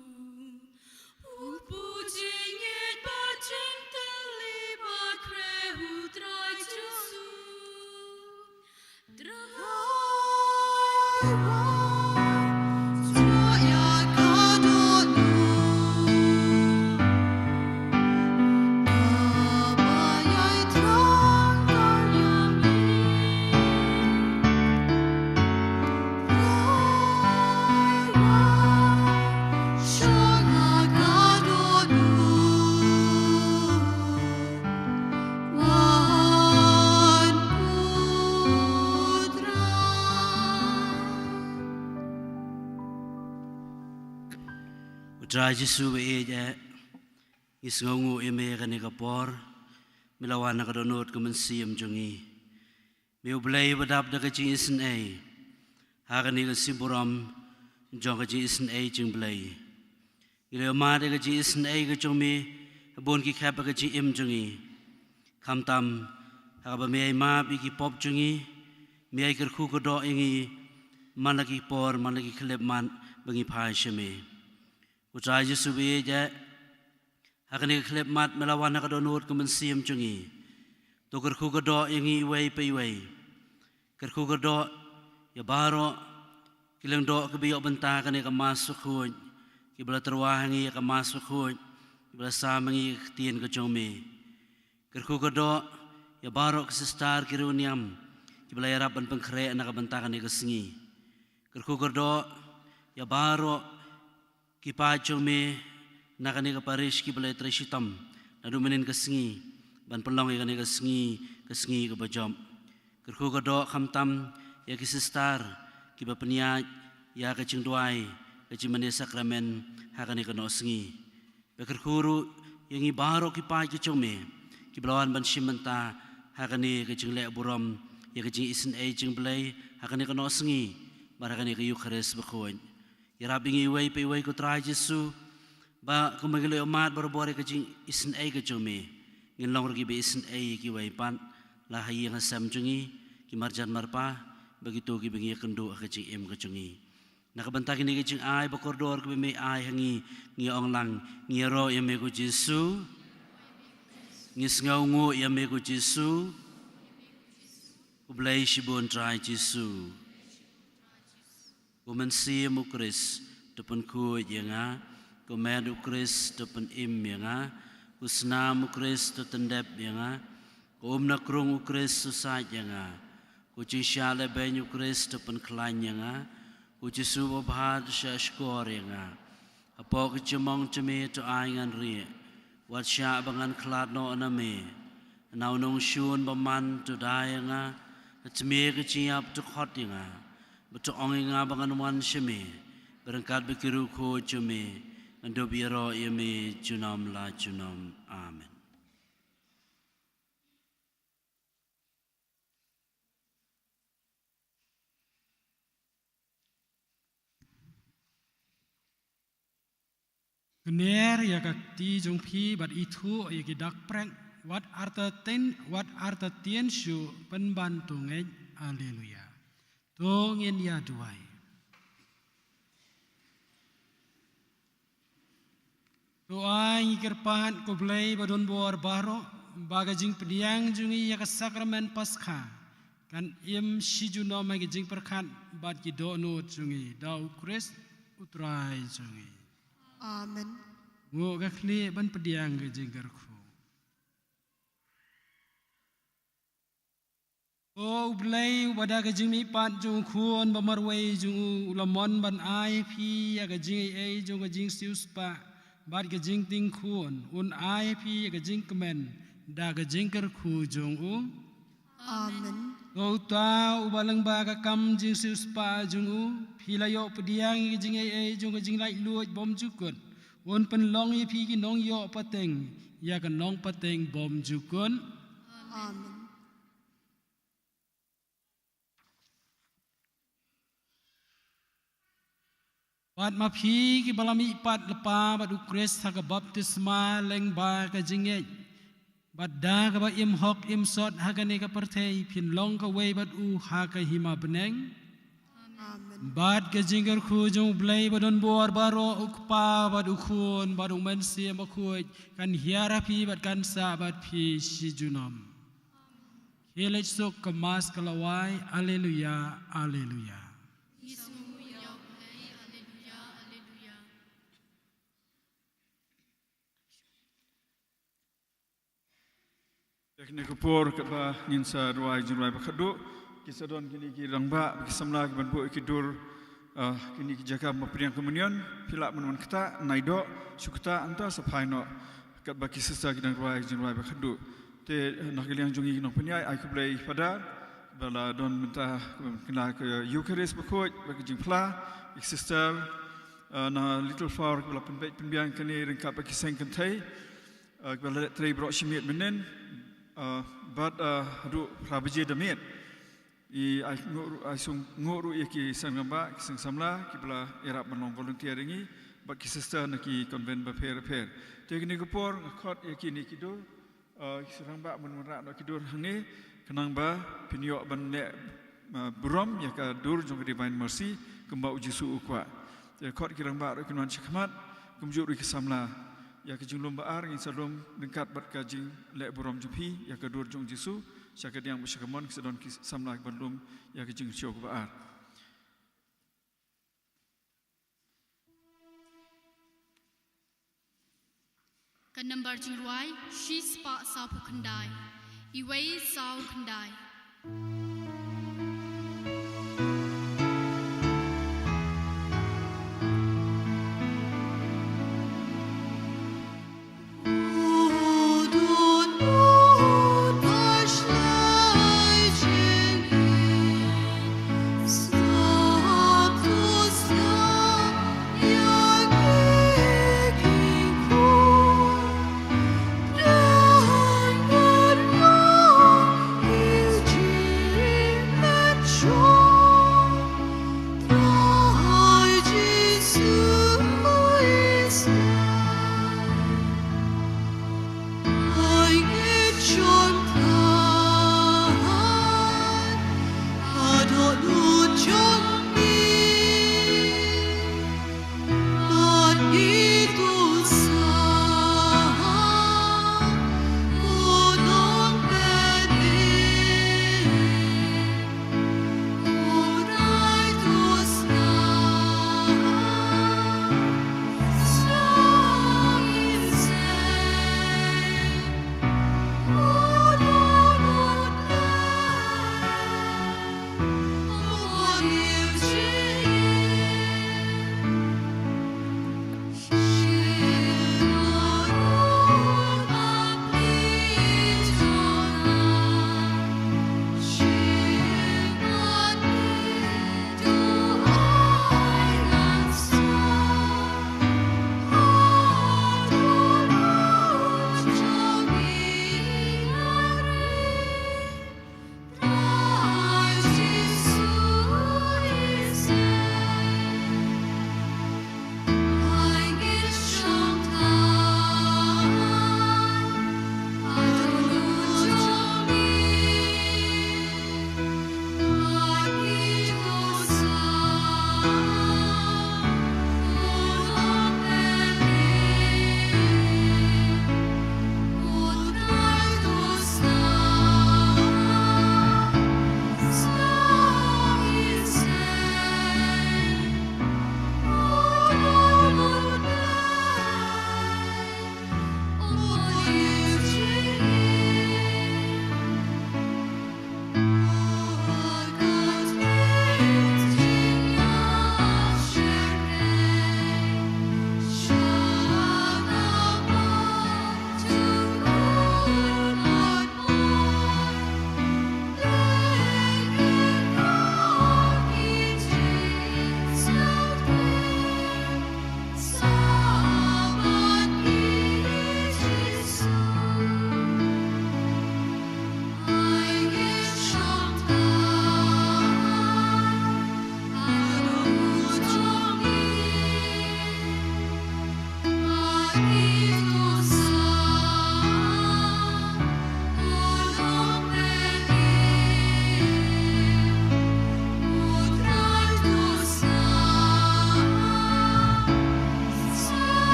U Pu jingngeit bad jingtylli ba khreh U Trai Jisu. Trai wa, jia ka dohnud. U Trai Jisu ba ïeit eh, ngi sngewnguh ïa me kane ka por, me la wan ha ka dohnud ka mynsiem jong ngi. Me U Blei ba dap da ka jingisynei, ha kane ka sngi burom jong ka jingisynei jong U Blei. Ngi la ïohmad ïa ka jingisynei ka jong me, ha bun ki khep ha ka jingim jong ngi. Khamtam, ha kaba me ai map ïa ki pop jong ngi, me ai kyrkhu kyrdoh ïa ngi, man la ki por, man la ki khyllipmat, ba ngi phai sha me. U Trai Jisu ba ïeit eh, ha kane ka khyllipmat me la wan ha ka dohnud ka mynsiem jong ngi. To kyrkhu kyrdoh ïa ngi iwei pa iwei. Kyrkhu kyrdoh ïa baroh ki lyngdoh kiba ïoh bynta kane ka Mass bakhuid, kiba la tyrwa ha ngi ïa ka Mass bakhuid, kiba la sam ha ngi ïa ka ktien ka jong me. Kyrkhu kyrdoh ïa baroh ki sister ki riewniam kiba la ïarap ban pynkhreh na ka bynta kane ka sngi. Kyrkhu kyrdoh ïa baroh ki paid jong me na kane ka parish kiba la trei shitom naduh mynnin ka sngi ban pynlong ïa kane ka sngi ka sngi kaba jop. Kyrkhu kyrdoh khamtam ïa ki sister kiba pynïaid ïa ka jingduwai ka jingmane sakramen ha kane ka nohsngi. Ba kyrkhu ruh ïa ngi baroh ki paid ki jong me kiba la wan ban shim bynta ha kane ka jingleh burom ïa ka jingisynei jong U Blei ha kane ka nohsngi bad ha kane ka Eukharist bakhuid. Ïarap ïa ngi iwei pa iwei ko Trai Jisu, ba kumba ngi la ïohmad barabor ïa ka jingisynei ka jong me, ngin long ruh kiba isynei ïa kiwei pat, la ha ïing ha sem jong ngi, ki marjan marpa bad kito kiba ngi ïakynduh ha ka jingim ka jong ngi. Na ka bynta kine ki jingai ba kordor kiba me ai ha ngi, ngi ong lang, ngi ïaroh ïa me ko Jisu, ngi sngewnguh ïa me ko Jisu. Khublei shibun Trai Jisu. Ko Mynsiem U Khrist to pynkhuid ïa nga, ko met U Khrist to pynim ïa nga, ko snam U Khrist to tyndep ïa nga, ko umna krung U Khrist to sait ïa nga, ko jingshah lehbeiñ U Khrist to pynkhlaiñ ïa nga, ko Jisu babha to shah shkor ïa nga. Hapoh ka jingmong jong me to ai ngan rieh, wat shah ba ngan khlad noh na me. Na u nongshun bymman to da ïa nga, na tmier ka jingïap to khot ïa nga, bad to ong ïa nga ba ngan wan sha me, bad ryngkat bad ki riewkhuid jong me ngan dup ïaroh ïa me junom la junom. Amen. Kner ïa ka kti jong phi bad ithuh ïa ki dak prek, wat artatien, wat artatien shuh, pynban to ngeit. Haleluya. To ngin ïa duwai. To ai ngi kyrpad ko Blei ba don bor baroh, ba ka jingpdiang jong ngi ïa ka sakramen Paskha kan im shi junom ha ki jingpyrkhat bad ki dohnud jong ngi, da U Khrist U Trai jong ngi. Amen. Nguh ka khlieh ban pdiang ka jingkyrkhu. Ko U Blei, uba da ka jingmihpat jong U Khun bamarwei jong u, u la mon ban ai phi ïa ka jingaiei jong ka jingsiewspah bad ka jingting khun, un ai phi ïa ka jingkmen da ka jingkyrkhu jong u. Amen. Ko Uta, uba lyngba ka kam jingsiewspah jong u phi la ïoh pdiang ïa ka jingaiei jong ka jinglaitluid bymjukut, un pynlong ïa phi ki nongïoh pateng ïa ka nongpateng bymjukut. Amen. Bad ma phi kiba la mihpat lypa bad U Khrist ha ka baptisma lyngba ka jingngeit, bad da kaba im hok im sot ha kane ka pyrthei phin long kawei bad u ha ka hima bneng. Amen. Bad ka jingkyrkhu jong U Blei ba don bor baroh, U Kpa bad U Khun bad U Mynsiem Bakhuid, kan hiar ha phi bad kan sah bad phi shi junom. Khie leit suk, ka Mass ka la wai. Alleluia, alleluia. Ïa kine ki por katba ngin sa rwai jingrwai ba khadduh, ki sa don kine ki rangbah, ki samla ki ban buh ki dur, ah, kine ki jaka ba pdiang communion, phi lah ban wan ktah, nai doh shu ktah, nangta sa phai noh katba ki sister ki dang rwai jingrwai ba khadduh. Te na ka liang jong ngi ki nongpynïaid, ai khublei Father ba la don mynta, kynnoh ka Eucharist bakhuid, ba ka jingphla, ki sister, ah, na Little Flower kiba la pynbeit pynbiang kane ryngkat bad ki seng kynthei, ah, kiba la leh trei baroh shi miet mynnin, ah, bad, ah, haduh phra baje da miet. I ai nguh ruh, ai sngewbha nguh ruh ïa ki seng rangbah, ki seng samla kiba la ïarap ban long volunteer ïa ngi, bad ki sister na ki convent bapher bapher. Te kine ki por nga khot ïa kine ki dur, ah, ki seng rangbah ban wanrah noh ki dur hangne, khnang ba phin ïoh ban leh, ah, burom ïa ka dur jong ka Divine Mercy kumba U Jisu u kwah. Te khot ki rangbah ruh kin wan shakhmat, kumjuh ruh ki samla. Ïa ka jinglum ba ar ngin sa lum ryngkat bad ka jingleh burom jong phi ïa ka dur jong Jisu, sha ka diang bad sha ka mon ki sa don ki samla ki ban lum ïa ka jingsngew kaba ar. Ka nambar jingrwai, shispah sawphew khyndai. Iwei saw khyndai.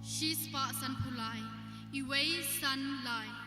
Shispah sanphew lai, iwei san lai.